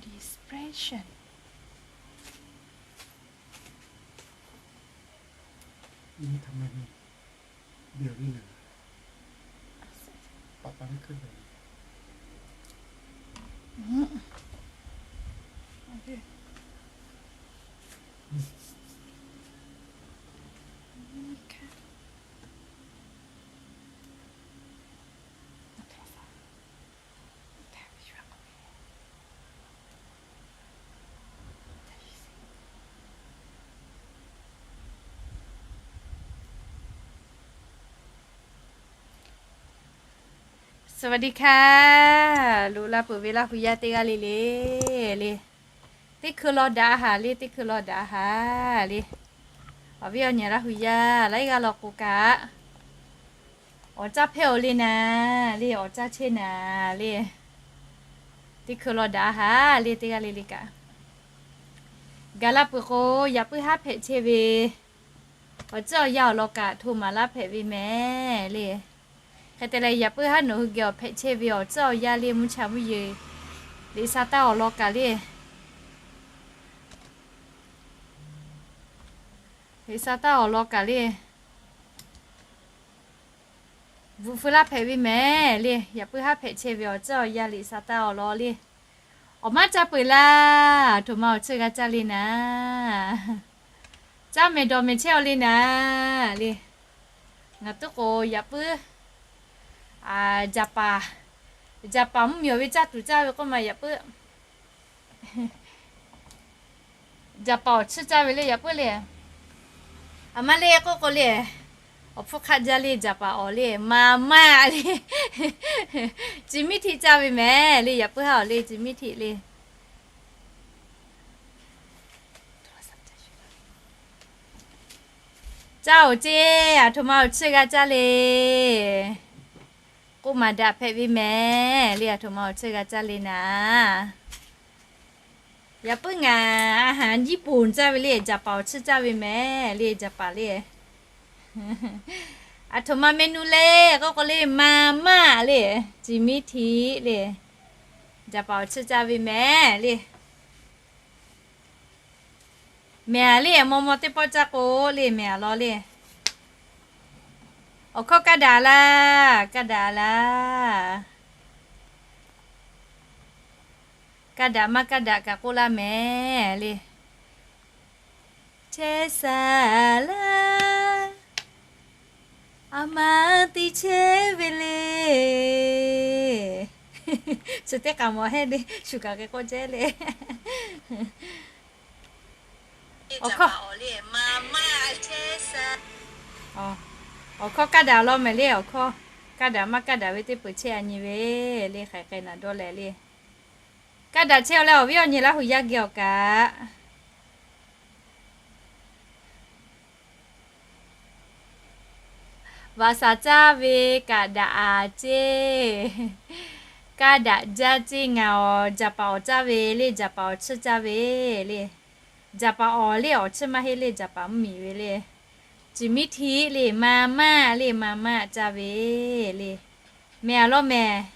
Depression. สวัสดีค่ะ Loꞈ la peuˬ ve Laˇ hui yaˇ teˇ g'aˇ le le le. Teˇ hkui law daꞈ haˍ le, teˇ hkui law daꞈ haˍ le. Awˬ viˉ awˬ nyi Laˇ hui yaˇ laiˉ g'aˇ law k'o kaꞈ, awˬ caˇ hpehˇ-oˬ le naˍ le, awˬ caˇ chehˇ naˍ le. Teˇ hkui law daꞈ haˍ le, teˇ g'aˇ le le kaꞈ. Gaˬ la peuˬ k'o, yaꞈ puiˉ haˉ hpehꞈ chehˇ ve awˬ ceuˬ awˬ yanˇ awˬ lawn kaꞈ hto maˍ laˇ hpehꞈ ve mehˍ le. Hk'e te leh, yaꞈ puiˉ haˉ nawˬ hui geh awˬ hpehꞈ chehˇ ve awˬ ceuˬ awˬ yanˇ le, mvuhˇ cha mvuhˇ yeˬ, liꞈ sha taˇ awˬ lawn kaꞈ le, liꞈ sha taˇ awˬ lawn kaꞈ le, bvuhꞈ feu laˇ hpehꞈ ve mehˍ le. Yaꞈ puiˉ haˉ hpehꞈ chehˇ ve awˬ ceuˬ awˬ yanˇ liꞈ sha taˇ awˬ lawn le. Awˬ maˇ caˇ peuˬ laˇ, aˬ htoꞈ ma awˬ ceuˬ g'a caˇ le naˍ. Caˇ mehˍ dawˬ mehˍ chehˇ-aw le naˍ le. Ngaˬ tuˉ k'o yaꞈ puiˉ, jaˍ paˍ, jaˍ paˍ mvuhˇ miˬ awˬ ve caˇ tuˬ caˇ ve k'oˆ ma yaꞈ puiˉ, jaˍ paˍ awˬ chiˇ caˇ ve le yaꞈ puiˉ le. Aˬ ma le k'oˆ k'o le, awˬ hpfuhˇ hk'aˆ jaˇ le, jaˍ paˍ awˬ le, maˍ maˇ le, ci miˉ htiˆ caˇ ve mehˍ le, yaꞈ puiˉ haˉ awˬ le, ci miˉ htiˆ le. Caˇ-oˬ ceˇ, aˬ htoꞈ ma awˬ chiˇ g'a caˇ le. K'oˆ maˍ daꞈ hpehꞈ ve mehˍ le, aˬ htoꞈ ma awˬ chiˇ g'a caˇ le naˍ. Yaꞈ puiˉ ngaˬ a haˍ jiˇ ponˬ caˇ ve le, jaˍ paˍ awˬ chiˇ caˇ ve mehˍ le, jaˍ paˍ le. Aˬ htoꞈ ma mehˍ nuˇ le k'oˆ k'o le, maˍ maˇ le, ci miˉ htiˆ le, jaˍ paˍ awˬ chiˇ caˇ ve mehˍ le. Mehˍ le, maw maw teˇ pawˆ caˇ k'o le, mehˍ a law le. Awˬ hkawˇ kaˇ daꞈ laˇ, kaˇ daꞈ laˇ. Kaˇ daꞈ maˇ kaˇ daꞈ kaꞈ k'oˆ laˇ mehˍ le. Chehˇ saˍ laˇ, a ma te chehˇ ve le. Chi teˇ k'aꞈ mawˬ heˆ le, shu kaꞈ hk'e k'oˆ chehˇ le. Awˬ hkawˇ, awˬ hkawˇ kaˇ daꞈ law mehˍ le, awˬ hkawˇ kaˇ daꞈ maˇ kaˇ daꞈ ve teˇ peuˬ chehˇ a nyi ve le, hk'aˬ hk'e naˍ dawˇ leh le. Kaˇ daꞈ chehˇ-aw leh awˬ viˉ awˬ nyi Laˇ hui yaˇ geh awˬ kaꞈ Vaꞈ shaˍ caˇ ve kaꞈ daꞈ a ceˇ. Kaˇ daꞈ jaˇ ceˇ, ngaˬ awˬ jaˍ paˍ awˬ caˇ ve le, jaˍ paˍ awˬ chiˇ caˇ ve le. Jaˍ paˍ awˬ le awˬ chiˇ maˇ heˆ le, jaˍ paˍ mvuhˇ miˬ ve le. Ci miˉ htiˆ le, maˍ maˇ le, maˍ maˇ caˇ ve le. Mehˍ a law mehˍ.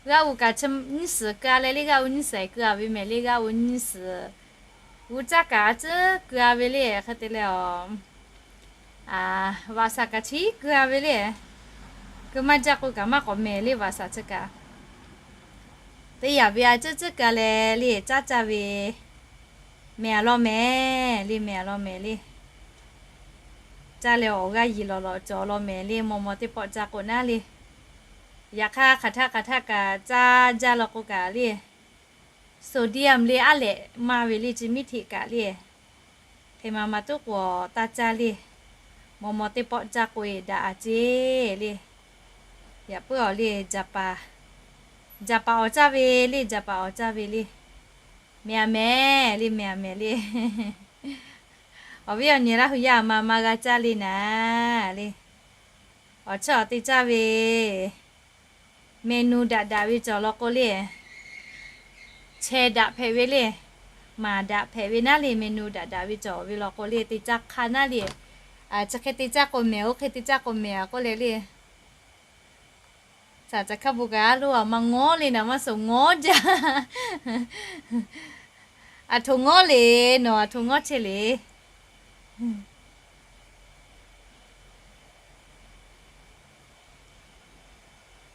G'aˇ uiˍ kaꞈ nyiˇ suhˍ keu a leh le, g'aˇ uiˍ nyiˇ suhˍ keu a ve mehˍ le, g'aˇ uiˍ nyiˇ suhˍ. G'uˇ caˇ kaꞈ a ciˉ keu a ve le, hk'e te leh awˬ, vaꞈ shaˍ kaꞈ chi keu a ve le. Keu maˇ jaˇ k'o kaꞈ maˇ k'awꞈ mehˍ le, vaꞈ shaˍ chi kaꞈ. Teˇ yanˇ ve a ciˉ ciˉ keu a leh le, caˇ caˇ ve. Mehˍ a law mehˍ le, mehˍ a law mehˍ le. Caˇ leh awˬ g'aˇ yiˍ lawˬ lawˬ cawˬ law mehˍ le, maw maw teˇ pawˆ caˇ k'o naˉ le. Yaꞈ hk'aˇ hk'aˬ htaˆ hk'aˬ htaˆ kaꞈ caˇ jaˇ law k'o kaꞈ le, sodium le aˉ lehꞈ maˇ ve le, ci miˉ htiˆ kaꞈ le. Hk'e ma ma tuˉ k'o taˇ caˇ le. Maw maw teˇ pawˆ caˇ k'o e daꞈ a ceˇ le. Yaꞈ puiˉ awˬ le, jaˍ paˍ, jaˍ paˍ awˬ caˇ ve le, jaˍ paˍ awˬ caˇ ve le. Mehˍ a mehˍ le, mehˍ a mehˍ le. Awˬ viˉ awˬ nyi Laˇ hui yaˇ a ma ma g'a caˇ le naˍ le. Awˬ chiˇ awˬ te caˇ ve mehˍ nuˇ daꞈ daꞈ ve cawˬ law k'o le, chehˇ daꞈ hpehꞈ ve le, maˍ daꞈ hpehꞈ ve naˉ le, mehˍ nuˇ daꞈ daꞈ ve cawˬ ve law k'o le, te caˇ hk'a naˉ le. Chi hk'e te caˇ k'o mehˍ, oˇ hk'e te caˇ k'o mehˍ a k'oˆ leh le. Saˍ caˍ hkaˇ bon kaꞈ a loˉ a ma ngawˉ le, naˍ maˇ suh ngawˉ jaˇ. Aˬ htoꞈ ngawˉ le, nawˬ aˬ htoꞈ ngawˉ chehˇ le.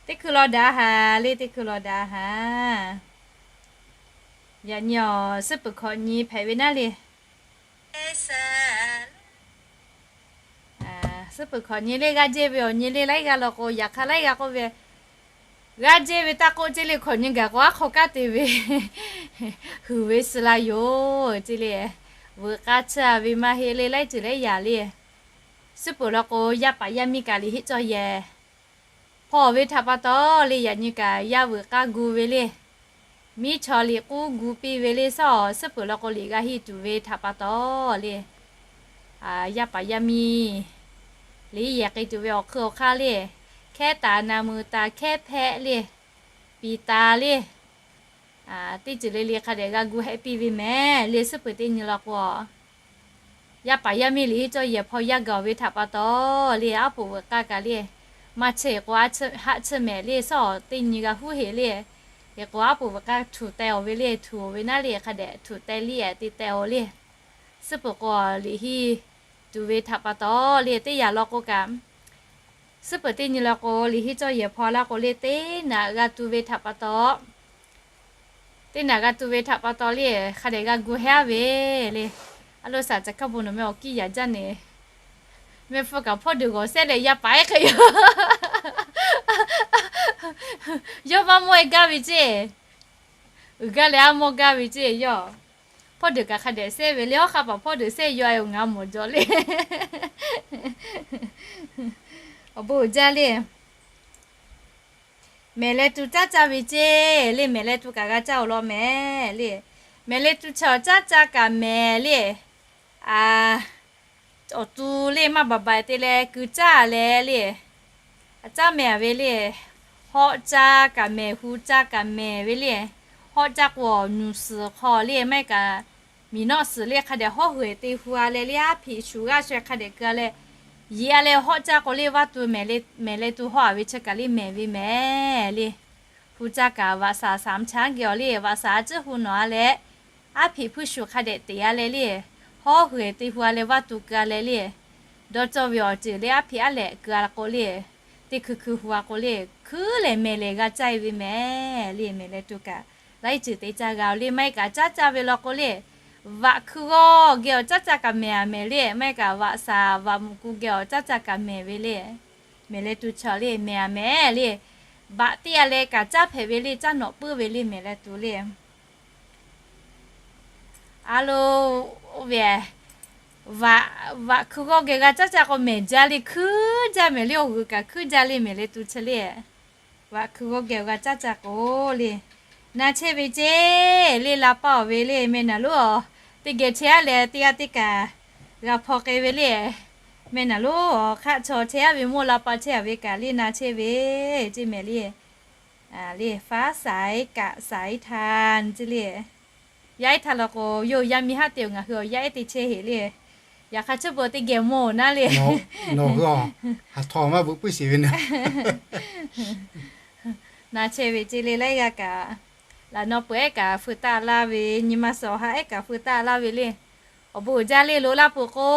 Teˇ hkui law daꞈ haˍ le, teˇ hkui law daꞈ haˍ. Yaꞈ nyi awˬ suhˉ peuˬ hkawꞈ nyi hpehꞈ ve naˉ le. Suhˉ peuˬ hkawꞈ nyi le g'aˇ jehˇ ve awˬ nyi le laiˉ g'aˇ law k'o, yaꞈ hk'aˇ laiˉ g'aˇ k'oˆ ve, g'aˇ jehˇ ve taˇ k'oˆ ceˇ le, hkawꞈ nyi gaˬ k'o aˉ hk'aw kanˉ te ve, huiˍ ve suh la yoˬ ceˇ le. Veuꞈ k'aˇ tsuhˇ ve maˇ heˆ le, laiˉ ceuˬ laiˉ yaꞈ le. Suhˉ peuˬ law k'o, yaˇ paˍ yaˇ miˇ kaꞈ liꞈ heˆ cawˇ yehˬ hpaw ve htaꞈ pa taw le, yaꞈ nyi kaꞈ yaˇ veuꞈ k'aˇ gu ve le. Miˉ chaw liꞈ k'uˉ gu piˇ ve le, suhˉ peuˬ law k'o liꞈ g'a henˇ tuˬ ve htaꞈ pa taw le. Yaˇ paˍ yaˇ miˇ liꞈ yehˬ k'ai tuˬ ve awˬ hk'eun awˬ hk'aˇ le, hkehˉ taˍ naˍ meuˍ taˍ hkehˉ hpehꞈ le, piˍ taˍ le, teˇ ceuˬ le le hk'a dehꞈ g'a gu hehˆ piˇ ve mehˍ le. Suhˉ peuˬ teˇ nyi law k'o, yaˇ paˍ yaˇ miˇ liꞈ heˆ cawˇ yehˬ hpaw yaˇ gaˬ ve htaꞈ pa taw le, aˉ poꞈ veuꞈ k'aˇ kaꞈ le, maˇ chehˇ k'o haˆ chiˇ mehˍ le, suhˉ teˇ nyi g'a huˉ heꞈ le. Hk'e k'o aˉ poꞈ veuꞈ k'aˇ htuꞈ teh awˬ ve le, htuꞈ awˬ ve naˉ le, hk'a dehꞈ htuꞈ teh liˇ te teh awˬ le. Suhˉ peuˬ k'o liꞈ henˇ tuˬ ve htaꞈ pa taw le, teˇ yanˇ law k'o kaꞈ, suhˉ peuˬ teˇ nyi law k'o liꞈ henˇ cawˇ yehˬ hpaw laˇ k'o le, teˇ naꞈ g'a tu ve htaꞈ pa taw, teˇ naꞈ g'a tu ve htaꞈ pa taw le, hk'a dehꞈ g'a gu hehˉ ve le. A lo saˍ caˍ hkaˇ bon nawˬ meh awˬ kiˇ yaꞈ jaˇ neˬ, meh hpu kaꞈ hpawˇ deuˬ g'awˬ sehˉ leh yaˇ paˍ ehˉ hk'e yoˬ. Yawˇ maˇ mawˇ e gaˇ ve ceˇ, uiˍ gaˇ leh aˉ mawˇ gaˇ ve ceˇ yawˇ. Hpawˇ deuˬ kaꞈ hk'a dehꞈ sehˉ ve le, awˉ hk'aˇ paˍ hpawˇ deuˬ sehˉ yaw e oˬ, ngaˬ mawˬ jaw le. Awˬ bon uiˍ jaˇ le. Mehˍ leh tu caˉ caˇ ve ceˇ le, mehˍ leh tu kaꞈ g'a caˇ awˬ lawn mehˍ le. Mehˍ leh tu chaw caˉ caˇ kaꞈ mehˍ le. Awˬ tu le maˇ baˬ baˬ te leh ku caˇ leh le, a caˉ mehˍ ve le. Hawˆ caˇ kaꞈ mehˍ, hu caˇ kaꞈ mehˍ ve le. Hawˆ caˇ k'o awˬ nuˬ suhˍ hk'aw le maˇ heˆ kaꞈ, miˬ nawˆ suhˍ le hk'a dehꞈ hawˉ hui te hu a leh le, aˉ hpiꞈ shuˍ g'aˇ sheh hk'a dehꞈ keu a leh, yeꞈ a leh hawˆ caˇ k'o le vaˇ tu mehˍ leh tu hawˆ a ve chi kaꞈ le mehˍ ve mehˍ le. Hu caˇ kaꞈ vaꞈ shaˍ shaˍ mvuhˇ cha geh awˬ le, vaꞈ shaˍ a ciˉ hu nawˬ a leh, aˉ hpiꞈ hpuiˇ shuˍ hk'a dehꞈ teꞈ a leh le, hawˉ hui te hu a leh vaˇ tu keu a leh le, dawˇ cawˇ ve awˬ ceuˬ le aˉ hpiꞈ aˉ lehꞈ keu a k'o le, teˇ hkui hkui hu a k'o le, hkuiˉ lehˬ mehˍ lehˬ g'a caˇ e ve mehˍ le. Mehˍ leh tu kaꞈ laiˉ ceuˬ te caˇ g'a awˬ le, maˇ heˆ kaꞈ caˉ caˇ ve law k'o le, vaꞈ hkui g'awˇ geh awˬ caˉ caˇ kaꞈ mehˍ a mehˍ le, maˇ heˆ kaꞈ vaꞈ shaˍ vaꞈ mvuhꞈ ku geh awˬ caˉ caˇ kaꞈ mehˍ ve le. Mehˍ leh tu chaw le mehˍ a mehˍ le. Baꞈ teˇ a leh kaꞈ caˉ hpehꞈ ve le, caˉ nawꞈ puiˉ ve le mehˍ leh tu le. A lo, oˇ ve, vaꞈ, vaꞈ hkui g'awˇ geh g'a caˉ caˇ k'o mehˍ jaˇ le, hkuiˉ jaˇ mehˍ le, awˬ g'uiˬ kaꞈ hkuiˉ jaˇ le mehˍ leh tu chi le. Vaꞈ hkui g'awˇ geh g'a caˉ caˇ k'o le, na chehˇ ve ceˇ le, la paˆ awˬ ve le, meh naˬ lonˉ awˬ teˇ geh chehˇ a leh teˇ g'aˇ teˇ kaꞈ g'a hpaw k'ai ve le. Meh naˬ lonˉ awˬ hk'aˆ chaw chehˇ a ve mawˇ la paˆ chehˇ a ve kaꞈ le na chehˇ ve ceˇ mehˍ le. Le faˉ saiˉ kaꞈ saiˉ htaˇ ceˇ le. Yaˇ ehˉ htaˇ law k'o, yawˇ yaˇ miˇ haˉ te awˬ ngaˬ hui awˬ yaˇ ehˉ te chehˇ heꞈ le. Yaꞈ hk'aˇ chi beuꞈ teˇ geh mawˇ naˉ le. Nawˬ hui a, ha htawꞈ maˇ bvuhꞈ puiˉ sheˍ ve naˉ. Na chehˇ ve ceˇ le laiˉ g'aˇ kaꞈ, laꞈ naw peuˬ ehˉ kaꞈ feu taˆ laˇ ve, nyi ma suhˍ awˬ ha ehˉ kaꞈ feu taˆ laˇ ve le. Awˬ bon uiˍ jaˇ le, loꞈ la peuˬ k'o,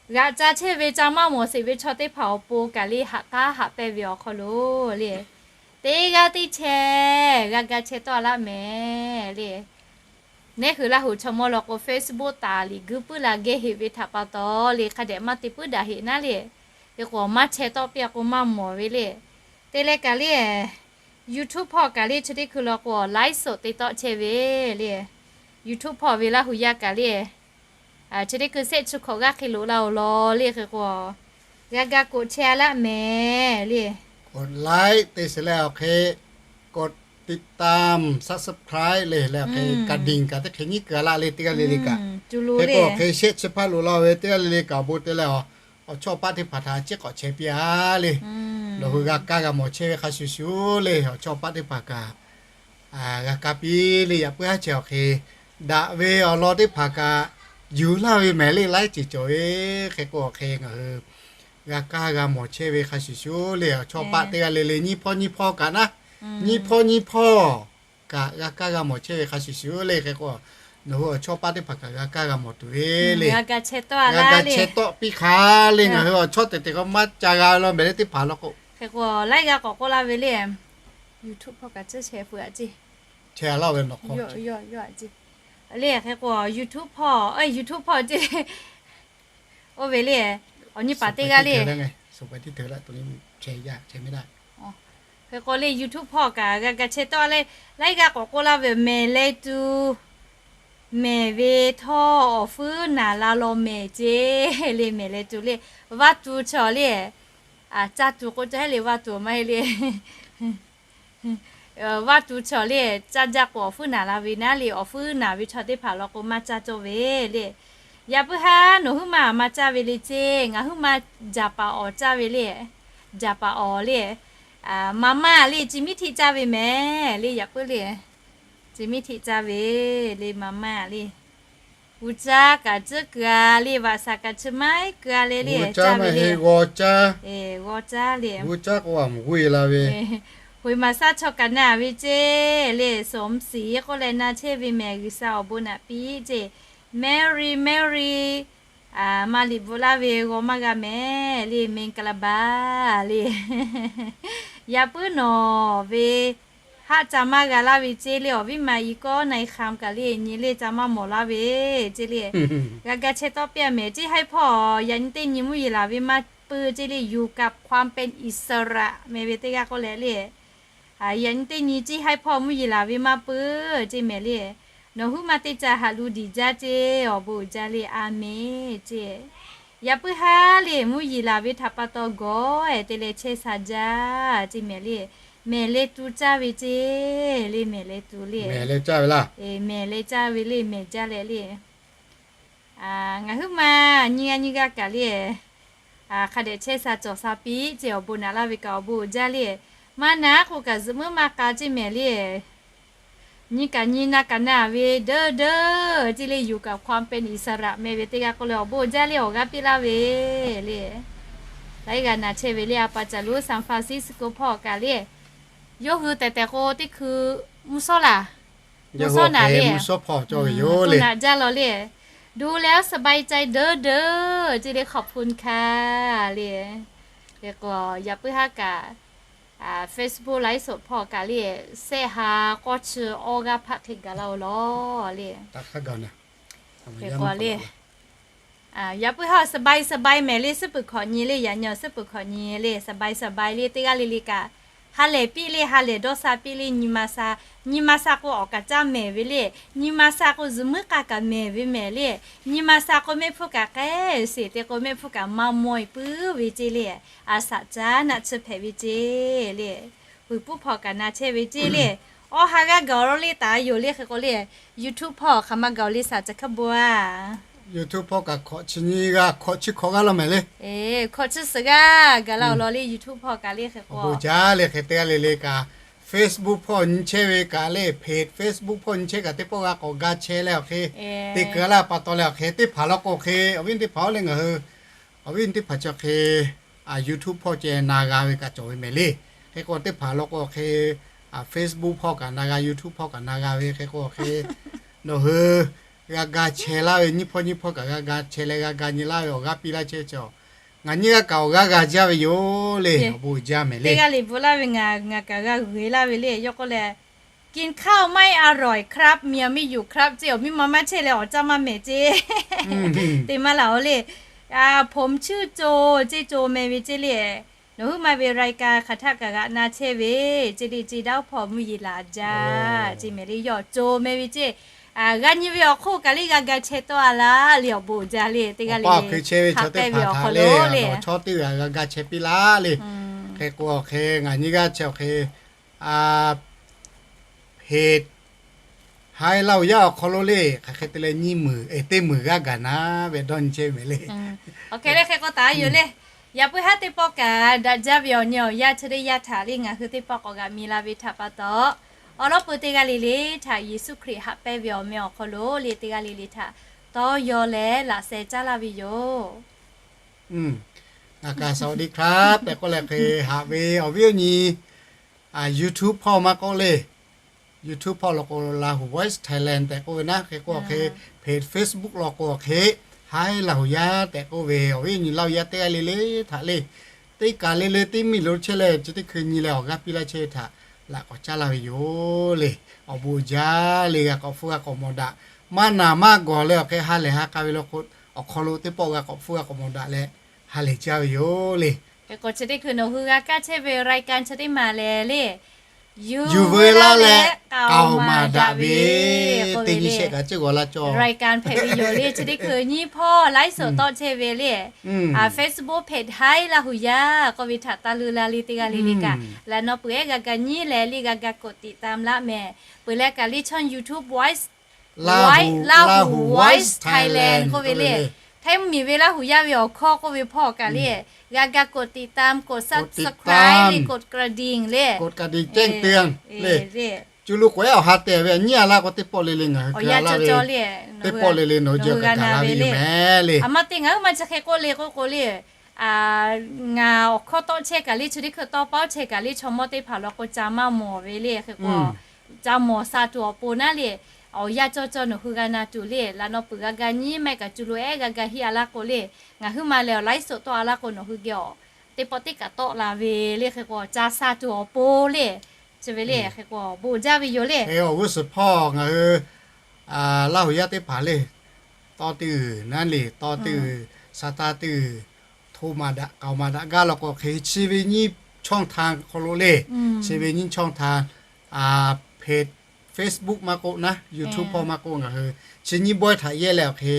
g'aꞈ ca chehˇ ve ca maˇ mawˬ sheˍ ve chaw teˇ hpaˍ awˬ pon kaꞈ le haꞈ k'aˉ haꞈ pehnˇ ve awˬ hk'aw lo le, teˇ g'aˇ teˇ chehˇ g'a ga chehˇ tawˆ laˇ mehˍ le. Neˉ hui Laˇ huˍ chaw mawˇ law k'o Facebook taˍ liꞈ guiˇ puiˉ la geh heꞈ ve htaꞈ pa taw le hk'a dehꞈ maˇ te puiˉ daꞈ heꞈ naˉ le. Hk'e k'o maˇ chehˇ tawˆ piˇ a k'o maˇ mawˬ ve le. Te leh kaꞈ le, YouTube hpawˇ kaꞈ le chi teˇ hkui law k'o live show te tawˆ chehˇ ve le. YouTube hpawˇ ve Laˇ huˍ yaˇ kaꞈ le, chi teˇ hkui sehˆ chi hkawꞈ g'aˇ hk'e loꞈ la awˬ lawn le hk'e k'o, g'a ga koꞈ chehˇ a laˇ mehˍ le. กด like te sheˍ leh awˬ hk'e กด ติดตาม subscribe le leh awˬ hk'e กระดิ่ง kaꞈ teˇ hk'e nyiˉ keu a laˇ le teˇ g'aˇ le le kaꞈ. Hk'e k'o awˬ hk'e shehˆ chi hpaˇ loꞈ la ve teˇ g'aˇ le le kaꞈ awˬ bon te leh, awˬ chawˇ paˆ teˇ hpaˍ htaꞈ chiˇ k'awꞈ chehˇ piˇ a le. Nawˬ hui g'a kaˇ g'a mawˬ chehˇ ve hk'a shuˍ shuˍ le awˬ chawˇ paˆ teˇ hpaˍ kaꞈ g'a kaˇ piˇ le. Yaꞈ puiˉ haˉ chehˇ awˬ hk'e daꞈ ve awˬ lawn teˇ hpaˍ kaꞈ yuˬ laˇ ve mehˍ le laiˉ ceuˬ cawˬ ve. Hk'e k'o awˬ hk'e ngaˬ hui g'a kaˇ g'a mawˬ chehˇ ve hk'a shuˍ shuˍ le. Awˬ chawˇ paˆ teˇ g'aˇ le le nyiˇ hpawˇ nyiˇ hpawˇ kaꞈ naˉ, nyiˇ hpawˇ nyiˇ hpawˇ kaꞈ g'a kaˇ g'a mawˬ chehˇ ve hk'a shuˍ shuˍ le. Hk'e k'o, nawˬ hui awˬ chawˇ paˆ teˇ hpaˍ kaꞈ g'a kaˇ g'a mawˬ tuˬ ve le. G'a g'a chehˇ tawˆ piˇ hk'a le. Ngaˬ hui awˬ chawˇ teˇ teˇ k'o maˇ ca g'a law mehˍ le teˇ hpaˍ law k'o, hk'e k'o laiˉ g'aˇ k'awꞈ k'oˆ laˇ ve le. YouTube hpawˇ kaꞈ chi share peuˬ a ceˇ. Share laˇ ve nawˬ hk'aw le. Hk'e k'o YouTube hpawˇ, YouTube hpawˇ ceˇ. Oˇ ve le, awˬ nyi paˍ teˇ g'aˇ le. Hk'e k'o le YouTube hpawˇ kaꞈ g'a g'a chehˇ tawˆ le, laiˉ g'aˇ k'awꞈ k'oˆ laˇ ve mehˍ leh tuˬ, mehˍ ve htawˇ awˬ fuiˉ naˍ la law mehˍ ceˇ le. Mehˍ leh tuˬ le, vaˇ tuˬ chaw le, caˇ tuˬ k'o ca heˆ le, vaˇ tuˬ maˇ heˆ le. Vaˇ tuˬ chaw le, caˇ jaˇ k'o awˬ fuiˉ naˍ la ve naˉ le, awˬ fuiˉ naˍ ve chaw teˇ hpaˍ law k'o maˇ caˇ cawˇ ve le. Yaꞈ puiˉ haˉ nawˬ huiˉ maˬ maˇ caˇ ve le ceˇ, ngaˬ huiˉ maˬ jaˍ paˍ awˬ caˇ ve le, jaˍ paˍ awˬ le, maˍ maˇ le, ci miˉ htiˆ caˇ ve mehˍ le. Yaꞈ puiˉ le, ci miˉ htiˆ caˇ ve le, maˍ maˇ le. G'uˇ caˇ kaꞈ tcuhˉ keu a le, vaꞈ shaˍ kaꞈ chi maiˉ keu a le le, g'aw caˇ le, g'aw caˇ le. G'uˇ caˇ k'o a mvuhˬ g'uˇ e la ve, hoꞈ maˍ saˇ chaw kaꞈ na ve ceˇ le. Sawˍ mvuhˇ shiˍ k'oˆ leh na chehˇ ve mehˍ, G'uiˬsha awˬ bon naꞈ piˇ ceˇ. Mary, Mary, maˇ liꞈ bvuhꞈ laˇ ve g'aw maˇ g'a mehˍ le, မင်္ဂလာပါ le. Yaꞈ puiˉ nawˬ ve haˆ ca maˇ g'a laˇ ve ceˇ le. Awˬ viˉ ma i kawˉ na i hk'am kaꞈ le, nyi le ca maˇ mawˬ laˇ ve ceˇ le. G'a ga chehˇ tawˆ piˇ a mehˍ. Ceˇ haiˉ hpawˇ yaꞈ nyi teˇ nyi mvuhˇ yeˬ laˬ ve maˇ peuˬ ceˇ le. อยู่กับความเป็นอิสระ meh ve teˇ g'aˇ k'oˆ leh le, yaꞈ nyi teˇ nyi ceˇ haiˉ hpawˇ mvuhˇ yeˬ laˬ ve maˇ peuˬ ceˇ mehˍ le. Nawˬ huiˉ maˬ teˇ ca haꞈ lu diˬ jaˇ ceˇ, awˬ bon uiˍ jaˇ le. A menˬ ceˇ. Yaꞈ puiˉ haˉ le mvuhˇ yeˬ laˬ ve htaꞈ pa taw gawˬ ehˍ te leh chehˇ sha jaˇ ceˇ mehˍ le. Mehˍ leh tu caˇ ve ceˇ le, mehˍ leh tu le. Mehˍ leh caˇ ve laˇ. Mehˍ leh caˇ ve le, mehˍ jaˇ leh le. Ngaˬ huiˉ maˬ nyiˇ g'aˇ nyiˇ g'aˇ kaꞈ le, hk'a dehꞈ chehˇ sha cawˬ sha piˇ ceˇ, awˬ bon naꞈ laˇ ve kaꞈ awˬ bon uiˍ jaˇ le. Maˇ naˉ k'o kaꞈ zuhꞈ muiˉ maˇ k'a ceˇ mehˍ le. Nyi kaꞈ nyi, na kaꞈ na ve deuˇ deuˇ ceˇ le. อยู่กับความเป็นอิสระ meh ve teˇ g'aˇ k'oˆ leh awˬ bon uiˍ jaˇ le, awˬ g'aˇ piˇ laˇ ve le. Laiˉ g'aˇ na chehˇ ve le. A pa caˬ lo San Francisco hpawˇ kaꞈ le, yawˇ hui tehˬ tehˬ k'o teˇ hkui mvuhˇ shawˉ laˬ, mvuhˇ shawˉ naꞈ le, mvuhˇ shawˉ hpawˇ cawˇ ve yoˬ le. Naꞈ jaˇ law le. ดูแล้วสบายใจ deuˇ deuˇ ceˇ le, ขอบคุณค่ะ le. Hk'e k'o yaꞈ puiˉ haˉ kaꞈ Facebook ไลฟ์สด hpawˇ kaꞈ le, sehˆ ha k'awˇ chi awˇ g'aˇ hpaˆ hk'e gaˬ laˇ-oˬ lawˬ le. Hk'e k'o le, yaꞈ puiˉ haˉ สบายสบาย mehˍ le, suhˉ peuˬ hkawꞈ nyi le, yaꞈ nyi suhˉ peuˬ hkawꞈ nyi le, สบายสบาย le. Teˇ g'aˇ le le kaꞈ ha lehˬ piˇ le, ha lehˬ dawˇ sha piˇ le. Nyi ma sha, nyi ma sha k'o awˬ kaꞈ caˇ mehˍ ve le. Nyi ma sha k'o zuhꞈ muiˉ k'a kaꞈ mehˍ ve mehˍ le. Nyi ma sha k'o mehˆ hpfuhˇ kaꞈ k'ehˉ sheˍ te k'o mehˆ hpfuhˇ kaꞈ maˇ mawˇ-e puiˉ ve ceˇ le. A shaꞈ caˉ naˆ tsuhˇ hpehꞈ ve ceˇ le. Huiˍ puiˉ hpawˇ kaꞈ na chehˇ ve ceˇ le. Awˇ ha g'aˇ gaˬ-oˬ le, taˍ yoˬ le. Hk'e k'o le, YouTube hpawˇ hk'aˬ ma gaˬ-oˬ le, shaˍ ca hk'aˇ bon a. YouTube hpawˇ kaꞈ hkawꞈ chi nyi g'a, hkawꞈ chi hkawꞈ g'aˇ law mehˍ le. Hkawꞈ chi suhˍ g'aˇ gaˬ laˇ-oˬ lawˬ le, YouTube hpawˇ kaꞈ le. Hk'e k'o bon jaˇ le. Hk'e teˇ g'aˇ le le kaꞈ Facebook hpawˇ nyi chehˇ ve kaꞈ le, page Facebook hpawˇ nyi chehˇ kaꞈ teˇ pawˆ g'a k'awꞈ ga chehˇ leh awˬ hk'e te keu laˇ pa taw leh awˬ hk'e teˇ hpaˍ law k'o hk'e, awˬ viˉ teˇ hpaˍ-oˬ le, ngaˬ hui awˬ viˉ teˇ hpaˍ chi hk'e YouTube hpawˇ ceh na g'a ve kaꞈ cawˬ ve mehˍ le. Hk'e k'o teˇ hpaˍ law k'o hk'e Facebook hpawˇ kaꞈ na g'a, YouTube hpawˇ kaꞈ na g'a ve. Hk'e k'o hk'e nawˬ hui g'a ga chehˇ laˇ ve, nyiˇ hpawˇ nyiˇ hpawˇ kaꞈ g'a ga chehˇ leh g'a ga nyi laˇ ve awˬ g'aˇ piˇ laˇ chehˇ ve cawˬ. Ngaˬ nyiˇ g'aˇ kaꞈ awˬ g'aˇ g'a jaˇ ve yoˬ le. Awˬ bon jaˇ mehˍ le. Teˇ g'aˇ le bvuhꞈ laˇ ve ngaˬ, ngaˬ kaꞈ g'a g'uiˬ laˇ ve le. Yawˇ k'oˆ leh กินข้าวไม่อร่อยครับ เมียไม่อยู่ครับ ceˇ, awˬ miˇ ma maˇ chehˇ leh awˬ caˇ maˇ mehˍ ceˇ. Te maˇ laˬ-oˬ le. ผมชื่อโจ ceˇ, โจ meh ve ceˇ le. Nawˬ huiˉ maˬ ve รายการ hk'aˬ htaˆ kaꞈ g'aꞈ na chehˇ ve ceˇ le. Ceˇ daˇ hpawˇ mvuhˇ yeˬ laˬ jaˇ ceˇ mehˍ le. Yawˇ โจ meh ve ceˇ. G'a nyi ve awˬ hk'oˆ kaꞈ le g'a ga chehˇ tawˆ a laˇ le, awˬ bon jaˇ le. Teˇ g'aˇ le le hk'aˬ hpehˇ ve awˬ hk'aw lo le, chaw teˇ g'aˇ g'a ga chehˇ piˇ laˇ le. Hk'e k'o awˬ hk'e ngaˬ nyiˇ g'aˇ chehˇ awˬ hk'e, a, เพจ Haiˉ Laˇ-oˬ yaˇ awˬ hk'aw lo le, hk'aˬ hk'e te leh nyiˇ meunˍ, e, teˇ meunˍ g'aˇ gaˬ na ve dawˇ nyi chehˇ ve mehˍ le. Awˬ hk'e le hk'e k'o taˍ yoˬ le. Yaꞈ puiˉ haˉ teˇ pawˆ kaꞈ daꞈ jaˇ ve awˬ nyi awˬ yanˇ chi teˇ yanˇ htaꞈ le ngaˬ hui teˇ pawˆ k'awꞈ g'aꞈ mi la ve htaꞈ pa taw, awˬ lawn peu teˇ g'aˇ le le htaꞈ Yeˍsuˆ Hkriꞈ haꞈ pehnˇ ve awˬ meh awˬ hk'aw lo le teˇ g'aˇ le le htaꞈ tawˇ yaw leh laꞈ sheh caˉ laˇ ve yoˬ. สวัสดีครับ tehꞈ k'oˆ leh hk'e haꞈ ve awˬ viˉ awˬ nyi, YouTube hpawˇ maˇ k'oˆ le, YouTube hpawˇ law k'o Lahu Voice Thailand tehꞈ k'oˆ ve naˉ, hk'e k'o hk'e, Facebook law k'o hk'e, Haiˉ Laˇ Huˍ Yaˇ tehꞈ k'oˆ ve awˬ viˉ awˬ nyi Laˇ Huˍ Yaˇ teˇ g'aˇ le le htaꞈ le, teˇ kaˬ le le teˇ miˬ lo chehˇ leh chi teˇ hkui nyi leh awˬ g'aˇ piˇ laˇ chehˇ ve htaꞈ laꞈ k'awꞈ caˉ laˇ ve yoˬ le. Awˬ bon jaˇ le, g'a k'awꞈ hpfuhˇ g'a k'awꞈ mawˬ daꞈ, maˇ naˬ maˇ gawˬ leh awˬ hk'e ha lehˬ ha k'a ve law k'o, awˬ hk'aw lo teˇ pawˆ g'a k'awꞈ hpfuhˇ g'a k'awꞈ mawˬ daꞈ leh ha lehˬ jaˇ ve yoˬ le. Hk'e k'o chi teˇ hkui nawˬ hui g'a kaˇ chehˇ ve รายการ chi teˇ maˬ lehˬ le, yuˬ veu laˇ leh k'aoˍ maˍ daꞈ ve, teˇ nyi shehˆ kaꞈ ceuˇ g'aw laˇ cawˬ รายการ hpehꞈ ve yoˬ le. Chi teˇ hkui nyiˇ hpawˇ ไลฟ์สด tawˆ chehˇ ve le, Facebook page Haiˉ Laˇ Huˍ Yaˇ k'oˆ ve htaꞈ taˇ leuˇ la le, teˇ g'aˇ le le kaꞈ laꞈ naw peuˬ ehˉ g'a ga nyi leh le g'a ga กดติดตาม laˇ mehˍ. Peuˬ leh kaꞈ le ช่อง YouTube Voice, Lahu Voice Thailand k'oˆ ve le, Htaiˇ mvuhˇmiˬ ve Laˇ Huˍ Yaˇ ve awˬ hkawˇ k'oˆ ve hpawˇ kaꞈ le, g'a ga กดติดตาม กด subscribe le, กดกระดิ่ง le, กดกระดิ่งแจ้งเตือน le, le, co lo k'awꞈ ehˉ awˬ ha tehˬ ve nyiˇ a laˇ k'o teˇ pawˆ le le ngaˬ hui hk'e laˇ ve, teˇ pawˆ le le nawˬ hui jehˬ g'a na ve le mehˍ le. A ma te ngaˬ hui ma chi hk'e k'oˆ le k'oˆ k'o le, ngaˬ awˬ hkawˇ tawˆ chehˇ kaꞈ le, chi teˇ hkui tawˇ paoˉ chehˇ kaꞈ le, chaw mawˇ teˇ hpaˍ law k'o ca maˇ mawˬ ve le. Hk'e k'o ca mawˬ sha tuˬ awˬ pon naˉ le, awˬ yanˇ cawˇ cawˇ nawˬ hui g'a na tuˬ le, laꞈ naw peuˬ g'a ga nyi maˇ heˆ kaꞈ co lo ehˉ g'a ga hiˆ a laˇ k'o le, ngaˬ hui ma lehˬ awˬ ไลฟ์สด tawˆ a laˇ k'o nawˬ hui geh awˬ teˇ pawˆ teˇ kaꞈ tawˆ la ve le. Hk'e k'o ca sha tuˬ awˬ pon le, chi ve le, hk'e k'o bon jaˇ ve yoˬ le. Hk'e awˬ g'uˇ suhˍ hpawˇ ngaˬ hui Laˇ Huˍ Yaˇ teˇ hpaˍ le, tawˇ teˇ g'uiˬ naˉ le, tawˇ teˇ g'uiˬ, sha taˇ teˇ g'uiˬ, hto maˍ daꞈ k'aoˍ maˍ daꞈ gaˇ law k'o hk'e chi ve nyiˇ ช่องทาง hk'aw lo le, chi ve nyiˇ ช่องทาง, Facebook maˇ k'oˆ naˉ, YouTube hpawˇ maˇ k'oˆ, ngaˬ hui chi nyiˇ bawehˇ htaꞈ yehˇ leh awˬ hk'e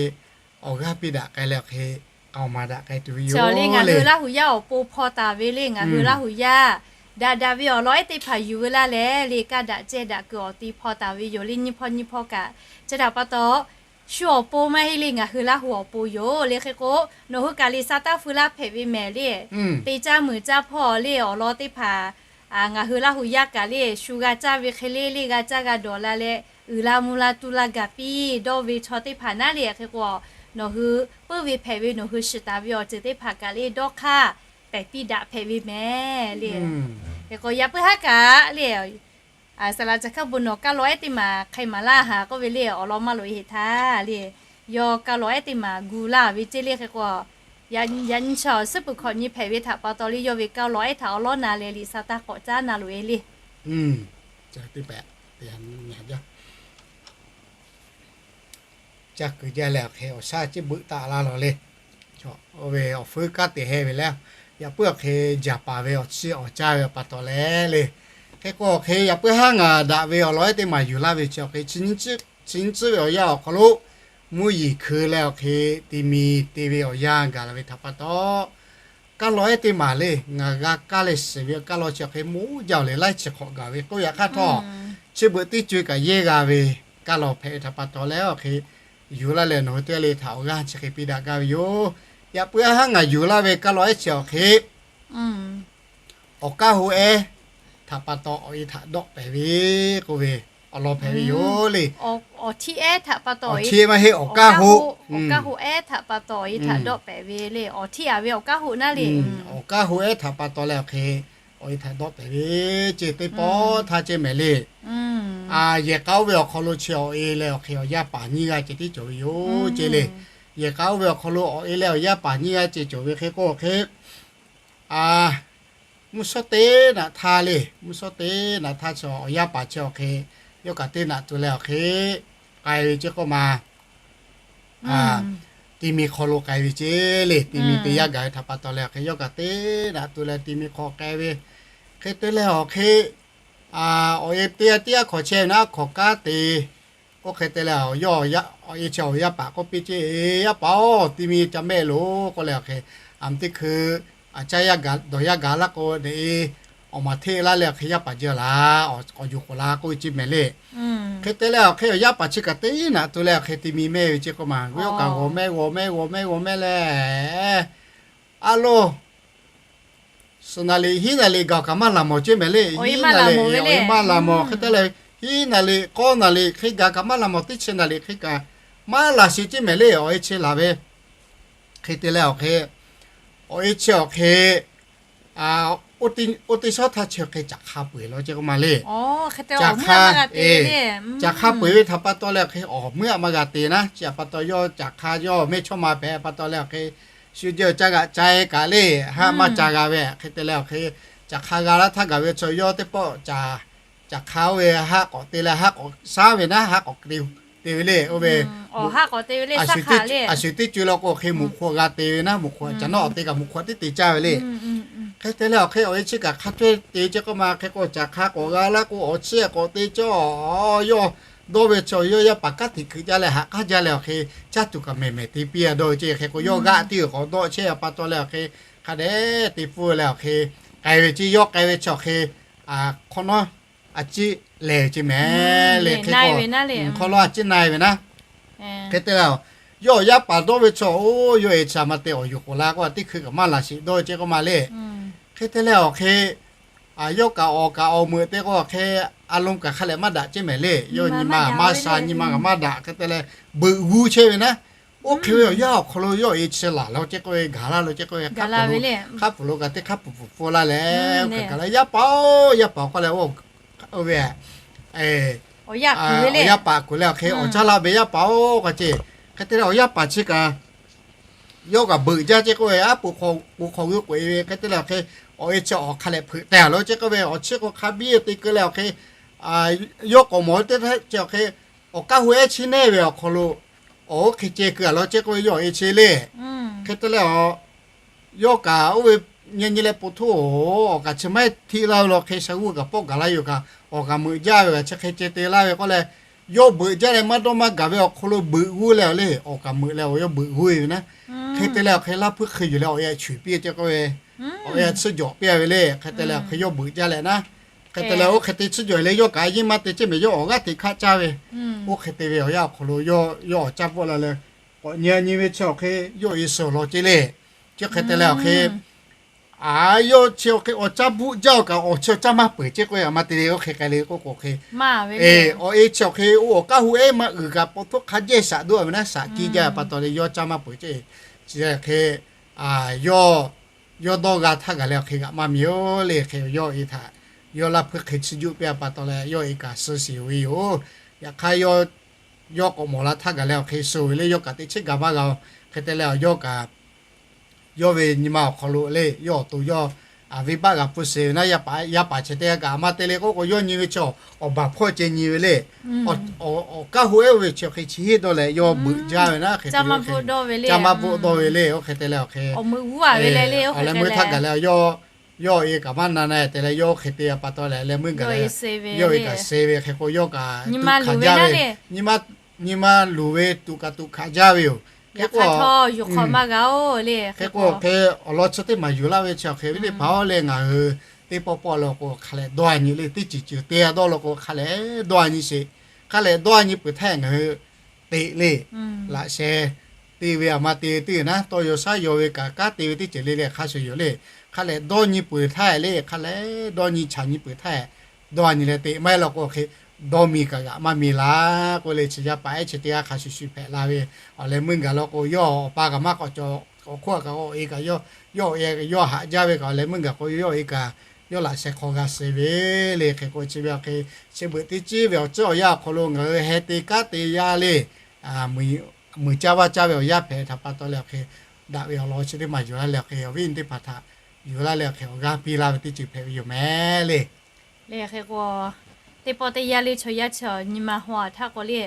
awˬ g'aˇ piˇ daꞈ k'ai leh awˬ hk'e k'aoˍ maˍ daꞈ k'ai tuˬ ve yoˬ le. Ngaˬ hui Laˇ Huˍ Yaˇ awˬ pon hpaw taˍ ve le, ngaˬ hui Laˇ Huˍ Yaˇ daꞈ daꞈ ve awˬ lawn ehˉ teˇ hpaˍ yuˬ veu laˇ leh le, kaˇ daꞈ cehˇ daꞈ kuiˬ awˬ ti hpaw taˍ ve yoˬ le. Nyiˇ hpawˇ nyiˇ hpawˇ kaꞈ chi htaꞈ pa taw, shu awˬ pon maˇ heˆ le, ngaˬ hui Laˇ Huˍ awˬ pon yoˬ le. Hk'e k'o nawˬ hui kaꞈ le sha taˇ feu laˇ hpehꞈ ve mehˍ le, te caˇ muiˬ caˇ hpawˇ le awˬ lawn teˇ hpaˍ ngaˬ hui Laˇ Huˍ Yaˇ kaꞈ le shu g'a caˇ ve hk'e le le g'a caˇ g'a dawˬ la leh uiˍ la mvuh la tu la gaˬ piˇ dawˇ ve chaw teˇ hpaˍ naˉ le. Hk'e k'o nawˬ hui puiˉ ve hpehꞈ ve nawˬ hui shiˍ taˍ ve awˬ ceuˬ teˇ hpaˍ kaꞈ le dawˇ hk'aˇ pehˬ piˇ daꞈ hpehꞈ ve mehˍ le. Hk'e k'o yaꞈ puiˉ haˉ kaꞈ le, saˍ laꞈ ca hkaˇ bon nawˬ kaˇ law ehˉ teˇ maˬ hk'e maˍ laˇ haˍ k'oˆ ve le, awˬ lawn maˇ loꞈ e heꞈ htaˇ le, yawˇ kaˇ law ehˉ teˇ maˬ gu laˇ ve ceˇ le. Hk'e k'o yaꞈ nyi chaw awˬ suhˉ peuˬ hkawꞈ nyi hpehꞈ ve htaꞈ pa taw le, yawˇ ve kaˇ law ehˉ htaꞈ awˬ lawˉ na leh liꞈ sa taˇ k'awꞈ caˉ na loꞈ e le. Ca kuiˬ jaˇ leh awˬ hk'e awˬ shaˉ ciˇ beuꞈ taˍ la lawˬ le. Oˇ ve awˬ feuˉ kanˉ te heh ve le, yaꞈ puiˉ awˬ hk'e jaˍ paˍ ve awˬ chiˇ awˬ caˇ ve pa taw leh le. Hk'e k'o awˬ hk'e yaꞈ puiˉ haˉ ngaˬ daꞈ ve awˬ lawn ehˉ teˇ maˬ yuˬ laˇ ve chi awˬ hk'e, chi nyiˇ chi ve awˬ yanˇ awˬ hk'aw lo mvuhˇ yeˬ hkui leh awˬ hk'e ti mi te ve awˬ yanˇ gaˬ la ve htaꞈ pa taw, kaˇ law ehˉ teˇ maˬ le ngaˬ g'a kaˇ leh shiˍ ve kaˇ law chi awˬ hk'e moˉ jaˇ awˬ leh laiˉ chi hk'awꞈ gaˬ ve k'oˆ yaꞈ hk'aˇ htawˇ, chi beuꞈ teˇ co e kaꞈ yehˇ g'a ve kaˇ law hpehꞈ ve htaꞈ pa taw leh awˬ hk'e yuˬ laˇ leh nawˬ hui teˇ g'aˇ le htaꞈ awˬ g'aˇ chi hk'e piˇ daꞈ gaˇ ve yoˬ. Yaꞈ puiˉ haˉ ngaˬ yuˬ laˇ ve kaˇ law ehˉ chi awˬ hk'e awˬ kaˇ ho ehˉ htaꞈ pa taw awˬ e htaꞈ dawˆ pehˍ ve k'oˆ ve awˬ lawn hpehꞈ ve yoˬ le. Awˬ htiˇ ehˉ htaꞈ pa taw, awˬ htiˇ ehˉ maˇ heˆ, awˬ kaˇ ho, awˬ kaˇ ho ehˉ htaꞈ pa taw awˬ e htaꞈ dawˆ pehˍ ve le. Awˬ htiˇ a ve awˬ kaˇ ho naˉ le, awˬ kaˇ ho ehˉ htaꞈ pa taw leh awˬ hk'e awˬ e htaꞈ dawˆ pehˍ ve ceˇ. Teˇ pawˆ htaˇ ceˇ mehˍ le. Yehˬ k'a oˇ ve awˬ hk'aw lo chi awˬ e leh awˬ hk'e awˬ yaˇ paˍ nyiˇ g'aˇ ceh tiˉ cawˬ ve yoˬ ceˇ le. Yehˬ k'a oˇ ve awˬ hk'aw lo awˬ e leh awˬ yaˇ paˍ nyiˇ g'aˇ ceh cawˬ ve hk'e k'o awˬ hk'e mvuhˇ shawˉ teˇ naꞈ htaˇ le, mvuhˇ shawˉ teˇ naꞈ htaˇ chi awˬ yaˇ paˍ chi awˬ hk'e yawˇ kaꞈ teˇ naꞈ tuˬ leh awˬ hk'e k'ai ve ceˇ k'oˆ ma, ti mi hk'aw lo k'ai ve ceˇ le. Ti mi te yaˇ gaˬ ve htaꞈ pa taw leh awˬ hk'e yawˇ kaꞈ teˇ naꞈ tuˬ leh ti mi hk'aw k'ai ve hk'e te leh awˬ hk'e awˬ e teˇ g'aˇ teˇ g'aˇ hk'awꞈ chehˇ ve naˉ hk'awꞈ kanˉ te k'oˆ hk'e te leh, awˬ e chi awˬ yaˇ paˍ k'oˆ piˇ ceˇ, Yaˇ paˍ-oˬ, ti mi ca mehˆ loˬ k'oˆ leh awˬ hk'e, a, teˇ hkui a caˇ dawˬ yaˇ gaˬ laˇ k'o, awˬ maˬ hteˇ laˇ leh awˬ hk'e yaˇ paˍ jaˇ laˇ, k'awꞈ yuˬ k'oꞈ la k'oˆ ve ceˇ mehˍ le. Hk'e te leh awˬ hk'e awˬ yaˇ paˍ chi kaꞈ teˇ naꞈ tuˬ leh awˬ hk'e ti mi mehˆ ve ceˇ k'oˆ ma, yawˇ kaꞈ g'awˬ mehˆ g'awˬ mehˆ g'awˬ mehˆ g'awˬ mehˆ leh, a loˬ, suhˍ naˍ liꞈ hiˉ naˍ liꞈ gaˬ kaꞈ maˇ laˬ mawˬ ceˇ mehˍ le. Hiˉ naˍ liꞈ awˬ e maˇ laˬ mawˬ hk'e te leh, hiˉ naˍ liꞈ k'awˇ naˍ liꞈ hk'e gaˬ kaꞈ maˇ laˬ mawˬ, teˇ chi naˍ liꞈ hk'e kaꞈ maˇ laˬ sheˍ ceˇ mehˍ le. Awˬ e chi laˬ ve hk'e te leh awˬ hk'e awˬ e chi awˬ hk'e, oˇ teˇ shawˉ htaˇ chi hk'e caˬ hk'a peu-eˬ law ceh k'oˆ ma le. Caˬ hk'a, caˬ hk'a peu-eˬ ve htaꞈ pa taw leh awˬ hk'e awˬ meuˇ aꞈ maˇ g'a te naˉ. Chi htaꞈ pa taw yawˇ caˬ hk'a yawˇ mehˇchawˇma hpehꞈ pa taw leh awˬ hk'e shu jehˇ caˇ g'aꞈ ca-e kaꞈ le, haˆ maˇ ca g'a ve hk'e te leh awˬ hk'e caˬ hk'a g'a laˇ htaˇ gaˬ ve chaw yawˇ teˇ pawˆ caˬ hk'a oˇ ve haˆ k'awꞈ te leh haˆ k'awꞈ shaˉ ve naˉ, haˆ k'awꞈ te, te ve le. Oˇ ve aˬ shu teˇ co law k'o hk'e muꞈ hk'oˆ g'a te ve naˉ, muꞈ hk'oˆ caˬ nawˉ awˬ te kaꞈ muꞈ hk'oˆ tiˉ te caˇ ve le. Hk'e te leh awˬ hk'e awˬ e chi kaꞈ hk'a caweh te ceh k'oˆ ma. Hk'e k'o caˬ hk'a k'awꞈ g'a laˇ k'o awˬ chiˇ k'awꞈ te cawˇ, yawˇ dawˇ ve chaw yawˇ yaˇ paˍ kanˉ hteꞈ hkeuꞈ jaˇ leh haꞈ k'aˉ jaˇ leh awˬ hk'e caˇ tuˬ kaꞈ mehˍ mehˍ te piˇ a dawˇ ve ceh. Hk'e k'o yawˇ g'aˆ tiˇ g'uiˬ k'awꞈ dawˆ chehˇ a pa taw leh awˬ hk'e hk'a dehꞈ te pfuhˇ leh awˬ hk'e k'ai ve ceh. Yawˇ k'ai ve chi awˬ hk'e hk'awꞈ nawˉ a ciˉ lehˬ ceh mehˍ le. Hk'e hk'awꞈ nawˉ a ciˉ na-e ve naˉ. Hk'e te leh yawˇ awˬ yaˇ paˍ dawˇ ve chaw, oˇ yawˇ e chi ma te awˬ yuˬ k'oˍ la k'o teˇ hkui kaꞈ maˇ laˬ sheˍ dawˇ ve ceh k'oˆ ma le. Hk'e te leh awˬ hk'e yawˇ kaꞈ awˬ kaꞈ awˬ meuꞈ te k'o hk'e a lo kaꞈ hk'a lehˬ maˇ daꞈ ceh mehˍ le. Yawˇ nyi ma maˇ sha, nyi ma kaꞈ maˇ daꞈ. Hk'e te leh beuꞈ g'uˇ chehˇ ve naˉ. Oˇ hk'e ve awˬ yanˇ awˬ hk'aw lo yawˇ e chi laˬ la ceh k'oˆ ve, gaˬ laˇ lo ceh k'oˆ ve, hk'a pfuhˍ lo kaꞈ teˇ hk'a pfuhˍ pfuhˍ laˇ leh, oˇ hk'e gaˬ la, Yaˇ paˍ-oˬ, yaˇ paˍ-oˬ k'oˆ leh, oˇ ve awˬ yaˇ paˍ kuˬ leh awˬ hk'e awˬ caˇ la ve, Yaˇ paˍ-oˬ k'oˆ ce. Hk'e te leh awˬ yaˇ paˍ chi kaꞈ yawˇ kaꞈ beuꞈ jaˇ ceh k'oˆ ve, aˉ poꞈ hk'aw g'uiˇ k'oꞈ-e ve. Hk'e te leh awˬ hk'e awˬ e chi awˬ hk'a lehˬ hpeuꞈ teh a lo ceh k'oˆ ve, awˬ chiˇ k'o hk'a biˇ te keu leh awˬ hk'e yawˇ k'awꞈ mawˬ teˇ htaˇ chi awˬ hk'e awˬ kaˇ hu ehˉ chiˇ neˇ ve awˬ hk'aw lo awˬ oˇ hk'e ceh keu a lo ceh k'oˆ ve, yawˇ awˬ e chi le. Hk'e te leh awˬ yawˇ kaꞈ oˇ ve nyi nyi leh po htoˇ, awˬ kaꞈ chi maˇ heˆ htiˆ laˇ ve law hk'e sha g'uˇ kaꞈ pawˆ gaˬ laˇ yoˬ kaꞈ, awˬ kaꞈ meuꞈ jaˇ ve kaꞈ chi hk'e ceh te laˇ ve k'oˆ leh, yawˇ beuꞈ jaˇ leh maˇ dawˇ maˇ gaˬ ve awˬ hk'aw lo beuꞈ g'uˇ leh awˬ le, awˬ kaꞈ meuꞈ leh awˬ yawˇ beuꞈ g'uˇ ve naˉ. Hk'e te leh awˬ hk'e laˇ hpuiˇ hk'e yuˬ leh awˬ e a chuˬ piˇ ceh k'oˆ ve, awˬ e a tsuhˇ jawꞈ piˇ a ve le. Hk'e te leh awˬ hk'e yawˇ beuꞈ jaˇ leh naˉ. Hk'e te leh oˇ hk'e te tsuhˇ jawꞈ leh yawˇ kaꞈ a yeˇ maˇ te ceh mehˍ, yawˇ awˬ g'aˇ hteꞈ hkaˆ caˇ ve. Oˇ hk'e te ve awˬ yanˇ awˬ hk'aw lo yawˇ awˬ caˇ bvuhˆ la leh k'awꞈ nyi nyi ve chi awˬ hk'e yawˇ e suhˍ law ceh le. Chi hk'e te leh awˬ hk'e a yawˇ chi awˬ hk'e awˬ caˇ bvuhˆ jaˇ-oˬ kaꞈ awˬ chi awˬ caˇ maˇ peuˬ ceh k'oˆ ve, a ma te le oˇ hk'e k'ai le k'oˆ k'o hk'e, awˬ e chi awˬ hk'e oˇ awˬ kaˇ hu ehˉ maˇ uiˍ kaꞈ po htoˇ hk'a jehˇ shaꞈ doˆ a ve naˉ, shaꞈ kiˇ jaˇ pa taw leh yawˇ caˇ maˇ peuˬ ceh. Chi hk'e yawˇ yawˇ dawˇ g'a htaˇ gaˬ leh awˬ hk'e g'aꞈ maˇ miˬ-oˬ le. Hk'e yawˇ e htaꞈ yawˇ laˇ hpuiˇ hk'e tsuhˇ juˆ piˇ a pa taw leh yawˇ e kaꞈ suh shiˍ ve yoˬ. Yaꞈ hk'aˇ yawˇ k'awꞈ mawˬ la htaˇ gaˬ leh awˬ hk'e suh ve le, yawˇ kaꞈ teꞈ chiˉ gaˬ maˇ g'a-oˬ. Hk'e te leh yawˇ kaꞈ yawˇ ve nyi ma awˬ hk'aw lo le, yawˇ awˬ to yawˇ venˇbaˆ g'a pfuhˇ sheˍ ve naˉ, yaˇ paˍ yaˇ paˍ chi teˇ g'aˇ kaꞈ a ma te le k'oˆ k'o yawˇ nyi ve chi awˬ baˬ hpawˇ ceh nyi ve le. Awˬ kaˇ hu ehˉ oˇ ve chi hk'e chi heˆ dawˇ leh yawˇ beuꞈ jaˇ ve naˉ. Hk'e te caˇ maˇ bvuhˆ dawˇ ve le, caˇ maˇ bvuhˆ dawˇ ve le. Oˇ hk'e te leh awˬ hk'e awˬ leh meuˇ htaˇ gaˬ leh yawˇ yawˇ e kaꞈ maˇ na na te leh yawˇ oˇ hk'e te a pa taw leh leh meuˇ gaˬ leh yawˇ e kaꞈ se ve hk'e k'o yawˇ kaꞈ tuꞈ hkanˍ jaˇ ve, nyi ma luˬ ve tuꞈ kaꞈ tuꞈ hkanˍ jaˇ ve yoˬ. Hk'e k'o, hk'e k'o hk'e awˬ lawn chi teˇ maˬ yuˬ laˇ ve chi awˬ hk'e ve teˇ hpaˍ-oˬ le, ngaˬ hui teˇ pawˆ pawˆ lo k'o hk'a lehˬ dawˇ a nyi le, teˇ ceuˬ ceuˬ te a dawˇ lo k'o hk'a lehˬ dawˇ a nyi sheˍ. Hk'a lehˬ dawˇ a nyi peuˬ htaˇ ngaˬ hui teꞈ le. Laꞈ sheh te ve a ma te teˇ naˉ, tawˇ yaw shaˉ yaw ve kaꞈ kanˉ te ve teˇ ceuˬ le le hk'a shuˍ yoˬ le. Hk'a lehˬ dawˇ nyi peuˬ htaˇ le, hk'a lehˬ dawˇ nyi chaꞈ nyi peuˬ htaˇ dawˇ a nyi leh teꞈ maˇ heˆ law k'o hk'e dawˇ miˬ kaꞈ g'aꞈ maˇ miˬ laˇ k'oˆ le. Chi yaˇ paˍ ehˉ chi teˇ g'aˇ hk'a shuˍ shuˍ hpehꞈ la ve. Awˬ leh meuˇ gaˬ law k'o yawˇ awˬ pa kaꞈ maˇ k'awꞈ cawˬ, awˬ hk'oˆ kaꞈ awˬ e kaꞈ yawˇ yawˇ haꞈ jaˇ ve kaꞈ awˬ leh meuˇ gaˬ k'o yawˇ e kaꞈ yawˇ laꞈ sheh hk'aw g'a suh ve le. Hk'e k'o chi ve awˬ hk'e chi beuꞈ teˇ ciˉ ve awˬ tcuhˉ awˬ yanˇ awˬ hk'aw lo ngaˬ hui heh te kanˉ te yaˇ le. Muiˬ caˇ vaˇ caˇ ve awˬ yanˇ hpehꞈ htaꞈ pa taw leh awˬ hk'e daꞈ ve awˬ lawn chi teˇ maˬ yuˬ laˇ leh awˬ hk'e awˬ viˉ awˬ nyi teˇ hpaˍ htaꞈ yuˬ laˇ leh awˬ hk'e awˬ g'aˇ piˇ laˇ ve teˇ ceuˬ hpehꞈ ve yoˬ meh le. Le hk'e k'o teˇ pawˆ teˇ yanˇ le chaw yaˇ chi nyi ma haw a htaˇ k'o le,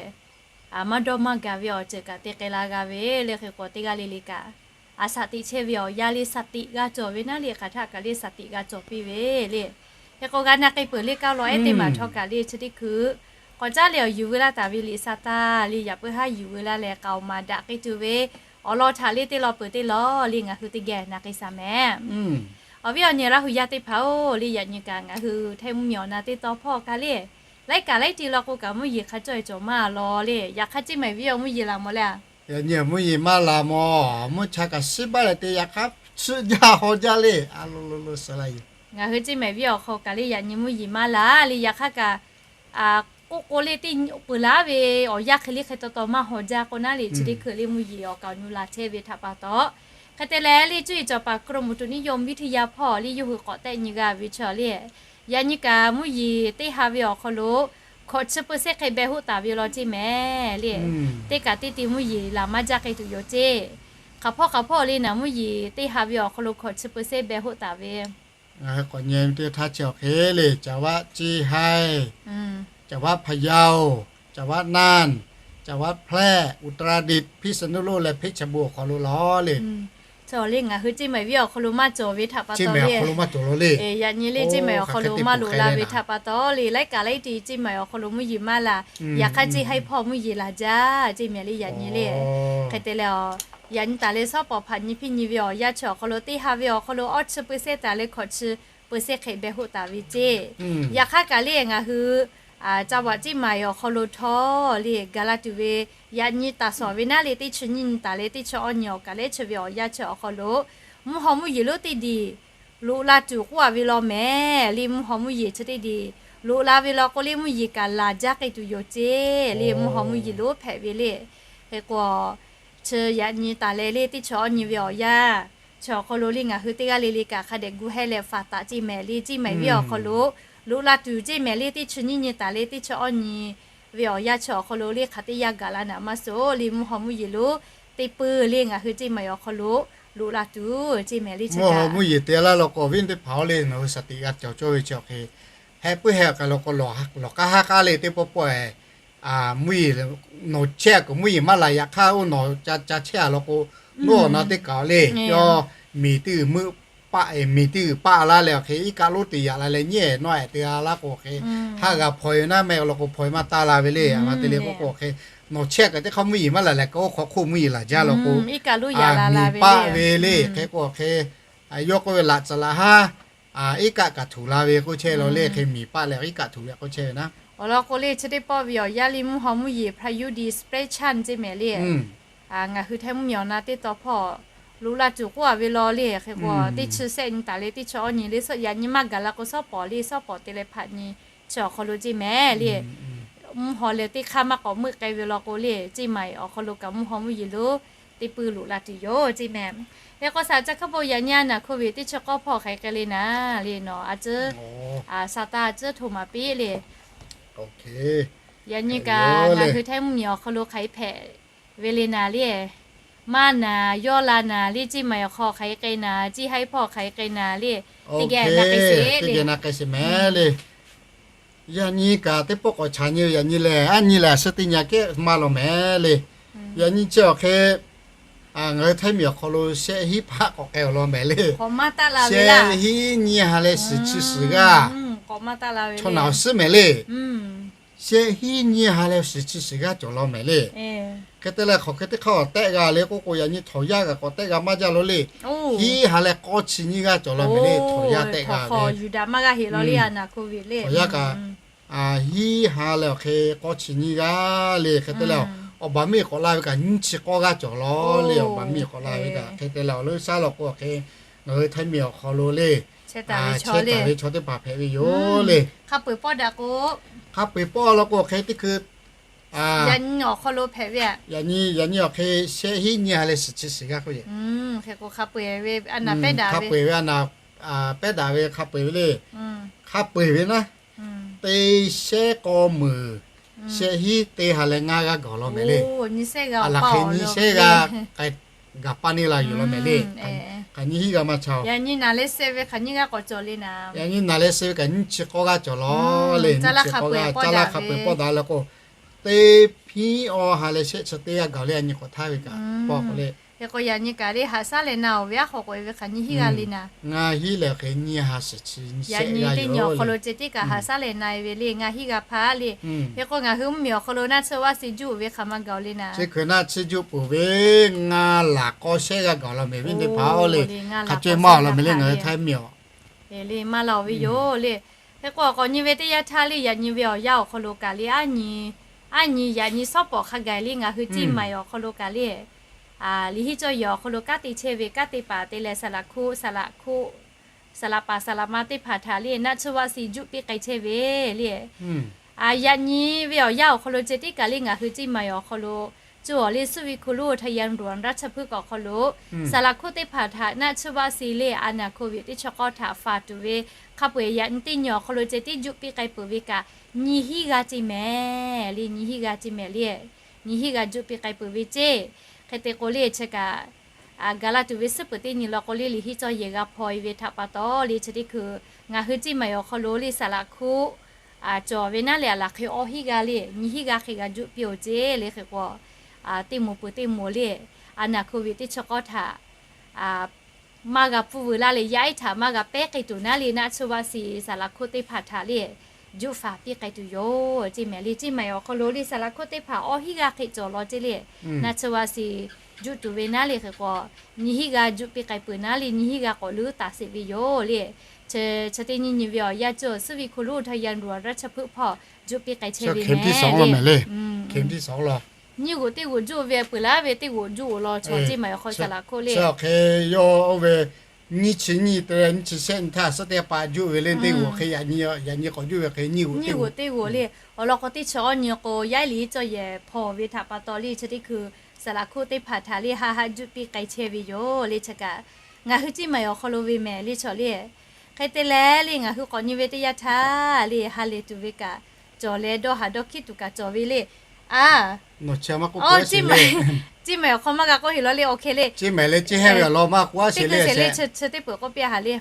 a maˇ dawˇ maˇ gaˬ ve awˬ ceuˬ kaꞈ te k'ai la g'a ve le. Hk'e k'o teˇ g'aˇ le le kaꞈ a shaꞈ teꞈ chehˇ ve awˬ yanˇ le shaꞈ teꞈ g'a cawˬ ve naˉ le, hk'aˬ htaˆ kaꞈ le shaꞈ teꞈ g'a cawˬ piˇ ve le. Hk'e k'o g'a na k'ai peuˬ le kaˇ law ehˉ teˇ maˬ htawˇ kaꞈ le chi teˇ hkui k'awꞈ caˉ leh awˬ yuˬ veu laˇ taˍ ve liꞈ sa taˇ le, yaꞈ puiˉ haˉ yuˬ veu laˇ leh k'aoˍ maˍ daꞈ k'ai tuˬ ve awˬ lawn htaꞈ le teˇ law peuˬ teˇ law le ngaˬ hui teˇ geh na k'ai shaˍ meh. Awˬ viˉ awˬ nyi Laˇ hu yaˇ teˇ hpaˍ-oˬ le, yaꞈ nyi kaꞈ ngaˬ hui htaiˇ mvuhˇmiˬ awˬ na teˇ taw hpawˇ kaꞈ le laiˉ kaꞈ laiˉ ti law k'o kaꞈ mvuhˇ yeˬ hk'a cawˇ cawˬ maˇ law le. Yaꞈ hk'aˇ ceˇ mehˍ viˉ awˬ mvuhˇ yeˬ laˬ mawˬ le. Yaꞈ nyi mvuhˇ yeˬ maˇ laˬ mawˬ, mvuhˇ cha kaꞈ shiˉ baˆ leh te yaꞈ hk'aˇ tsuhˆ jaˇ haw jaˇ le. A lo lo lo suh la yoˬ. Ngaˬ hui ceˇ mehˍ viˉ awˬ hk'aw kaꞈ le yaꞈ nyi mvuhˇ yeˬ maˇ laˬ le. Yaꞈ hk'aˇ kaꞈ k'oˆ k'o le teˇ peuˬ laˇ ve awˬ yanˇ hk'e le hk'e taw taw maˇ haw jaˇ k'o naˉ le, chi teˇ hkui le mvuhˇ yeˬ awˬ kaˍ awˬ nu la chehˇ ve htaꞈ pa taw Hk'e te leh le, cuˇ yiˍ cawˬ paˍ กรมอุตุนิยมวิทยา hpawˇ le yawˇ hui k'awꞈ tehˆ nyi g'a ve chaw le, yaꞈ nyi kaꞈ mvuhˇ yeˬ teˇ ha ve awˬ hk'aw lo hkawꞈ chi เปอร์เซ็นต์ hk'e beh hoˆ taˍ ve law ceˇ mehˍ le. Teˇ kaꞈ teˇ ti mvuhˇ yeˬ laˬ maˇ jaˇ k'ai tuˬ yoˬ ceˇ. Hk'aˬ hpawˇ hk'aˬ hpawˇ le naˍ, mvuhˇ yeˬ teˇ ha ve awˬ hk'aw lo hkawꞈ chi เปอร์เซ็นต์ beh hoˆ taˍ ve จังหวัด เชียงราย จังหวัด พะเยา จังหวัดน่าน จังหวัดแพร่ อุตรดิตถ์ พิษณุโลก leh เพชรบูรณ์ awˬ hk'aw lo law le. Cawˬ le, ngaˬ hui ceˇ mehˍ ve awˬ hk'aw lo maˇ cawˬ ve htaꞈ pa taw le, yaꞈ nyi le ceˇ mehˍ awˬ hk'aw lo maˇ loꞈ la ve htaꞈ pa taw le, laiˉ kaꞈ laiˉ ti ceˇ mehˍ awˬ hk'aw lo mvuhˇ yeˬ maˇ laˬ. Yaꞈ hk'aˇ ceˇ haiˉ hpawˇ mvuhˇ yeˬ laˬ jaˇ ceˇ mehˍ le, yaꞈ nyi le. Hk'e te leh, yaꞈ nyi taˍ leh shawˉ pawˍ hpaꞈ nyi hpiˇ nyi ve awˬ yanˇ chi awˬ hk'aw lo teˇ ha ve awˬ hk'aw lo awˇ chi เปอร์เซ็นต์ taˍ leh hkawꞈ chi เปอร์เซ็นต์ hk'e beh hoˆ taˍ ve ceˇ. Yaꞈ hk'aˇ kaꞈ le ngaˬ hui จังหวัด เชียงราย awˬ hk'aw lo htawˇ le gaˬ la tuˬ ve, yaꞈ nyi taˍ shawˍ ve naˉ le teˇ chi nyiˇ nyi taˍ leh teˇ chi awˇ nyi awˬ kaꞈ leh chi ve awˬ yanˇ chi awˬ hk'aw lo mvuhˇ haw mvuhˇ yeˬ lonˉ teˇ diˬ loꞈ la tuˬ k'oˆ a ve law mehˍ le. Mvuhˇ haw mvuhˇ yeˬ chi teˇ diˬ loꞈ la ve law k'o le, mvuhˇ yeˬ kaꞈ laˬ jaˇ k'ai tuˬ yoˬ ceˇ le. Mvuhˇ haw mvuhˇ yeˬ lonˉ hpehꞈ ve le. Hk'e k'o, chi yaꞈ nyi taˍ leh le teˇ chi awˇ nyi ve awˬ yanˇ chi awˬ hk'aw lo le ngaˬ hui teˇ g'aˇ le le kaꞈ hk'a dehꞈ gu heh leh faˍ taˍ ceˇ mehˍ le, ceˇ mehˍ ve awˬ hk'aw lo loꞈ la tuˬ ceˇ mehˍ le. Teˇ chi nyiˇ nyi taˍ leh teˇ chi awˇ nyi ve awˬ yanˇ chi awˬ hk'aw lo le hk'aˬ teˇ yanˇ gaˬ la naˍ maˇ suh le. Mvuhˇ haw mvuhˇ yeˬ lonˉ teˇ peuˬ le ngaˬ hui ceˇ mehˍ awˬ hk'aw lo loꞈ la tuˬ ceˇ mehˍ le. Mvuhˇ haw mvuhˇ yeˬ te laˇ law k'o, awˬ viˉ teˇ hpaˍ-oˬ le, ngaˬ hui shaˍ tiꞈ g'a cawˬ cawˇ ve chi awˬ hk'e, heh puiˉ heh kaꞈ law k'o, lawˬ k'aˉ haˉ k'aˉ le teˇ pawˆ pawˆ-e, mvuhˇ yeˬ nawˬ chehˇ kuiˬ mvuhˇ yeˬ maˇ laˬ. Yaꞈ hk'aˇ oˇ nawˬ ca chehˇ a law k'o, nawˬ awˬ na teˇ kaꞈ le, yawˇ miˬ teˇ g'uiˬ meuˆ paˆ-e, miˬ teˇ g'uiˬ paˆ laˇ leh awˬ hk'e iˉ kaˆ lonˉ te yaꞈ la leh nyiˉ-e nawˉ-e te g'a laˇ k'o hk'e, haˆ g'a hpaw-e naˉ mehˆ law k'o hpaw-e maˇ taˇ la ve le. A ma te le k'oˆ k'o hk'e, nawˬ chehˇ kaꞈ teˇ hk'aˇ mvuhˇ yeˬ maˇ laˬ leh kaꞈ oˇ hk'aw hk'oˆ mvuhˇ yeˬ laˬ jaˇ law k'o, miˬ paˆ ve le. Hk'e k'o hk'e, yawˇ k'oˆ ve laꞈ tcuhˍ laꞈ haˉ iˉ kaˆ kaꞈ htuˬ la ve k'oˆ chehˇ law le. Hk'e miˬ paˆ leh iˉ kaˆ htuˬ ve k'oˆ chehˇ ve naˉ. Awˬ lawn k'o le chi teˇ pawˆ ve awˬ yanˇ le mvuhˇ haw mvuhˇ yeˬ พายุดีเปรสชัน ceˇ mehˍ le. Ngaˬ hui Htaiˇ mvuhˇmiˬ awˬ na teˇ taw hpawˇ loꞈ la tuˬ k'oˆ a ve law le. Hk'e k'o teˇ chi sehˆ nyi taˍ leh teˇ chi awˇ nyi le, yaꞈ nyi maˇ gaˬ la k'o shawˉ pawˍ le, shawˉ pawˍ te leh hpaꞈ nyi chi awˬ hk'aw lo ceˇ mehˍ le. Mvuhˇ haw leh teˇ hk'aˇ maˇ k'awꞈ meuˆ k'ai ve law k'o le, ceˇ mehˍ awˬ hk'aw lo kaꞈ mvuhˇ haw mvuhˇ yeˬ lonˉ teˇ peuˬ loꞈ la tuˬ yoˬ ceˇ mehˍ. Hk'e k'o shaˍ ca hk'aˇ po yaꞈ nyi a naˍ โควิด teˇ chi k'awˇ hpawˇ hk'aˬ hk'e le naˍ le nawˬ a ciˉ, shaˍ taˇ a ciˉ hto maˍ piˇ le. Yaꞈ nyi kaꞈ ngaˬ hui Htaiˇ mvuhˇmiˬ awˬ hk'aw lo hk'aˬ hk'e hpehꞈ ve le naˍ le, maˇ naˍ yawˇ la naˍ le, ceˇ mehˍ awˬ hk'aw hk'aˬ hk'e k'ai naˍ, ceˇ haiˉ hpawˇ hk'aˬ hk'e k'ai naˍ le, teˇ geh na k'ai sheˍ le. Yaꞈ nyi kaꞈ teˇ pawˆ k'awꞈ chaꞈ nyi ve, yaꞈ nyi lehˬ a nyi lehˬ a suh teˇ nyi kehˉ maˇ law mehˍ le. Yaꞈ nyi chi awˬ hk'e ngaˬ hui Htaiˇ miˬ awˬ hk'aw lo shehˆ hiˉ hpaˆ k'awꞈ k'ai awˬ lawn mehˍ le. Shehˆ hiˉ nyiˇ ha leh shiˍ chi shiˍ g'aˇ chaw naˬ awˬ suhˉ mehˍ le. Shehˆ hiˉ nyiˇ ha leh shiˍ chi shiˍ g'aˇ cawˬ law mehˍ le. Hk'e te leh hk'aˬ hk'e teˇ hk'aˇ awˬ tehˆ g'a le k'oˆ k'o, yaꞈ nyi htawnˍ yaˇ kaꞈ k'awꞈ tehˆ g'a maˇ jaˇ law le. Hiˉ ha leh k'awˇ chi nyiˇ g'aˇ cawˬ law mehˍ le. Htawnˍ yaˇ tehˆ g'a ve, htawnˍ yaˇ kaꞈ hiˉ ha leh awˬ hk'e k'awˇ chi nyiˇ g'aˇ le. Hk'e te leh awˬ baˬ miˇ k'awꞈ la ve kaꞈ nyiˇ chi k'awˇ g'aˇ cawˬ law le. Awˬ baˬ miˇ k'awꞈ la ve kaꞈ hk'e te leh awˬ leuˉ shaˉ law k'o awˬ hk'e ngaˬ hui Htaiˇ miˬ awˬ hk'aw lo le chehˇ taˍ ve chaw teˇ hpaˍ hpehꞈ ve yoˬ le. Hk'a peu-eˬ pawˆ daꞈ k'o, hk'a peu-eˬ pawˆ law k'o hk'e teˇ hkui yaꞈ nyi awˬ hk'aw lo hpehꞈ ve, yaꞈ nyi awˬ hk'e shehˆ hiˉ nyiˇ ha leh shiˍ chi shiˍ g'aˇ k'oˆ ve, hk'e k'o hk'a peu-eˬ ve a naˍ pehˉ daꞈ ve, hk'a peu-eˬ ve a naˍ pehˉ daꞈ ve hk'a peu-eˬ ve le. Hk'a peu-eˬ ve naˉ, teˇ shehˆ k'awˇ meunˍ shehˆ hiˉ teˇ ha leh ngaˇ g'aˇ gaˬ law mehˍ le. A laˬ hk'e nyiˇ shehˆ g'aˇ k'ai gaˬ paˇ neˇ la yuˬ law mehˍ le. Hk'aˬ nyiˇ hiˉ g'aˇ maˇ chaˇ-oˬ. Yaꞈ nyi naˍ leh suh ve kaꞈ nyiˇ chi k'awˇ g'aˇ cawˬ law le. Nyiˇ chi k'awˇ g'aˇ cawˬ law le. Nyiˇ chi k'awˇ g'aˇ caˇ laˇ hk'a peu-eˬ pawˆ daꞈ le k'o, teˇ hiˉ awˇ ha leh shehˆ chi teˇ g'aˇ gaˬ le. A nyi k'awꞈ htaˇ ve kaꞈ pawˆ k'o le. Hk'e k'o yaꞈ nyi kaꞈ le haꞈ shaˉ leh na-oˬ ve aˉ hk'aw k'oꞈ-e ve hk'aˬ nyiˇ hiˉ g'aˇ le naˍ. Ngaˇ hiˉ leh hk'e nyiˇ ha shiˍ chi nyiˇ shehˆ g'aˇ teˇ nyi awˬ hk'aw lo ceh tiˉ kaꞈ haꞈ shaˉ leh na-e ve le ngaˇ hiˉ g'aˇ hpaˇ le. Hk'e k'o ngaˬ hui mvuhˇmiˬ awˬ hk'aw lo naˆ tsuhˇ vaˆ si juˆ ve hk'aˬ ma gaˬ-oˬ le naˍ. Chi hkui naˆ tsuhˇ juˆ peuˬ ve ngaˇ laˬ k'awˇ shehˆ g'aˇ gaˬ law mehˍ ve teˇ hpaˍ-oˬ le. Hk'a ceh maˇ awˬ lawn mehˍ le ngaˬ hui Htaiˇ miˬ-oˬ. Le maˇ laˬ ve yoˬ le. Hk'e k'o awˬ k'awꞈ nyi ve teˇ yanˇ htaˇ le yaꞈ nyi ve awˬ yanˇ awˬ hk'aw lo kaꞈ le, aˉ nyi, aˉ nyi yaꞈ nyi shawˉ pawˍ hk'a gaˬ le ngaˬ hui ceˇ maiˍ awˬ hk'aw lo kaꞈ le, liꞈ hiˉ cawˇ yehˬ awˬ hk'aw lo kanˉ te chehˇ ve kanˉ te paˍ te leh saˍ laꞈ hkoˆ, saˍ laꞈ paˍ saˍ laꞈ ma teˇ hpaˍ htaꞈ le naˆ tsuhˇ vaˆ si juˆ piˇ k'ai chehˇ ve le. Yaꞈ nyi ve awˬ yanˇ awˬ hk'aw lo ceh tiˉ kaꞈ le ngaˬ hui ceˇ maiˍ awˬ hk'aw lo cawˬ le suhˆ ve hkuˇ lonˉ ไทย Yangon รัฐพฤกษ์ awˬ hk'aw lo, saˍ laꞈ hkoˆ teˇ hpaˍ htaꞈ naˆ tsuhˇ vaˆ si le a naˍ hk'oˆ ve teˇ chi k'awˇ htaꞈ faˍ tuˬ ve hk'a peu-eˬ yaꞈ nyi teˇ nyi awˬ hk'aw lo ceh tiˉ juˆ piˇ k'ai peuˬ ve kaꞈ, nyiˇ hinˉ g'aˇ ceˇ mehˍ le, nyiˇ hinˉ g'aˇ ceˇ mehˍ le, nyiˇ hinˉ g'aˇ juˆ piˇ k'ai peuˬ ve ceˇ. Hk'e te k'o le chi kaꞈ, gaˬ la tuˬ ve suhˉ peuˬ teˇ nyi law k'o le, liꞈ hiˆ cawˇ yehˬ g'a hpaw e ve htaꞈ pa taw le chi teˇ hkui, ngaˬ hui Ceˇ maiˍ awˬ hk'aw lo le saˍ laꞈ hkoˆ cawˬ ve naˉ le a laˬ hk'e awˇ hinˉ g'aˇ le, nyiˇ hinˉ g'aˇ hk'e g'a juˆ piˇ-oˬ ceˇ le hk'e k'o, teˇ moˍ peuˬ teˇ moˍ le, a naˍ hk'oˆ ve teˇ chi k'awˇ htaꞈ maˇ g'a pfuhˇ veu laˇ le, yaˇ ehˉ htaꞈ maˇ g'a pehˉ k'ai tuˬ naˉ le naˆ tsuhˇ vaˆ si saˍ laꞈ hkoˆ teˇ hpaˍ htaꞈ le juˆ faˍ piˇ k'ai tuˬ yoˬ ceˇ mehˍ le. Ceˇ maiˍ awˬ hk'aw lo le saˍ laꞈ hkoˆ teˇ hpaˍ awˇ hinˉ g'aˇ hk'e cawˬ law ceˇ le, naˆ tsuhˇ vaˆ si juˆ tuˬ ve naˉ le hk'e k'o, nyiˇ hinˉ g'aˇ juˆ piˇ k'ai peuˬ naˉ le, nyiˇ hinˉ g'aˇ k'awꞈ luˉ taˍ sheˍ ve yoˬ le. Chi teˇ nyi nyi ve awˬ yanˇ cawˬ suhˉ ve hkuˇ lonˉ ไทย Yangon รัฐพฤกษ์ hpawˇ juˆ piˇ k'ai chehˇ ve mehˍ le. Nyiˇ g'oꞈ teˇ g'oꞈ juˆ ve peuˬ laˇ ve teˇ g'oꞈ juˆ-oˬ law chaw Ceˇ maiˍ awˬ hk'aw saˍ laꞈ hk'oˆ le. Hk'e yawˇ oˇ ve nyiˇ chi nyiˇ te nyiˇ chi shehˆ nyi htaˇ suhˉ teˇ paˆ juˆ ve le teˇ g'oꞈ hk'e yaꞈ nyi yaꞈ nyi k'awꞈ juˆ ve hk'e nyiˇ g'oꞈ teˇ g'oꞈ le. Awˬ lawn k'o teˇ chi awˇ nyi k'o yaˇ ehˉ liꞈ hiˆ cawˇ yehˬ hpaw ve htaꞈ pa taw le chi teˇ hkui saˍ laꞈ hkoˆ teˇ hpaˍ htaꞈ le haˆ haˆ juˆ piˇ k'ai chehˇ ve yoˬ le. Chi kaꞈ ngaˬ hui Ceˇ maiˍ awˬ hk'aw lo ve mehˍ le chaw le. Hk'e te leh le ngaˬ hui k'awꞈ nyi ve teˇ yanˇ htaˇ le ha lehˬ tuˬ ve kaꞈ cawˬ leh dawˇ haˍ dawˇ hkiˉ tuˬ kaꞈ cawˬ ve le. A, Ceˇ maiˍ awˬ hk'aw maˇ g'a k'oˆ heˍ law le awˬ hk'e le. Ceˇ maiˍ leh Ceˇ haiˉ ve awˬ lawn maˇ k'oˆ a sheˍ le. Ceˇ ha lehˬ Ceˇ maiˍ awˬ maˇ k'e heˍ htaˇ le chaw teˇ peuˬ k'oˆ piˇ ha le.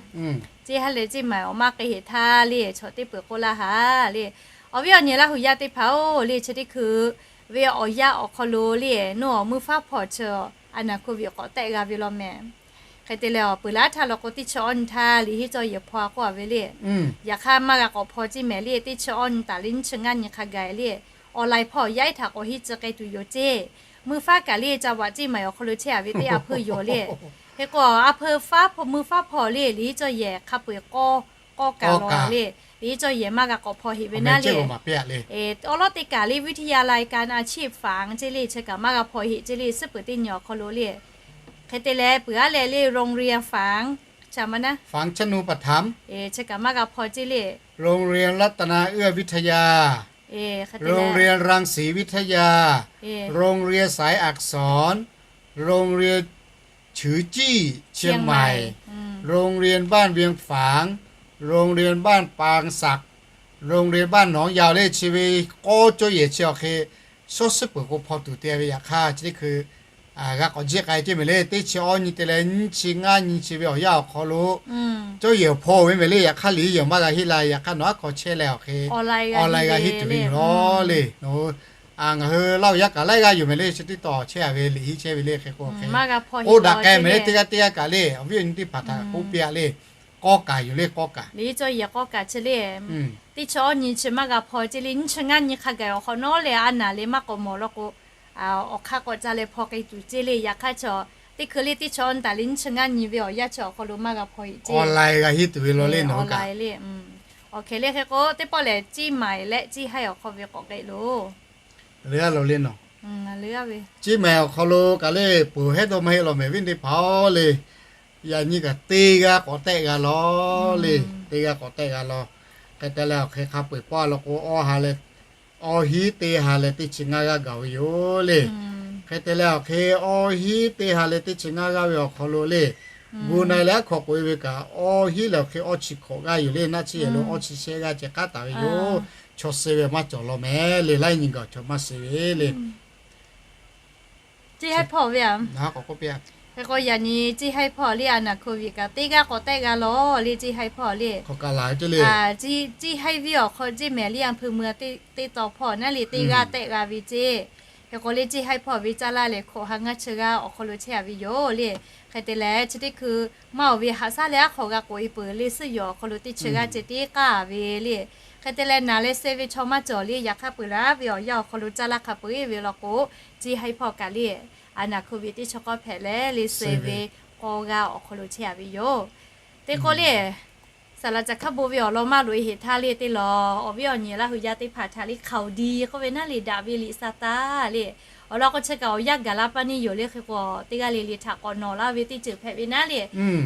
Ceˇ ha lehˬ Ceˇ maiˍ awˬ maˇ k'e heˍ htaˇ le chaw teˇ peuˬ k'oˆ laˇ ha le. Awˬ viˉ awˬ nyi Laˇ hu yaˇ teˇ hpaˍ-oˬ le chi teˇ hkui ve awˬ yanˇ awˬ hk'aw lo le nawˬ awˬ meuˇ faˉ hpawˇ chi a naˍ hkoˆ ve k'awꞈ tehˆ g'a ve law mehˍ. Hk'e te leh awˬ peuˬ laˇ htaˇ law k'o teˇ chi awˇ nyi htaˇ liꞈ hiˆ cawˇ yehˬ hpaw a k'oˆ a ve le. Yaꞈ hk'aˇ maˇ g'a k'awꞈ hpaw ceˇ mehˍ le teˇ chi awˇ nyi taˍ le nyiˇ chi ngaˇ nyi hk'a gaˬ le awˬ laiˬ hpawˇ yaˇ ehˉ htaꞈ k'awꞈ hiˆ tcuh k'ai tuˬ yoˬ ceˇ. Meuˇ faˉ kaꞈ le ca vaꞈ Ceˇ maiˍ awˬ hk'aw lo chehˇ a ve teˇ a hpeuˇ yoˬ le. Hk'e k'o a hpeuˇ faˉ hpawˇ meuˇ faˉ hpawˇ le liꞈ hiˆ cawˇ yehˬ hk'a peu-eˬ k'awˇ k'awˇ kaꞈ law le. Liꞈ hiˆ cawˇ yehˬ maˇ g'a k'awꞈ hpaw heˍ ve naˉ le. Awˬ lawˉ teˇ kaˬ le วิทยาลัยการอาชีพฝาง ceˇ le chi kaꞈ maˇ g'a hpaw heˍ ceˇ le suhˉ peuˬ teˇ nyi awˬ hk'aw lo le. Hk'e te leh peuˬ aˉ leh le โรงเรียนฝาง cha ma naˉ ฝางชนูปถัมภ์ chi kaꞈ maˇ g'a hpaw ceˇ le โรงเรียนรัตนาเอื้อวิทยา โรงเรียนรังสีวิทยา โรงเรียนสายอักษร โรงเรียน ฉือจี้ เชียงใหม่ โรงเรียนบ้านเวียงฝาง โรงเรียนบ้านปางศัก โรงเรียนบ้านหนองยาว le chi ve k'awˇ cawˇ yehˬ chi awˬ hk'e shawˉ suhˉ peuˬ k'o hpaw tuˬ te ve yaꞈ hk'aˇ chi teˇ hkui g'a k'awꞈ jiˆ k'ai ceˇ mehˍ le. Teˇ chi awˇ nyi te leh nyiˇ chi ngaˇ nyi chi ve awˬ yanˇ awˬ hk'aw lo cawˇ yehˬ hpaw ve mehˍ le. Yaꞈ hk'aˇ liꞈ hiˆ yehˬ maˇ g'a heˆ la yaꞈ hk'aˇ nawˬ aˉ hk'aw chehˇ leh awˬ hk'e awˬ laiˬ g'a hiˆ tuˬ ve yoˬ le. Ngaˬ hui Laˇ hu yaˇ kaꞈ laiˉ g'aˇ yoˬ mehˍ le. Chi teˇ taw chehˇ a ve liꞈ hiˆ chehˇ ve le hk'e k'o hk'e oˇ daꞈ k'ai mehˍ le. Teˇ g'aˇ teˇ g'aˇ kaꞈ le awˬ viˉ awˬ nyi teˇ hpaˍ htaꞈ k'oˆ piˇ a le. K'awˇ kaꞈ yoˬ le k'awˇ kaꞈ. Liꞈ hiˆ cawˇ yehˬ k'awˇ kaꞈ chi le. Teˇ chi awˇ nyi chi maˇ g'a hpaw ceˇ le nyiˇ chi ngaˇ nyi hk'a gaˬ awˬ hk'awꞈ nawˉ leh a naˍ le maˇ k'awꞈ mawˬ law k'o awˬ hk'aˇ k'awꞈ ca leh hpaw k'ai tuˬ ceˇ le. Yaꞈ hk'aˇ chi teˇ hkui le teˇ chi awˇ nyi taˍ le nyiˇ chi ngaˇ nyi ve awˬ yanˇ chi awˬ hk'aw lo maˇ g'a hpaw heˆ ceˇ. Awˬ laiˬ g'a hiˆ tuˬ ve law le nawˬ kaꞈ. Awˬ laiˬ le. Awˬ hk'e le hk'e k'o teˇ pawˆ lehˬ Ceˇ maiˍ leh Ceˇ haiˉ awˬ hk'aw ve k'awꞈ k'ai loˬ. Leuˉ a law le nawˬ. Ceˇ maiˍ awˬ hk'aw lo kaꞈ le peuˬ hehˉ dawˇ maˇ heˆ law mehˍ viˉ teˇ hpaˍ-oˬ le. Yaꞈ nyi kaꞈ teˇ g'aˇ k'awꞈ tehˆ g'a law le. Teˇ g'aˇ k'awꞈ tehˆ g'a law. Hk'e te leh awˬ hk'e hk'a peu-eˬ pawˆ a law k'o awˇ ha leh awˇ hinˉ teˇ ha leh teˇ chi ngaˇ g'aˇ gaˬ ve yoˬ le. Hk'e te leh awˬ hk'e awˇ hinˉ teˇ ha leh teˇ chi ngaˇ g'aˇ ve awˬ hk'aw lo le gu na leh aˉ hk'awꞈ k'oꞈ e ve kaꞈ awˇ hinˉ leh awˬ hk'e awˇ chi hkawꞈ g'aˇ yoˬ le. Naˆ tsuhˇ yehˬ lo awˇ chi shehˆ g'aˇ ceh k'aˉ taˍ ve yoˬ. Chaw suh ve maˇ cawˬ law mehˍ le. Laiˉ nyi gaˬ chaw maˇ suh ve le. Ceˇ haiˉ hpawˇ ve a, hk'e k'o yaꞈ nyi Ceˇ haiˉ hpawˇ le a naˍ hkoˆ ve kaꞈ teˇ g'aˇ k'awꞈ tehˆ g'a law le. Ceˇ haiˉ hpawˇ le, Ceˇ haiˉ viˉ awˬ hk'aw Ceˇ mehˍ le a hpui mui teˇ taw hpawˇ naˉ le teˇ g'aˇ tehˆ g'a ve ceˇ. Hk'e k'o le Ceˇ haiˉ hpawˇ ve caˇ laˇ lehˬ hkawꞈ ha ngaˇ chi g'aˇ awˬ hk'aw lo chehˇ a ve yoˬ le. Hk'e te leh chi teˇ hkui maˇ awˬ ve haꞈ shaˉ leh aˉ hk'awꞈ g'a k'oꞈ e peuˬ le suhˉ yoˬ awˬ hk'aw lo teˇ chi g'aˇ ceh tiˉ k'aˉ ve le. Hk'e te leh naˍ leh suh ve chaw maˇ cawˬ le. Yaꞈ hk'aˇ peuˬ laˇ ve awˬ yanˇ awˬ hk'aw lo caˇ laˇ hk'a peu-eˬ ve law k'o Ceˇ haiˉ hpawˇ kaꞈ le a naˍ hkoˆ ve teˇ chi k'awˇ hpehꞈ leh le suh ve k'awˇ g'aˇ awˬ hk'aw lo chehˇ a ve yoˬ. Teˇ k'o le saˍ laꞈ caˬ hkaˇ bon ve awˬ lawn maˇ loꞈ e heˍ htaˇ le teˇ lawˬ awˬ viˉ awˬ nyi Laˇ hu yaˇ teˇ hpaˍ htaꞈ le hkaoˍ diˍ k'oˆ ve naˉ le daꞈ ve liꞈ sa taˍ le. Awˬ lawn k'o chi kaꞈ awˬ yanˇ gaˬ la paˇ neˇ yoˬ le. Hk'e k'o teˇ g'aˇ le le htaꞈ k'awꞈ nawˬ laˇ ve teˇ ceuˬ hpehꞈ ve naˉ le.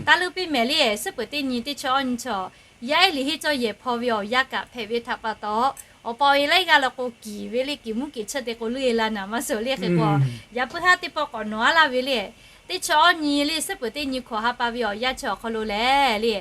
Taˇ leuˉ piˇ mehˍ le suhˉ peuˬ teˇ nyi teˇ chi awˇ nyi chaw yaˇ ehˉ liꞈ hiˆ cawˇ yehˬ hpaw ve awˬ yanˇ kaꞈ hpehꞈ ve htaꞈ pa taw Awˬ pa awˬ e laiˉ g'aˇ la k'o kiˍ ve le, kiˍ mvuhˇ kiˍ chehˇ te k'o leuˆ e la naˍ maˇ suhˍ le. Hk'e k'o, yaꞈ puiˉ haˉ teˇ pawˆ k'awꞈ nawˬ a laˇ ve le. Teˇ chi awˇ nyi le, suhˉ peuˬ teˇ nyi hkawꞈ ha pa ve awˬ yanˇ chi awˬ hk'aw lo lehˬ le,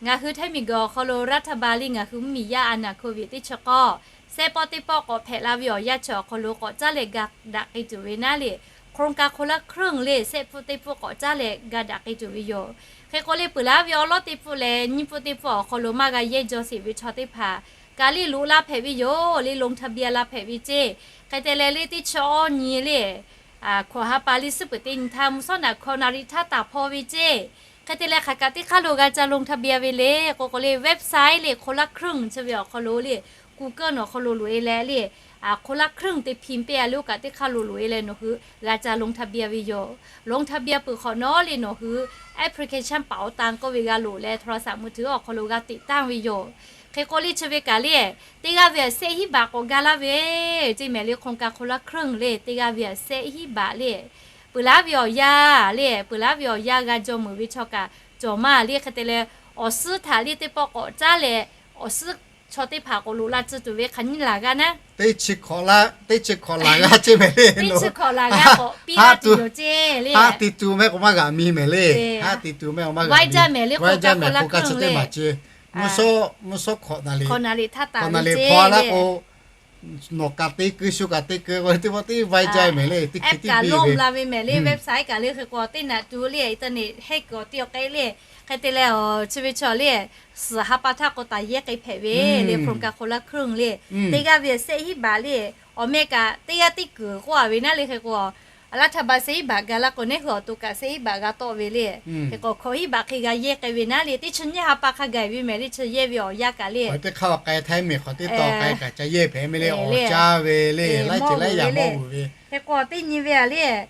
ngaˬ hui Htaiˇ miˬguiˬ awˬ hk'aw lo รัฐบาล le ngaˬ hui mvuhˇmiˬ yaˇ a naˍ โควิด teˇ chi k'awˇ, sehˉ pawˆ teˇ pawˆ k'awꞈ hpehꞈ la ve awˬ yanˇ chi awˬ hk'aw lo k'awꞈ caˉ leh ga daꞈ k'ai tuˬ ve naˉ le, โครงการคนละครึ่ง le sehˆ pfuhˆ teˇ pfuhˆ k'awꞈ caˉ leh ga daꞈ k'ai tuˬ ve yoˬ. Hk'e k'o le, peuˬ laˇ ve awˉ lawˉ teˇ pfuhˆ leh nyiˇ pfuhˆ teˇ pfuhˆ awˬ hk'aw lo maˇ g'a yehˇ jaw sheˍ ve chaw teˇ hpaˍ kaꞈ le loꞈ la hpehꞈ ve yoˬ le, ลงทะเบียน la hpehꞈ ve ceˇ. Hk'e te leh le teˇ chi awˇ nyi le, hkawꞈ ha pa le suhˉ peuˬ teˇ nyi htaˇ mvuhˇ shawˉ naꞈ hkawꞈ naˍ riˍ htaˇ taˍ hpaw ve ceˇ. Hk'e te leh hk'aˬ kaꞈ teˇ hk'aˇ lo g'a ca ลงทะเบียน ve le k'o k'o le, website le คนละครึ่ง chi ve awˬ hk'aw lo le, Google awˬ hk'aw lo loꞈ e leh le, คนละครึ่ง te พิมพ์ peˇ a le oˇ kaꞈ teˇ hk'aˇ lo loꞈ e leh nawˬ hui g'a ca ลงทะเบียน ve yoˬ. ลงทะเบียน peuˬ hk'awꞈ nawˉ le nawˬ hui application เป๋าตัง k'oˆ ve g'a loꞈ leh โทรศัพท์มือถือ awˬ hk'aw lo g'a ติดตั้ง ve yoˬ. Hk'e k'o le chi ve kaꞈ le, teˇ g'aˇ ve aꞈ sehˆ hiˉ baꞈ k'awꞈ ga laˇ ve ceˇ mehˍ le, โครงการคนละครึ่ง le teˇ g'aˇ ve aꞈ sehˆ hiˉ baꞈ le. Peuˬ laˇ ve awˬ yanˇ le, peuˬ laˇ ve awˬ yanˇ g'a jaw meuˍ ve chaw kaꞈ cawˬ maˇ le. Hk'e te leh awˬ suhˉ htaꞈ le teˇ pawˆ k'awꞈ caˉ leh, awˬ suhˉ chaw teˇ hpaˍ k'awꞈ loꞈ la tcuh tuˬ ve hk'aˬ nyi laˬ g'a naˉ, teˇ chi hkawꞈ laˇ g'aˇ ceˇ mehˍ le, teˇ chi hkawꞈ laˬ g'aˇ k'awꞈ piˇ laˇ tuˬ yoˬ ceˇ le. Haˆ te tuˬ mehˍ k'o maˇ g'aꞈ mi mehˍ le. Haˆ te tuˬ mehˍ k'o maˇ g'aꞈ mi. Vaiˇ jaˇ mehˍ le, คนละครึ่ง le. Mvuhˇ shawˉ, mvuhˇ shawˉ hkawꞈ naˍ riˍ, hkawꞈ naˍ riˍ htaˇ taˍ ve ceˇ le. Nawˬ kaꞈ te keu, shu kaꞈ te keu k'o teˇ pawˆ teˇ vaiˇ jaˇ mehˍ le, teˇ hkeh tiˉ kaꞈ lawˇ la ve mehˍ le, website kaꞈ le. Hk'e k'o teˇ naꞈ tuˬ le internet hack k'awꞈ te awˬ k'ai le. Hk'e te leh chi ve chaw le, suhˍ ha pa htaˇ k'o taˍ yehˇ k'ai hpehꞈ ve le, โครงการคนละครึ่ง le. Teˇ g'aˇ ve aꞈ sehˆ hiˉ baꞈ le. Awˬ meh kaꞈ teˇ g'aˇ teˇ kuiˬ k'oˆ a ve naˉ le. Hk'e k'o รัฐบาล sehˆ hiˉ baꞈ ga laˇ k'o, neˉ hui awˬ to kaꞈ sehˆ hiˉ baꞈ g'a tawˆ ve le. Hk'e k'o hkawꞈ hiˉ baꞈ hk'e g'a yehˇ k'ai ve naˉ le, teˇ chi nyiˇ ha pa hk'a gaˬ ve mehˍ le, chi yehˇ ve awˬ yanˇ kaꞈ le. Teˇ hk'aˇ awˬ k'ai Htaiˇ miˬ hk'awꞈ teˇ taw k'ai kaꞈ ca yehˇ hpehꞈ mehˍ le, awˬ caˇ ve le, laiˉ ceuˬ laiˉ yaꞈ mawˇ ve. Hk'e k'o teˇ nyi ve aꞈ le,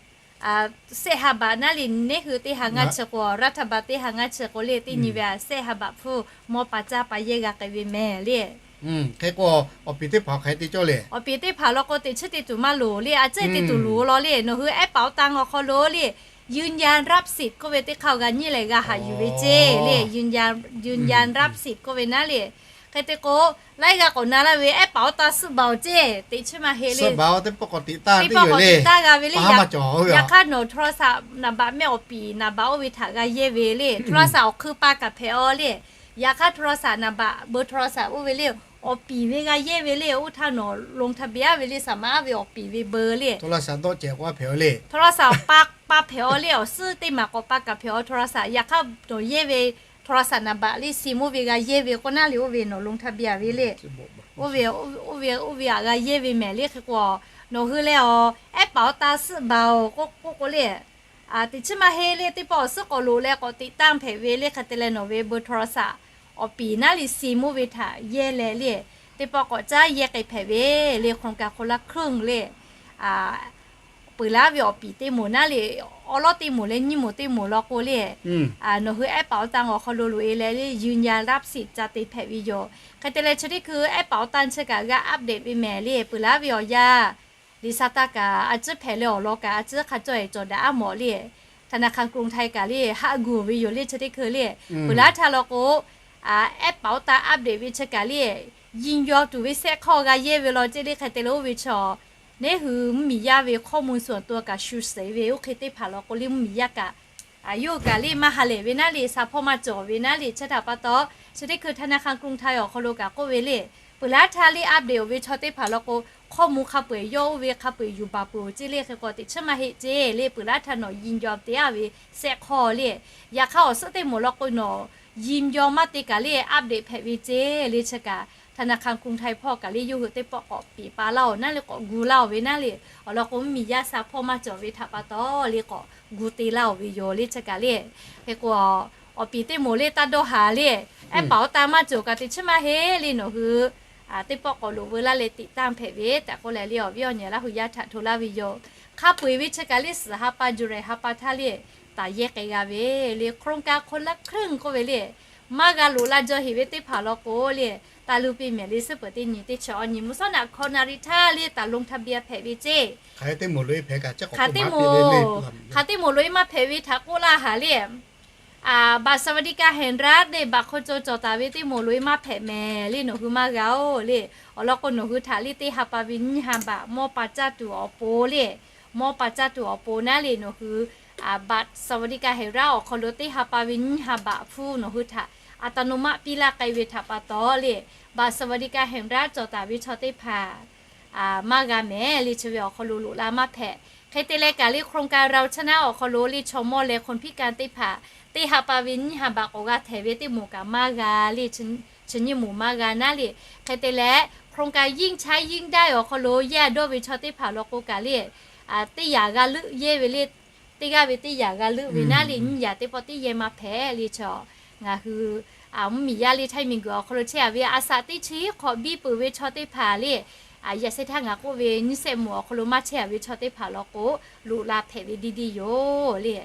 sehˆ ha baꞈ naˉ le, neˉ hui teˇ ha ngaˇ chi k'o, รัฐบาล teˇ ha ngaˇ chi k'o le, teˇ nyi ve aꞈ sehˆ ha baꞈ hpfuhˇ mawˇ pa caˇ pa yehˇ g'a k'ai ve mehˍ le. Hk'e k'o awˬ piˍ teˇ hpaˍ hk'aˬ hk'e te cawˇ le. Awˬ piˍ teˇ hpaˍ law k'o teꞈ chiˉ te tuˬ maˇ loˍ le, a ciˉ te tuˬ loˍ law le. Nawˬ hui แอปเป๋าตัง awˬ hk'aw lo le, ยืนยันรับสิทธิ์ k'oˆ ve teˇ hk'aˇ g'a nyi leh g'a haꞈ yuˬ ve ceˇ le. ยืนยันรับสิทธิ์ k'oˆ ve naˉ le. Hk'e te k'o, laiˉ g'aˇ k'awꞈ na laˇ ve แอปเป๋าตัง suhˆ baˬ awˬ ceˇ, teꞈ chiˉ maˇ heˆ le. Teˇ pawˆ k'awꞈ tiꞈ taˇ g'a ve le. Yaꞈ hk'aˇ nawˬ โทรศัพท์ naˍ baꞈ mehˆ awˬ piˍ naˍ baꞈ oˇ ve htaꞈ g'a yehˇ ve le. โทรศัพท์ awˬ hk'eun pa kaꞈ hpehꞈ aw le. Yaꞈ hk'aˇ โทรศัพท์ naˍ baꞈ เบอร์โทรศัพท์ oˇ ve le, awˬ piˍ ve g'a yehˇ ve le. Oˇ htaˇ nawˬ ลงทะเบียน ve le, saˍ maˍ ve awˬ piˍ ve เบอร์ le. โทรศัพท์ dawˆ cehˬ k'o a hpehꞈ aw le. โทรศัพท์ pa pa hpehꞈ aw le. Awˬ suhˉ teˇ maˬ k'awꞈ pa kaꞈ hpehꞈ aw โทรศัพท์. Yaꞈ hk'aˇ nawˬ yehˇ ve โทรศัพท์ naˍ baꞈ le, sim oˇ ve g'a yehˇ ve k'o naˉ le, oˇ ve nawˬ ลงทะเบียน ve le. Oˇ ve, oˇ ve, oˇ ve aꞈ g'a yehˇ ve mehˍ le. Hk'e k'o nawˬ hui leh awˬ แอปเป๋าตัง suhˆ baˬ oˬ k'oˆ k'oˆ k'o le, teꞈ chiˉ maˇ heˆ le. Teˇ pawˆ awˬ suhˉ k'awꞈ loꞈ leh k'awꞈ tiꞈ tanˇ hpehꞈ ve le. Hk'e te leh nawˬ ve เบอร์โทรศัพท์ awˬ piˍ naˉ le, sim oˇ ve htaꞈ yehˇ leh le, teˇ pawˆ k'awꞈ caˉ yehˇ k'ai hpehꞈ ve le. โครงการคนละครึ่ง le, peuˬ laˇ ve awˬ piˍ teˇ moˍ naˉ le, awˉ lawˉ teˇ moˍ leh nyiˇ moˍ teˇ moˍ law k'o le, nawˬ hui แอปเป๋าตัง awˬ hk'aw lo loꞈ e leh le, ยืนยันรับสิทธิ์ ca te hpehꞈ ve yoˬ. Hk'e te leh chi teˇ hkui แอปเป๋าตัง chi kaꞈ g'a update ve mehˍ le. Peuˬ laˇ ve awˬ yanˇ, liꞈ sa taˇ kaꞈ a ciˉ hpehꞈ leh awˬ lawn kaꞈ a ciˉ hk'a cawˇ e cawˬ daꞈ aˉ mawˬ le. ธนาคารกรุงไทย kaꞈ le haˆ gu ve yoˬ le. Chi teˇ hkui le, peuˬ laˇ htaˇ law k'o, แอปเป๋าตัง update ve chi kaꞈ le, ยินยอม tuˬ ve sehˆ hk'awˇ g'a yehˇ ve law ceˇ le. Hk'e te leh oˇ ve chaw, neˉ hui mvuhˇmiˬ yaˇ ve ข้อมูลส่วนตัว kaꞈ shu sheˍ ve oˇ hk'e teˇ hpaˍ law k'o le, mvuhˇmiˬ yaˇ kaꞈ yawˇ hui kaꞈ le maˇ ha lehˬ ve naˉ le, sa hpawˇ maˇ cawˬ ve naˉ le. Chi htaꞈ pa taw, chi teˇ hkui ธนาคารกรุงไทย awˬ hk'aw lo kaꞈ k'oˆ ve le, peuˬ laˇ htaˇ le update oˬ ve chaw teˇ hpaˍ law k'o, ข้อมูล hk'a peu-eˬ yawˇ oˇ ve hk'a peu-eˬ yuˬ baˬ peuˬ ceˇ le. Hk'e k'o teꞈ chiˉ maˇ heˆ ceˇ le. Peuˬ laˇ htaˇ nawˬ ยินยอม te a ve sehˆ hk'awˇ le. Yaꞈ hk'aˇ awˬ suhˉ teˇ moˍ law k'o nawˬ ยินยอม maˇ te kaꞈ le update hpehꞈ ve ceˇ le. Chi kaꞈ ธนาคารกรุงไทย hpawˇ kaꞈ le yawˇ hui teˇ pawˆ k'awꞈ piˍ pa laˇ oˬ naˉ le, k'awꞈ gu laˇ oˬ ve naˉ le. Awˬ lawn k'o, mvuhˇmiˬ yaˇ sa hpawˇ maˇ cawˬ ve htaꞈ pa taw le, k'awꞈ gu te laˇ oˬ ve yoˬ le. Chi kaꞈ le, hk'e k'o, awˬ piˍ teˇ moˍ le taˇ dawˇ haˍ le, แอปเป๋าตัง maˇ cawˬ kaꞈ teꞈ chiˉ maˇ heˆ le. Nawˬ hui teˇ pawˆ k'awꞈ loꞈ veu laˇ leh ติดตั้ง hpehꞈ ve tehꞈ k'oˆ leh le, awˬ viˉ awˬ nyi Laˇ hu yaˇ htaꞈ hto laˇ ve yoˬ. Hk'a peu-eˬ ve chi kaꞈ le, suhˍ ha pa, July ha pa htaˇ le, taˍ yehˇ k'ai g'a ve le, โครงการคนละครึ่ง k'oˆ ve le, maˇ g'a loꞈ la jaw heˍ ve teˇ hpaˍ law k'o le, taˇ luˇ piˇ mehˍ le. Suhˉ peuˬ teˇ nyi teˇ chi awˬ nyi mvuhˇ shawˉ naꞈ hkawꞈ naˍ riˍ htaˇ le taˍ ลงทะเบียน hpehꞈ ve ceˇ. Hk'aˬ teˇ moˍ lo e hpehꞈ kaꞈ, hk'aˬ teˇ moˍ, hk'aˬ teˇ moˍ lo e maˇ hpehꞈ ve htaꞈ k'oˆ laˇ haˍ le. บัตรสวัสดิการแห่งรัฐ le baꞈ hk'aw caw cawˬ taˍ ve teˇ moˍ loꞈ-e maˇ hpehꞈ mehˍ le, nawˬ hui maˇ g'a-oˬ le. Awˬ lawn k'o, nawˬ hui htaꞈ le teˇ ha pa ve nyiˇ ha baꞈ mawˇ pa caˇ tuˬ awˬ pon le, mawˇ pa caˇ tuˬ awˬ pon naˉ le, nawˬ hui บัตรสวัสดิการแห่งรัฐ awˬ hk'aw lo teˇ ha pa ve nyiˇ ha baꞈ hpfuhˇ nawˬ hui htaꞈ อัตโนมัติ piˇ laˇ k'ai ve htaꞈ pa taw le, บัตรสวัสดิการแห่งรัฐ cawˬ taˍ ve chaw teˇ hpaˍ maˇ g'a mehˍ le, chi ve awˬ hk'aw lo loꞈ la maˇ hpehꞈ. Hk'e te leh kaꞈ le โครงการเราชนะ awˬ hk'aw lo le chaw mawˇ leh คนพิการ teˇ hpaˍ teˇ ha pa ve nyiˇ ha baꞈ k'awꞈ g'a htehˍ ve teˇ moˍ kaꞈ maˇ g'a le, chi nyiˇ moˍ maˇ g'a naˉ le. Hk'e te leh โครงการยิ่งใช้ยิ่งได้ awˬ hk'aw lo yehˇ dawˇ ve chaw teˇ hpaˍ law k'o kaꞈ le, teˇ yaꞈ g'a leuˆ yehˇ ve le, teˇ g'aˇ ve teˇ yaꞈ g'a leuˆ ve naˉ le, nyiˇ yaꞈ teˇ pawˆ tiˉ yehˇ maˇ hpehꞈ le. Chaw ngaˬ hui mvuhˇmiˬ yaˇ le ไทย miˬguiˬ awˬ hk'aw lo chehˇ a ve a shaꞈ teˇ chi hk'awꞈ biˇ peuˬ ve chaw teˇ hpaˍ le, yaꞈ sheh htaˇ ngaˬ k'oˆ ve nyiˇ shehˆ moˍ awˬ hk'aw lo maˇ chehˇ a ve chaw teˇ hpaˍ law k'o, loꞈ la hpehꞈ ve diˇ diˇ yoˬ le.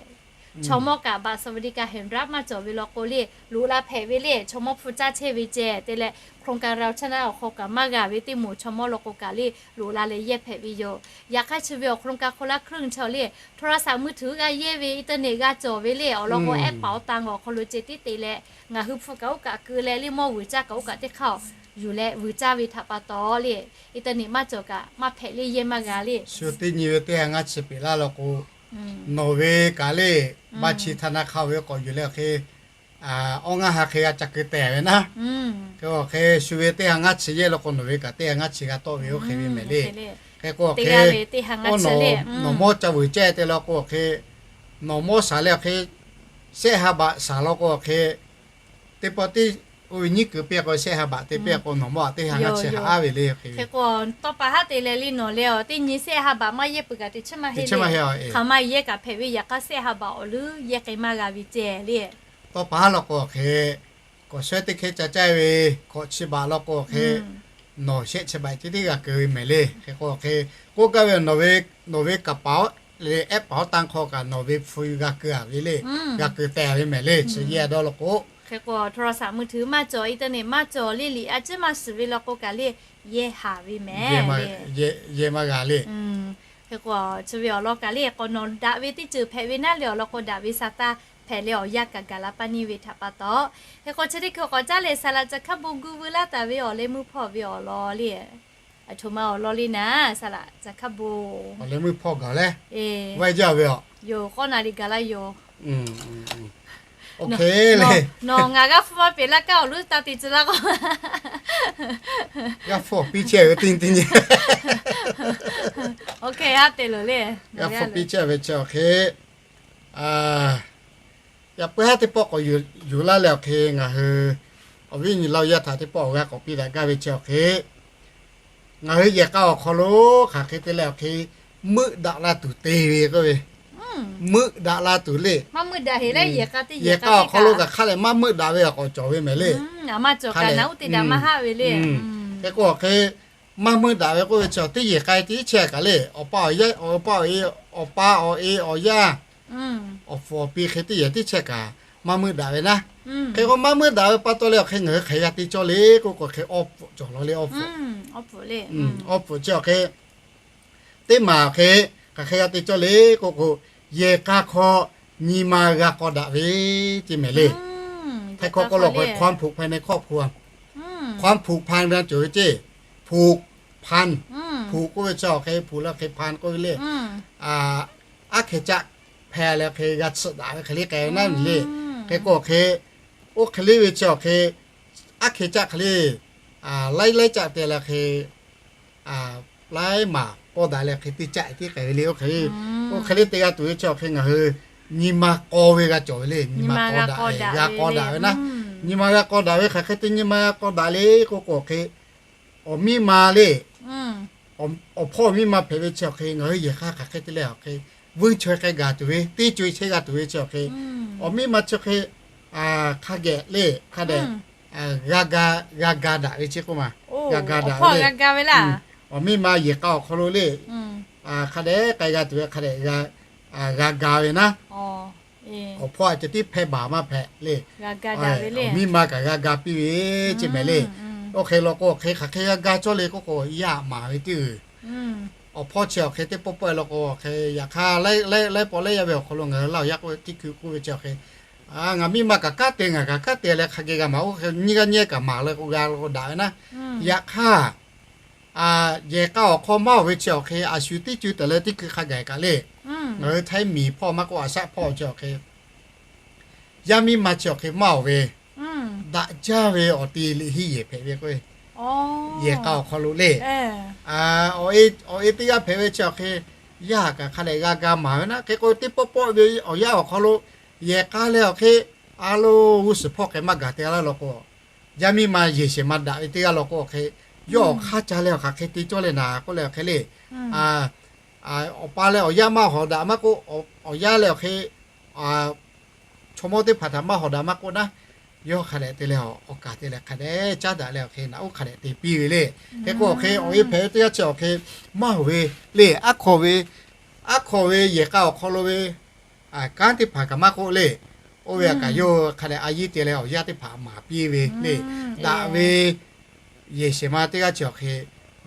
Chaw mawˇ kaꞈ บัตรสวัสดิการแห่งรัฐ maˇ cawˬ ve law k'o le, loꞈ la hpehꞈ ve le. Chaw mawˇ hpu caˇ chehˇ ve ceh te leh โครงการเราชนะ awˬ hk'aw kaꞈ maˇ g'a ve teˇ moˍ chaw mawˇ law k'o kaꞈ le, loꞈ la leh yehˇ hpehꞈ ve yoˬ. Yaꞈ hk'aˇ chi ve awˬ โครงการคนละครึ่ง chaw le, โทรศัพท์มือถือ g'a yehˇ ve, internet g'a cawˬ ve le, awˬ lawn k'o แอปเป๋าตัง awˬ hk'aw lo ceh tiˉ te leh ngaˬ hui hpu kaꞈ oˇ kaꞈ keu leh le, mawˇ vuiˬ caˇ kaꞈ oˇ kaꞈ teˇ hk'aˇ yuˬ leh vuiˬ caˇ ve htaꞈ pa taw le, internet maˇ cawˬ kaꞈ maˇ hpehꞈ le, yehˇ maˇ g'a le. Shu teˇ nyi ve teˇ ha ngaˇ chi peꞈ laˇ law k'o, nawˬ ve kaꞈ le, บัญชีธนาคาร ve k'awꞈ yuˬ leh awˬ hk'e awˇ ngaˇ ha hk'e g'a ca keu tehˬ ve naˉ. Hk'e awˬ hk'e shu ve teˇ ha ngaˇ chi yehˇ law k'o, nawˬ ve kaꞈ teˇ ha ngaˇ chi g'a tawˆ ve oˇ hk'e ve mehˍ le. Hk'e k'o awˬ hk'e, nawˬ mawˇ ca vuiˬ ceh te law k'o awˬ hk'e, nawˬ mawˇ shaˍ leh awˬ hk'e, shehˆ ha baꞈ shaˍ law k'o awˬ hk'e, teˇ pawˆ tiˉ oˇ ve nyiˉ keu piˇ k'o, shehˆ ha baꞈ te piˇ k'o, nawˬ mawˇ aꞈ teˇ ha ngaˇ chi haꞈ aˉ ve le. Hk'e k'o, tawˇ pa haˉ te leh le nawˬ leh awˬ teˇ nyi shehˆ ha baꞈ maˇ yehˇ peuˬ kaꞈ teꞈ chiˉ maˇ heˆ le. Hk'aˬ ma yehˇ kaꞈ hpehꞈ ve, yaꞈ hk'aˇ shehˆ ha baꞈ awˬ leuˉ yehˇ k'ai maˇ g'a ve ceh le. Tawˇ pa haˉ law k'o awˬ hk'e, k'awꞈ shawehˇ teˇ hkehˇ ca caˇ ve, hkawꞈ chi baꞈ law k'o awˬ hk'e, nawˬ shehˆ chi baꞈ tiˉ tiˉ g'a keu ve mehˍ le. Hk'e k'o awˬ hk'e, k'oˆ gaˇ ve, nawˬ ve กระเป๋า le แอปเป๋าตัง hk'aw kaꞈ nawˬ ve hpu g'a keu a ve le, g'a keu tehˬ ve mehˍ le, chi yehˇ dawˇ law k'o. Hk'e k'o, โทรศัพท์มือถือ maˇ cawˬ, internet maˇ cawˬ le, liꞈ a ciˉ maˇ shiˍ ve law k'o kaꞈ le, yehˇ haˍ ve mehˍ. Yehˇ maˇ g'a le. Hk'e k'o, chi ve awˬ lawn kaꞈ le k'o, nawˬ daꞈ ve teˇ ceuˬ hpehꞈ ve naˉ le, awˬ lawn k'o daꞈ ve sa taˇ hpehꞈ leh awˬ yanˇ kaꞈ gaˬ la paˇ neˇ ve htaꞈ pa taw. Hk'e k'o, chi teˇ hkui k'awꞈ caˉ leh saˍ laꞈ caˬ hkaˇ bon gu veu laˇ taˍ ve awˬ leh meuˇ hpawˇ ve awˬ lawn le. Aˬ htoꞈ ma awˬ lawn le naˉ, saˍ laꞈ caˬ hkaˇ bon. Awˬ leh meuˇ hpawˇ gaˬ leh, vaˇ jaˇ ve aˬ. Yoˬ, k'awˇ na liꞈ gaˬ laˇ yoˬ. Nawˬ ngaˬ g'aˇ hpfuhˇ maˇ peꞈ laˇ kaꞈ awˬ leuˉ taˇ te tcuh laˇ k'o, g'aˇ hpfuhˇ awˬ piˇ chehˇ ve teˇ nyi. G'aˇ hpfuhˇ piˇ chehˇ ve chi awˬ hk'e, yaꞈ puiˉ haˉ teˇ pawˆ k'awꞈ yuˬ laˇ leh awˬ hk'e, ngaˬ hui awˬ viˉ nyi laˇ yaˇ htaꞈ teˇ pawˆ awˬ g'aˇ k'awꞈ piˇ daꞈ gaˇ ve chi awˬ hk'e, ngaˬ hui yehˬ k'a awˬ hk'aw lo hk'aˬ hk'e te leh awˬ hk'e, meuˆ daꞈ la tuˬ te ve k'oˆ ve, meuˆ daꞈ la tuˬ le. Yehˬ k'a awˬ hk'aw lo kaꞈ hk'a lehˬ maˇ meuˆ daꞈ ve awˬ k'awꞈ cawˬ ve mehˍ le. Hk'e k'o awˬ hk'e, maˇ meuˆ daꞈ ve k'oˆ ve chi teˇ yehˬ k'a tiˉ chehˇ kaꞈ le, awˬ pa awˬ e, awˬ pa awˬ e, awˬ pa awˬ e awˬ yaˇ, awˬ hpfuhˇ awˬ pi hk'e teˇ yehˬ tiˉ chehˇ kaꞈ maˇ meuˆ daꞈ ve naˉ. Hk'e k'o maˇ meuˆ daꞈ ve pa taw leh awˬ hk'e ngaˬ hui hk'aˬ hk'e g'a te cawˇ le k'oˆ k'o, hk'e awˇ pfuhꞈ cawˬ law le, awˇ pfuhꞈ. Awˇ pfuhꞈ chi awˬ hk'e, teˇ maˬ awˬ hk'e hk'aˬ hk'e g'a te cawˇ le k'oˆ k'o, yehˬ k'a hk'aw nyi ma g'a k'aw daꞈ ve ce mehˍ le. Htaiˇ hkawˇ k'oˆ law k'o, ความผูกพันในครอบครัว, ความผูกพัน g'a cawˬ ve ce. ผูกพัน, ผูก k'oˆ ve chi awˬ hk'e, ผูก leh hk'e พัน k'oˆ ve le. Aˉ hkeh caˆ hpeh leh hk'e g'a tsuhꞈ daꞈ ve hk'e le k'ai ve naˉ le. Hk'e k'o awˬ hk'e, oˇ hk'e le ve chi awˬ hk'e, aˉ hkeh caˆ hk'e le, laiˉ laiˉ caˆ te leh hk'e, laiˉ maˬ k'aw daꞈ leh hk'e teˇ caˆ tiˉ k'ai ve le. Oˇ hk'e le, oˇ hk'e le te g'a tuˬ ve chi awˬ hk'e ngaˬ hui nyi ma k'aw ve g'a cawˬ ve le. Nyi ma k'aw daꞈ, g'a k'aw daꞈ ve naˉ. Nyi ma g'a k'aw daꞈ ve hk'aˬ hk'e te nyi ma g'a k'aw daꞈ le k'oˆ k'o awˬ hk'e, awˬ miˇ ma le, awˬ hpawˇ awˬ miˇ ma hpehꞈ ve chi awˬ hk'e ngaˬ hui yehˬ k'a hk'aˬ hk'e te leh awˬ hk'e, vuiˇ chaweh k'ai gaˬ tuˬ ve, teˇ co-e chehˇ g'a tuˬ ve chi awˬ hk'e, awˬ miˇ ma chi hk'e hk'a geh le hk'a dehꞈ g'a ga daꞈ ve chi k'oˆ ma, g'a ga daꞈ ve le. Awˬ miˇ ma yehˬ k'a awˬ hk'aw lo le, hk'a dehꞈ k'ai g'a tuˬ ve hk'a dehꞈ g'a ga ve naˉ. Awˬ hpawˇ a ceh tiˉ hpehˇ baˬ maˇ hpehꞈ le. Awˬ miˇ ma kaꞈ g'a ga piˇ ve ce mehˍ le. Oˇ hk'e law k'o awˬ hk'e hk'aˬ hk'e g'a ga cawˇ le k'oˆ k'o, yaˇ maˍ ve teˇ g'uiˬ, awˬ hpawˇ chi awˬ hk'e teˇ pawˆ pawˆ e law k'o awˬ hk'e, yaꞈ hk'aˇ laiˉ pawˆ laiˉ yaˇ ve awˬ hk'aw lo ngaˬ hui Laˇ huˍ yaˇ k'oˆ ve teˇ hkui k'oˆ ve chi awˬ hk'e, Ngaˬ miˇ ma kaꞈ kanˉ te, ngaˬ kaꞈ kanˉ te leh hk'a geh g'a maˍ, oˇ hk'e nyiˇ g'aˇ nyiˇ g'aˇ kaꞈ maˍ leh k'o g'a la k'o daꞈ ve naˉ. Yaꞈ hk'aˇ, yehˬ k'a awˬ hk'aw maˇ oˬ ve chi awˬ hk'e a shu teˇ cuˇ taˍ leh teˇ hkui hk'a gaˬ kaꞈ le. Ngaˬ hui Htaiˇ miˬ hpawˇ maˇ k'oˆ, a shaˆ hpawˇ chi awˬ hk'e yaˇ miˇ ma chi awˬ hk'e maˇ oˬ ve, daꞈ jaˇ ve awˬ te liꞈ henˇ yehˬ hpehꞈ ve k'o, yehˬ k'a awˬ hk'aw lo le. Awˬ e teˇ g'aˇ hpehꞈ ve chi awˬ hk'e, yaˇ kaꞈ hk'a dehꞈ g'a ga maˍ ve naˉ. Hk'e k'o teˇ pawˆ pawˆ ve awˬ yanˇ awˬ hk'aw lo yehˬ k'a leh awˬ hk'e, a lo g'uˇ suhˍ hpawˇ hk'e maˇ gaˬ te laˇ law k'o, yaˇ miˇ ma yehˬ shehˍ ma daꞈ ve teˇ g'aˇ law k'o awˬ hk'e, yawˇ awˬ hk'aˇ ca leh awˬ hk'aˬ hk'e te cawˇ leh naˍ k'oˆ leh awˬ hk'e le. Awˬ pa leh awˬ yaˇ maˇ hawˍ daꞈ maˇ k'oˆ, awˬ yaˇ leh awˬ hk'e chaw mawˇ teˇ hpaˍ htaꞈ maˇ hawˍ daꞈ maˇ k'oˆ naˉ, yawˇ hk'a dehꞈ te leh awˬ kaˍ te leh hk'a dehꞈ caˉ daꞈ leh awˬ hk'e naꞈ uˉ hk'a dehꞈ te piˇ ve le. Hk'e k'o awˬ hk'e awˬ e hpehꞈ ve teˇ g'aˇ chi awˬ hk'e maˇ oˬ ve le. Aˉ hk'aw ve, aˉ hk'aw ve yehˬ k'a awˬ hk'aw lo ve kanˉ teˇ hpaˍ kaꞈ maˇ k'oˆ le. Oˇ ve a kaꞈ yawˇ hk'a dehꞈ a yiˇ te leh awˬ yaˇ teˇ hpaˍ maˍ piˇ ve le. Daꞈ ve yehˬ shehˍ ma teˇ g'aˇ chi awˬ hk'e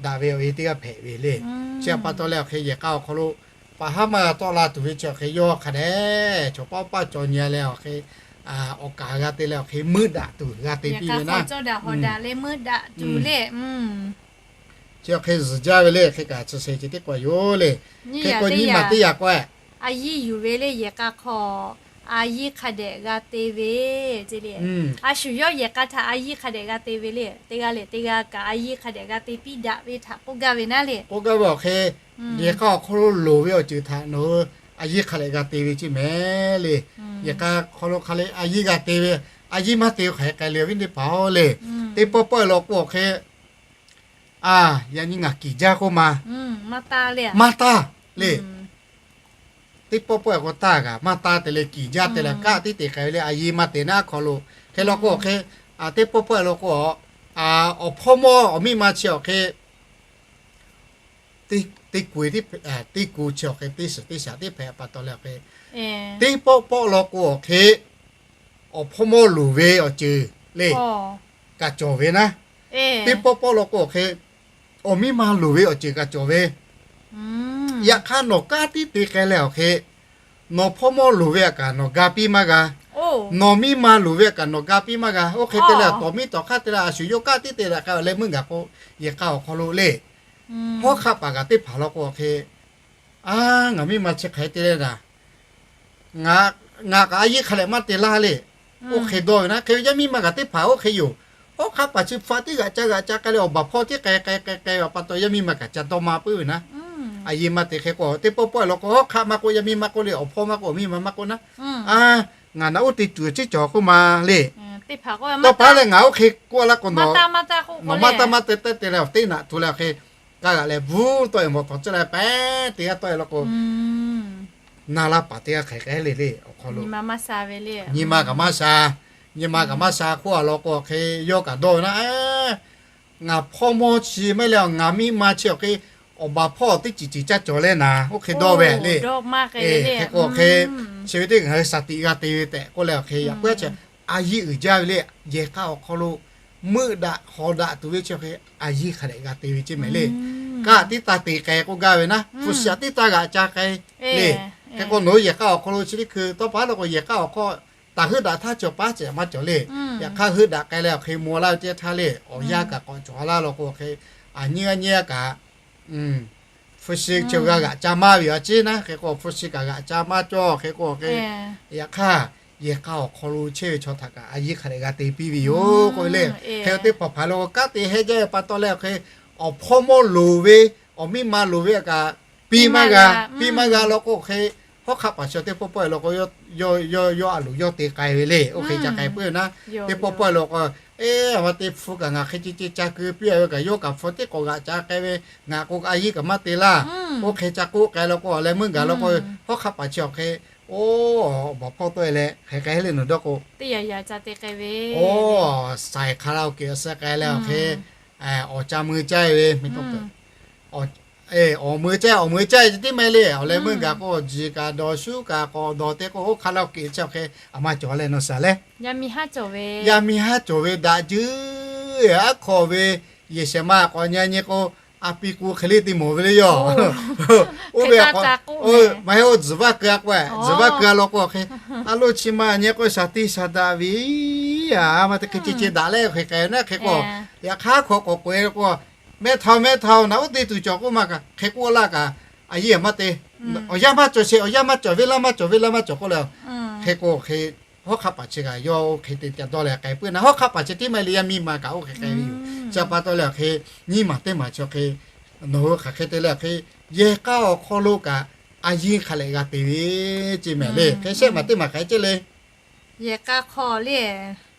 daꞈ ve awˬ e teˇ g'aˇ hpehꞈ ve le. Chi pa taw leh awˬ hk'e yehˬ k'a awˬ hk'aw lo paˍ haˉ maˇ g'a tawˆ la tuˬ ve chi awˬ hk'e yawˇ hk'a dehꞈ chaw paw paˇ cawˬ nyi leh awˬ hk'e awˬ kaˍ g'a te leh awˬ hk'e meuˆ daꞈ tuˬ g'a te piˇ ve naˉ. Chi awˬ hk'e zuhˬ jaˇ ve le. Hk'e kaꞈ chi shehˍ ceuˬ teˇ k'awꞈ yoˬ le. Hk'e k'o nyiˇ maˬ teˇ yaꞈ k'o a yiˇ yuˬ ve le yehˬ k'a hk'aw, a yiˇ hk'a dehꞈ g'a te ve ce le. A shu yawˇ yehˬ k'a htaꞈ a yiˇ hk'a dehꞈ g'a te ve le. Teˇ g'aˇ lehˬ teˇ g'aˇ kaꞈ a yiˇ hk'a dehꞈ g'a te piˇ daꞈ ve htaꞈ k'oˆ gaˇ ve naˉ le. K'oˆ gaˇ ve awˬ hk'e, yehˬ k'a awˬ hk'aw lo loˍ ve awˬ ceuˬ htaꞈ nawˬ hui a yiˇ hk'a dehꞈ g'a te ve ce mehˍ le. Yehˬ k'a hk'aw lo hk'a le a yiˇ g'a te ve, a yiˇ maˇ te ve hk'aˬ hk'e k'ai le, awˬ viˉ teˇ hpaˍ-oˬ le. Teˇ pawˆ pawˆ e law k'o awˬ hk'e, a, yaꞈ nyi ngaˬ kiˬ jaˇ k'oˆ ma, maˇ taˇ le. Teˇ pawˆ pawˆ e k'o taˇ kaꞈ maˇ taˇ te leh kiˬ jaˇ te leh kaˆ tiˉ te k'ai ve le, a yiˇ maˇ te naˉ hk'aw lo. Hk'e law k'o awˬ hk'e, teˇ pawˆ pawˆ e law k'o, awˬ hpawˇ mawˇ awˬ miˇ ma chi awˬ hk'e teˇ ku, teˇ ku chi awˬ hk'e teˇ shiˍ teˇ shaˍ teˇ hpehꞈ pa taw leh awˬ hk'e, teˇ pawˆ pawˆ law k'o awˬ hk'e awˬ hpawˇ mawˇ luˬ ve awˬ ceuˬ le kaꞈ cawˬ ve naˉ. Teˇ pawˆ pawˆ law k'o awˬ hk'e awˬ miˇ ma luˬ ve awˬ ceuˬ kaꞈ cawˬ ve. Yaꞈ hk'aˇ nawˬ kanˉ tiˉ te k'ai leh awˬ hk'e, nawˬ hpawˇ mawˇ luˬ ve a kaꞈ nawˬ ga piˇ maˇ g'a. Nawˬ miˇ ma luˬ ve a kaꞈ nawˬ ga piˇ maˇ g'a. Oˇ hk'e te leh tawˍ miˉ tawˍ hk'aˇ te leh a shu yawˇ kanˉ tiˉ te daꞈ k'ai awˬ leh meuˇ gaˬ k'o, yehˬ k'a awˬ hk'aw lo le, hawˉ hk'aˆ paˍ kaꞈ teˇ hpaˍ law k'o awˬ hk'e, a, ngaˬ miˇ ma chi hk'aˬ hk'e te le naˉ, ngaˬ kaꞈ a yiˇ hk'a dehꞈ maˇ te laˇ le. Oˇ hk'e dawˇ ve naˉ. Hk'e ve yaˇ miˇ ma kaꞈ teˇ hpaˍ oˇ hk'e yoˬ. Hawˉ hk'aˆ paˍ chi hpu tiˉ g'aꞈ ca g'aꞈ ca k'ai leh awˬ baˬ hpawˇ tiˉ k'ai k'ai k'ai k'ai ve pa taw yaˇ miˇ ma kaꞈ ca dawˇ ma puiˉ ve naˉ. A yiˇ maˇ te hk'e k'o teˇ pawˆ pawˆ e law k'o hawˉ hk'aˆ maˇ k'oˆ, yaˇ miˇ maˇ k'oˆ le, awˬ hpawˇ maˇ k'oˆ, awˬ miˇ ma maˇ k'oˆ naˉ, a, ngaˬ naꞈ uˉ te tuˬ ciˉ cawˬ k'oˆ ma le. Tawˇ pa leh ngaˬ oˇ hk'e k'oˆ laˇ k'o, nawˬ maˇ taˇ maˇ te te leh awˬ teˇ naꞈ tu leh awˬ hk'e kaˇ g'aꞈ leh bvuhˇ tawˆ e mawˬ tawˍ caˇ leh pehˉ te g'aˇ tawˆ e law k'o, na laˇ paˍ teˇ g'aˇ hk'aˬ hk'e le le awˬ hk'aw lo nyi ma kaꞈ maˇ sha, nyi ma kaꞈ maˇ sha hk'oˆ a law k'o awˬ hk'e yawˇ kaꞈ dawˇ ve naˉ, ngaˬ hpawˇ mawˇ chi maˇ heˆ leh ngaˬ miˇ ma chi awˬ hk'e awˬ baˬ hpawˇ teˇ ceuˬ ceuˬ caˇ cawˬ leh naˉ, oˇ hk'e dawˇ ve le. Hk'e k'o awˬ hk'e, chi ve teˇ ngaˬ hui shaˍ tiꞈ g'a te ve tehꞈ k'oˆ leh awˬ hk'e yaꞈ puiˉ a chi, a yiˇ uiˍ jaˇ ve le. Yehˬ k'a awˬ hk'aw lo meuˆ daꞈ hawˍ daꞈ tuˬ ve chi awˬ hk'e a yiˇ hk'a dehꞈ g'a te ve ce mehˍ le. Kaˆ tiˉ taˇ te k'ai k'oˆ gaˇ ve naˉ, hpu shi a tiˉ taˇ g'aꞈ ca k'ai le. Hk'e k'o nawˬ hui yehˬ k'a awˬ hk'aw lo chi teˇ hkui tawˇ pa law k'o yehˬ k'a awˬ hk'aw taˍ heuˆ daꞈ htaˇ cawˬ paˉ cehˬ maˇ cawˬ le. Yaꞈ hk'aˇ heuˆ daꞈ k'ai leh awˬ hk'e maw laˇ ve teˇ htaˇ le, awˬ yanˇ kaꞈ k'awꞈ cawˬ laˇ law k'o hk'e, a nyiˇ g'aˇ nyiˇ g'aˇ kaꞈ hpu shi chi g'a g'aꞈ ca maˇ ve a ciˉ naˉ, hk'e k'o hpu shi kaꞈ g'aꞈ ca maˇ cawˬ. Hk'e k'o hk'e, yaꞈ hk'aˇ yehˬ k'a awˬ hk'aw lo chehˇ ve chaw htaꞈ kaꞈ a yiˇ hk'a dehꞈ g'a te piˇ ve yoˬ k'oˆ ve le. Hk'e teˇ hpaˍ hpaˍ lo kanˉ te hehˇ jaˇ ve pa taw leh awˬ hk'e, awˬ hpawˇ mawˇ loˍ ve, awˬ miˇ ma loˍ ve a kaꞈ piˇ maˇ g'a, piˇ maˇ g'a law k'o hk'e, hawˉ hk'aˆ paˍ chi teˇ pawˆ pawˆ e law k'o, yawˇ a loˍ yawˇ te k'ai ve le. Oˇ hk'e ca k'ai puiˉ ve naˉ, teˇ pawˆ pawˆ e law k'o, eˬ, a ma te hpu kaꞈ ngaˬ hk'e ce ce ca keu piˇ a ve kaꞈ yawˇ kaꞈ hpu teˇ k'awꞈ g'aꞈ ca k'ai ve, ngaˬ k'o a yiˇ kaꞈ maˇ te laˇ. Oˇ hk'e ca k'oˆ k'ai law k'o leh meuˇ gaˬ law k'o, hawˉ hk'aˆ paˍ chi awˬ hk'e, oˇ, awˬ baˬ hpawˇ tawˆ e leh hk'e k'ai le nawˬ dawˇ k'o, oˇ, saiˍ hk'a la oˬ keꞈ awˬ suh k'ai leh awˬ hk'e, awˬ ca mui caˇ e ve, awˬ mui caˇ, awˬ mui caˇ e ce tiˉ mehˍ le. Awˬ leh meuˇ gaˬ k'o awˬ jiˬ kaꞈ dawˬ shuˉ kaꞈ k'awꞈ dawˬ te k'o oˇ hk'a la oˬ keꞈ chi awˬ hk'e a ma cawˬ leh nawˬ shaˍ leh, yaˇ miˇ haˉ cawˬ ve daꞈ juˇ, aˉ hk'aw ve yehˬ shehˍ ma k'awꞈ nyi nyi k'o, a pi k'o hk'e le te mawˬ ve le yoˬ. Oˇ ve a k'o, maˇ heˆ, oˇ tzuhˬ vaˇ keu a k'o, tzuhˬ vaˇ keu a law k'o hk'e, a lo chi ma nyi k'o shaˍ tiˇ shaˍ daꞈ ve a, maˇ te hk'e ce ce daꞈ leh hk'e k'ai naˉ hk'e k'o, yaꞈ hk'aˇ hk'awꞈ k'awꞈ k'oꞈ-e k'o, mehˇ htaˇ mehˇ htaˇ naꞈ uˉ te tuˬ cawˬ k'oˆ ma kaꞈ hk'e k'oˆ laˇ kaꞈ, a yehˬ maˇ te. Awˬ yanˇ maˇ cawˬ sheˍ, awˬ yanˇ maˇ cawˬ, venˇ laˇ maˇ cawˬ, venˇ laˇ maˇ cawˬ k'oˆ leh, hk'e k'o hk'e, hawˉ hk'aˆ paˍ chi kaꞈ yawˇ oˇ hk'e te ca dawˇ leh k'ai puiˉ naˉ, hawˉ hk'aˆ paˍ chi tiˉ maˇ heˆ le, yaˇ miˇ ma kaꞈ oˇ hk'e k'ai ve yoˬ. Chi pa taw leh hk'e, nyiˇ maˬ teˇ maˬ chi hk'e, nawˬ hui hk'aˬ hk'e te leh hk'e, yehˬ k'a awˬ hk'aw lo kaꞈ a yiˇ hk'a lehꞈ g'a te ve ceˇ mehˍ le. Hk'e shehˆ maˬ teˇ maˬ hk'aˬ hk'e ceˇ le. Yehˬ k'a hk'aw le,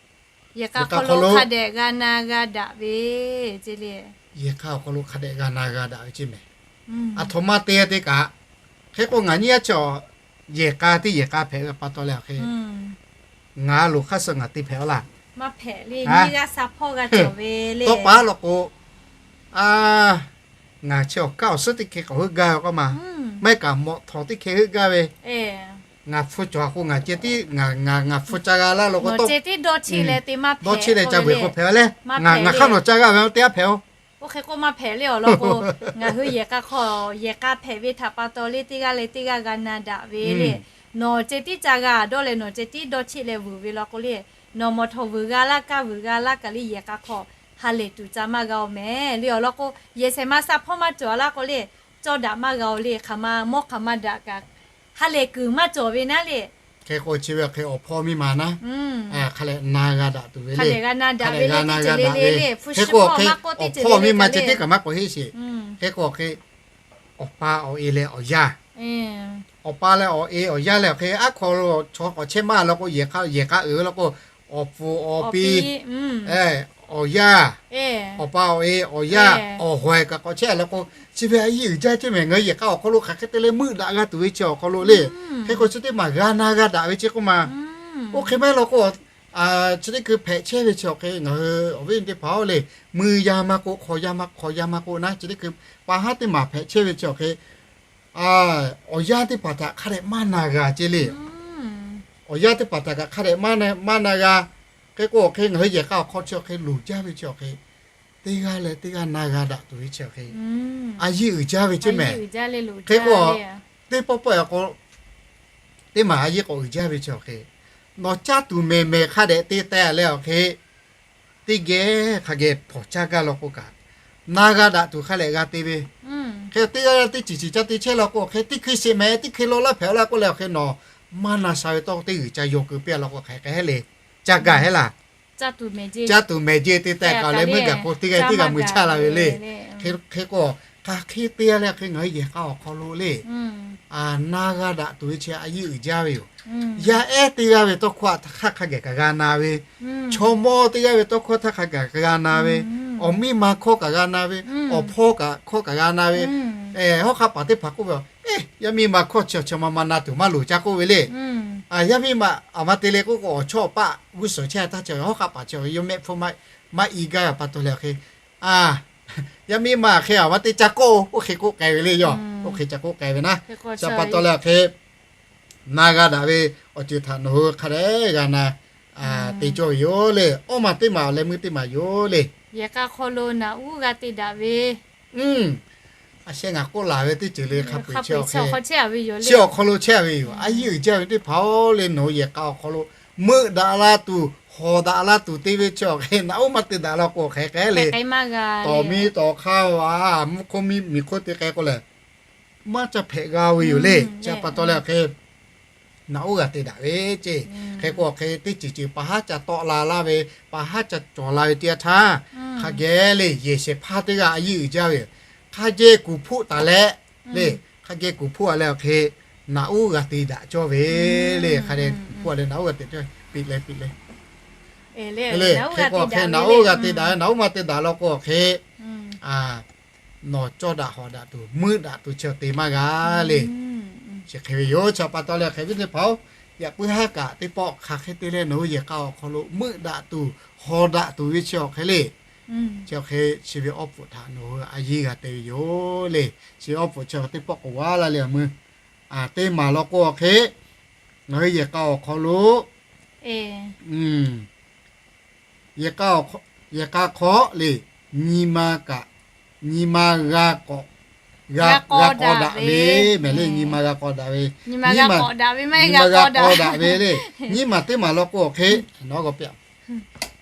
yehˬ k'a hk'aw lo hk'a dehꞈ g'a na g'a daꞈ ve ceˇ le. Yehˬ k'a awˬ hk'aw lo hk'a dehꞈ g'a na g'a daꞈ ve ceˇ mehˍ. Aˬ htoꞈ ma te te kaꞈ, hk'e k'o ngaˬ nyiˇ a chaw yehˬ k'a teˇ yehˬ k'a hpehꞈ ve pa taw leh hk'e, ngaˬ loˍ hk'aˇ suh ngaˬ te hpehꞈ a laˇ. Tawˇ pa law k'o, a, ngaˬ chi awˬ kaˉ awˬ suhˉ teˇ hkeh k'awꞈ heuˆ gaˇ ve k'oˆ ma. Maˇ heˆ kaꞈ mawꞈ htawˍ teˇ hkeh heuˆ gaˇ ve. Ngaˬ hpu cawˬ a k'o ngaˬ ceh tiˉ, ngaˬ ngaˬ hpu ca g'a laˇ law k'o, dawˇ cheˆ leh ca vuiˬ k'o hpehꞈ a leh, ngaˬ hk'aˇ nawˬ ca g'a ve teˇ g'aˇ hpehꞈ oˬ. Oˇ hk'e k'oˆ maˇ hpehꞈ le awˬ lawn k'o, ngaˬ hui yehˬ k'a hk'aw, yehˬ k'a hpehꞈ ve htaꞈ pa taw le teˇ g'aˇ leh teˇ g'aˇ g'a na daꞈ ve le. Nawˬ ceh tiˉ ca g'a dawˇ leh nawˬ ceh tiˉ dawˇ cheˆ leh vuiˬ ve law k'o le, nawˬ mawꞈ htawˍ vuiˬ g'a laˇ kaˇ vuiˬ g'a laˇ kaꞈ le yehˬ k'a hk'aw ha lehˬ tuˬ ca maˇ g'a oˬ mehˍ le awˬ lawn k'o, yehˬ shehˍ ma sha hpawˇ maˇ cawˬ laˇ k'o le, cawˇ daꞈ maˇ g'a oˬ le, hk'aˬ ma mawˇ hk'aˬ ma daꞈ kaꞈ ha lehˬ kuiˬ maˇ cawˬ ve naˉ le. Hk'e k'o chi ve hk'e awˬ hpawˇ miˇ ma naˉ, hk'a lehꞈ na g'a daꞈ tuˬ ve le. Hk'a lehꞈ g'a na daꞈ ve le, teˇ ceuˬ le le le, hpu shi hpawˇ maˇ k'oˆ teˇ ceuˬ le le ca le. Hk'e k'o hk'e, awˬ hpawˇ miˇ ma chi teˇ kaꞈ maˇ k'awꞈ heˆ sheˍ. Hk'e k'o hk'e, awˬ pa awˬ e leh awˬ yaˇ, awˬ pa leh awˬ e awˬ yaˇ leh awˬ hk'e aˉ hk'aw lo chaw k'awꞈ chehˇ maˇ law k'o, yehˬ k'a yehˬ k'a uiˍ ve law k'o, awˬ pfuhˍ awˬ pi, awˬ yaˇ, awˬ pa awˬ e awˬ yaˇ awˬ hawehˬ kaꞈ k'awꞈ chehˇ a law k'o, chi ve a yiˇ uiˍ jaˇ ceˇ mehˍ. Ngaˬ hui yehˬ k'a awˬ hk'aw lo hk'aˬ hk'e te leh meuˆ daꞈ g'a tuˬ ve chi awˬ hk'aw lo le. Hk'e k'o chi teˇ maˬ g'a na g'a daꞈ ve ceˇ k'oˆ ma. Oˇ hk'e maˇ heˆ law k'o, chi teˇ hkui hpehꞈ chehˇ ve chi awˬ hk'e ngaˬ hui awˬ viˉ teˇ hpaˍ-oˬ le, mui yaˇ maˇ k'oˆ, hk'aw yaˇ maˇ k'oˆ, yaˇ maˇ k'oˆ naˉ, chi teˇ hkui pa haˉ teˇ maˬ hpehꞈ chehˇ ve chi awˬ hk'e, awˬ yanˇ teˇ hpaˍ htaꞈ hk'a dehꞈ maˇ na g'a ceˇ le. Awˬ yanˇ teˇ hpaˍ htaꞈ kaꞈ hk'a dehꞈ maˇ na g'a. Hk'e k'o awˬ hk'e ngaˬ hui yehˬ k'a awˬ hk'aw chi awˬ hk'e loˍ jaˇ ve chi awˬ hk'e, teˇ g'aˇ leh teˇ g'aˇ na g'a daꞈ tuˬ ve chi awˬ hk'e, a yiˇ uiˍ jaˇ ve ceˇ mehˍ. Hk'e k'o, teˇ pawˆ pawˆ k'o, teˇ maˬ a yiˇ k'awꞈ uiˍ jaˇ ve chi awˬ hk'e, nawˬ caˇ tuˬ mehˍ mehˍ hk'a dehꞈ te teh leh awˬ hk'e, teˇ geh hk'a geh hpawnˬ caˇ gaˇ law k'o kaꞈ, na g'a daꞈ tuˬ hk'a lehꞈ g'a te ve. Hk'e teˇ g'aˇ teˇ ceuˬ ceuˬ ca te chehˇ law k'o awˬ hk'e, teˇ hkui sheˍ mehˍ, teˇ hkui law laˇ hpehꞈ laˇ k'oˆ leh awˬ hk'e nawˬ maˇ na sha ve tawˇ teˇ g'uiˬ ca yaw keu piˇ a law k'o hk'aˬ hk'e hehˉ le. Caˇ gaˇ hehˉ laˇ. Caˇ tuˬ mehˍ jeˇ te teh kaꞈ leh meuˇ gaˬ k'o teˇ g'aˇ teˇ g'aˇ mui chaˇ la ve le. Hk'e k'o, hk'aˬ hk'e te leh hk'e ngaˬ hui yehˬ k'a awˬ hk'aw lo le, na g'a daꞈ tuˬ ve chi a yiˇ uiˍ jaˇ ve yoˬ. Yaˇ ehˉ teˇ g'aˇ ve tawˇ hkawˇ htaꞈ hk'aˬ hk'e kaꞈ g'a na ve, chaw mawˇ teˇ g'aˇ ve tawˇ hkawˇ htaꞈ hk'aˬ kaꞈ g'a na ve, awˬ miˇ ma hkawˇ kaꞈ g'a na ve, awˬ hpawˇ kaꞈ hkawˇ kaꞈ g'a na ve, hawˉ hk'aˆ paˍ teˇ hpaˍ k'oˆ ve, yaˇ miˇ ma hkawˇ chi chaw ma ma na tuˬ maˇ loˍ ca k'oˆ ve le. Yaˇ miˇ ma aˬ ma te le k'oˆ k'o, awˬ chawˇ awˬ paˆ g'uˇ suhˍ chehˇ htaˇ chi hawˉ hk'aˆ paˍ chi yawˇ mehˆ hpfuhˇ maˇ iˉ gaˇ pa taw leh hk'e, yaˇ miˇ ma hk'e aˬ ma te ca k'oˆ, oˇ hk'e k'oˆ k'ai ve le yoˬ. Oˇ hk'e ca k'oˆ k'ai ve naˉ, chi pa taw leh hk'e, na g'a daꞈ ve awˬ ceuˬ htaꞈ nawˬ hui hk'a dehꞈ g'a na te cawˇ ve yoˬ le. Awˇ maˬ teˇ maˬ awˬ leh meuˇ teˇ maˬ yoˬ le. Yehˬ k'a hk'aw lo naꞈ uˉ g'a te daꞈ ve, a sheh ngaˬ k'oˆ laˬ ve teˇ ceuˬ le hk'a peu-eˬ chi awˬ hk'e, chi awˬ hk'aw lo chehˇ a ve yoˬ. A yiˇ uiˍ jaˇ ve teˇ hpaˍ-oˬ le, nawˬ hui yehˬ k'a awˬ hk'aw lo meuˆ daꞈ la tuˬ, hawˍ daꞈ la tuˬ te ve chi awˬ hk'e naꞈ uˉ maˇ te daꞈ law k'o hk'aˬ hk'e le. Tawˍ miˇ tawˍ hk'aˇ vaˬ mvuhˇ hk'oˆ miˇ miˬ hk'oˆ te k'ai k'o lehˬ, maˇ ca hpehꞈ g'a ve yoˬ le. Chi pa taw leh awˬ hk'e naꞈ uˉ g'a te daꞈ ve ceˇ. Hk'e k'o awˬ hk'e teˇ ceuˬ ceuˬ pa haˉ ca tawˆ la laˇ ve, pa haˉ ca cawˬ la ve teˇ yanˇ htaˇ, hk'a geh le yehˬ shehˍ hpaˇ teˇ g'aˇ a yiˇ uiˍ jaˇ ve yoˬ. Hk'a geh kuˬ hpoˆ taˍ leh le, hk'a geh kuˬ hpoˆ a leh awˬ hk'e naꞈ uˉ g'a te daꞈ cawˇ ve le. Hk'a geh kuˬ hpoˆ a leh naꞈ uˉ g'a te daꞈ cawˇ ve piˇ leh piˇ le. Le hk'e k'o awˬ hk'e naꞈ uˉ g'a te daꞈ, naꞈ uˉ maˇ te daꞈ law k'o awˬ hk'e, nawˬ cawˇ daꞈ hawˍ daꞈ tuˬ meuˆ daꞈ tuˬ chi te maˇ g'a le. Chi hk'e ve yoˬ. Chi pa taw leh hk'e ve teˇ hpaˍ-oˬ, yaꞈ puiˉ haˉ kaꞈ teˇ pawˆ hk'aˬ hk'e te leh nawˬ hui yehˬ k'a awˬ hk'aw lo meuˆ daꞈ tuˬ hawˍ daꞈ tuˬ ve chi awˬ hk'e le. Chi awˬ hk'e chi ve awˬ pfuhˍ htaꞈ nawˬ hui a yiˇ g'a te ve yoˬ le. Chi awˬ pfuhˍ chi teˇ pawˆ k'oˍ vaˇ laˇ le awˬ meuˇ teˇ maˬ law k'o awˬ hk'e, ngaˬ hui yehˬ k'a awˬ hk'aw lo, yehˬ k'a hk'aw le, nyi ma kaꞈ nyi ma g'a k'awꞈ, g'a k'aw daꞈ ve mehˍ le. Nyi ma g'a k'aw daꞈ ve, nyi ma g'a k'aw daꞈ ve le. Nyiˇ maˬ teˇ maˬ law k'o awˬ hk'e,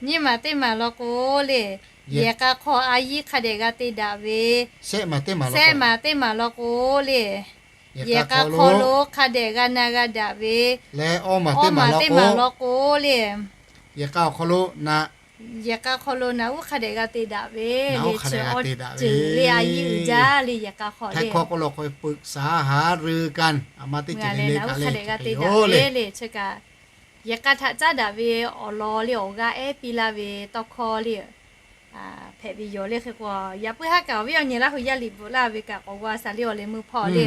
nyiˇ maˬ teˇ maˬ law k'o le, yehˬ k'a hk'aw a yiˇ hk'a dehꞈ g'a te daꞈ ve, shehˆ maˬ teˇ maˬ law k'o le, yehˬ k'a hk'aw lo hk'a dehꞈ g'a na g'a daꞈ ve, awˇ maˬ teˇ maˬ law k'o le, yehˬ k'a awˬ hk'aw lo na, yehˬ k'a hk'aw lo naꞈ uˉ hk'a dehꞈ g'a te daꞈ ve le. Chi awˬ ceuˬ le a yiˇ uiˍ jaˇ le. Yehˬ k'a hk'aw le, ไทย hkawˇ k'o law k'o ปรึกษาหารือกัน a ma teˇ ceuˬ le le naꞈ uˉ hk'a dehꞈ g'a te daꞈ ve le. Chi kaꞈ yehˬ k'a htaꞈ caˉ daꞈ ve awˬ lawn le awˬ g'aˇ ehˉ piˇ laˇ ve tawˇ hkawˇ le hpehꞈ ve yoˬ le. Hk'e k'o, yaꞈ puiˉ haˉ kaꞈ awˬ viˉ awˬ nyi Laˇ hu yaˇ liꞈ bvuhꞈ laˇ ve kaꞈ k'awꞈ g'aw a shaˍ le awˬ leh meuˇ hpawˇ le.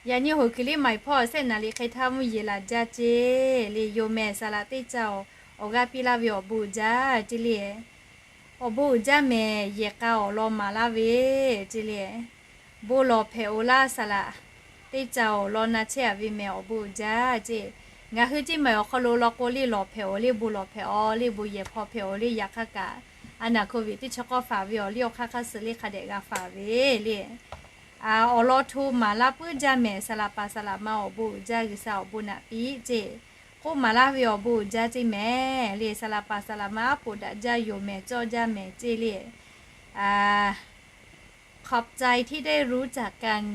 Yaꞈ nyi hoꞈ kuiˬ liˇ maˍ hpawˇ shehˆ naˍ riˍ hk'e htaˇ mvuhˇ yeˬ laˬ jaˇ ce le. Yonˍ mehˍ saˍ laꞈ teˇ caˇ awˬ g'aˇ piˇ laˇ ve awˬ bon uiˍ jaˇ ce le. Awˬ bon uiˍ jaˇ mehˍ, yehˬ k'a awˬ lawn maˍ laˇ ve ce le. Bon lawˬ hpehꞈ-oˬ laˇ saˍ laꞈ teˇ caˇ awˬ lawn na chehˇ a ve mehˍ, awˬ bon uiˍ jaˇ ce. Ngaˬ hui ceˇ maˬ awˬ hk'aw lo law k'o le lawˬ hpehꞈ-oˬ le, bon lawˬ hpehꞈ-oˬ le, bon yehˬ hpaw hpehꞈ-oˬ le. Yaꞈ hk'aˇ kaꞈ a naˍ โควิด teˇ chi k'awˇ faˍ ve awˬ liˇ awˬ hk'aˇ hk'aˇ suh le hk'a dehꞈ g'a faˍ ve le. Awˬ lawn hto maˍ laˇ puiˉ jaˇ mehˍ, saˍ laꞈ paˍ saˍ laꞈ ma awˬ bon uiˍ jaˇ, G'uiˬsha awˬ bon naꞈ piˇ ce. K'oˆ maˍ laˇ ve awˬ bon uiˍ jaˇ ce mehˍ le. Saˍ laꞈ paˍ saˍ laꞈ ma aˉ poꞈ daꞈ jaˇ, yonˍ mehˍ cawˇ jaˇ mehˍ ce le. Khawꞈ cai htiˇ deˇ ruˉ caˍ kaˍ,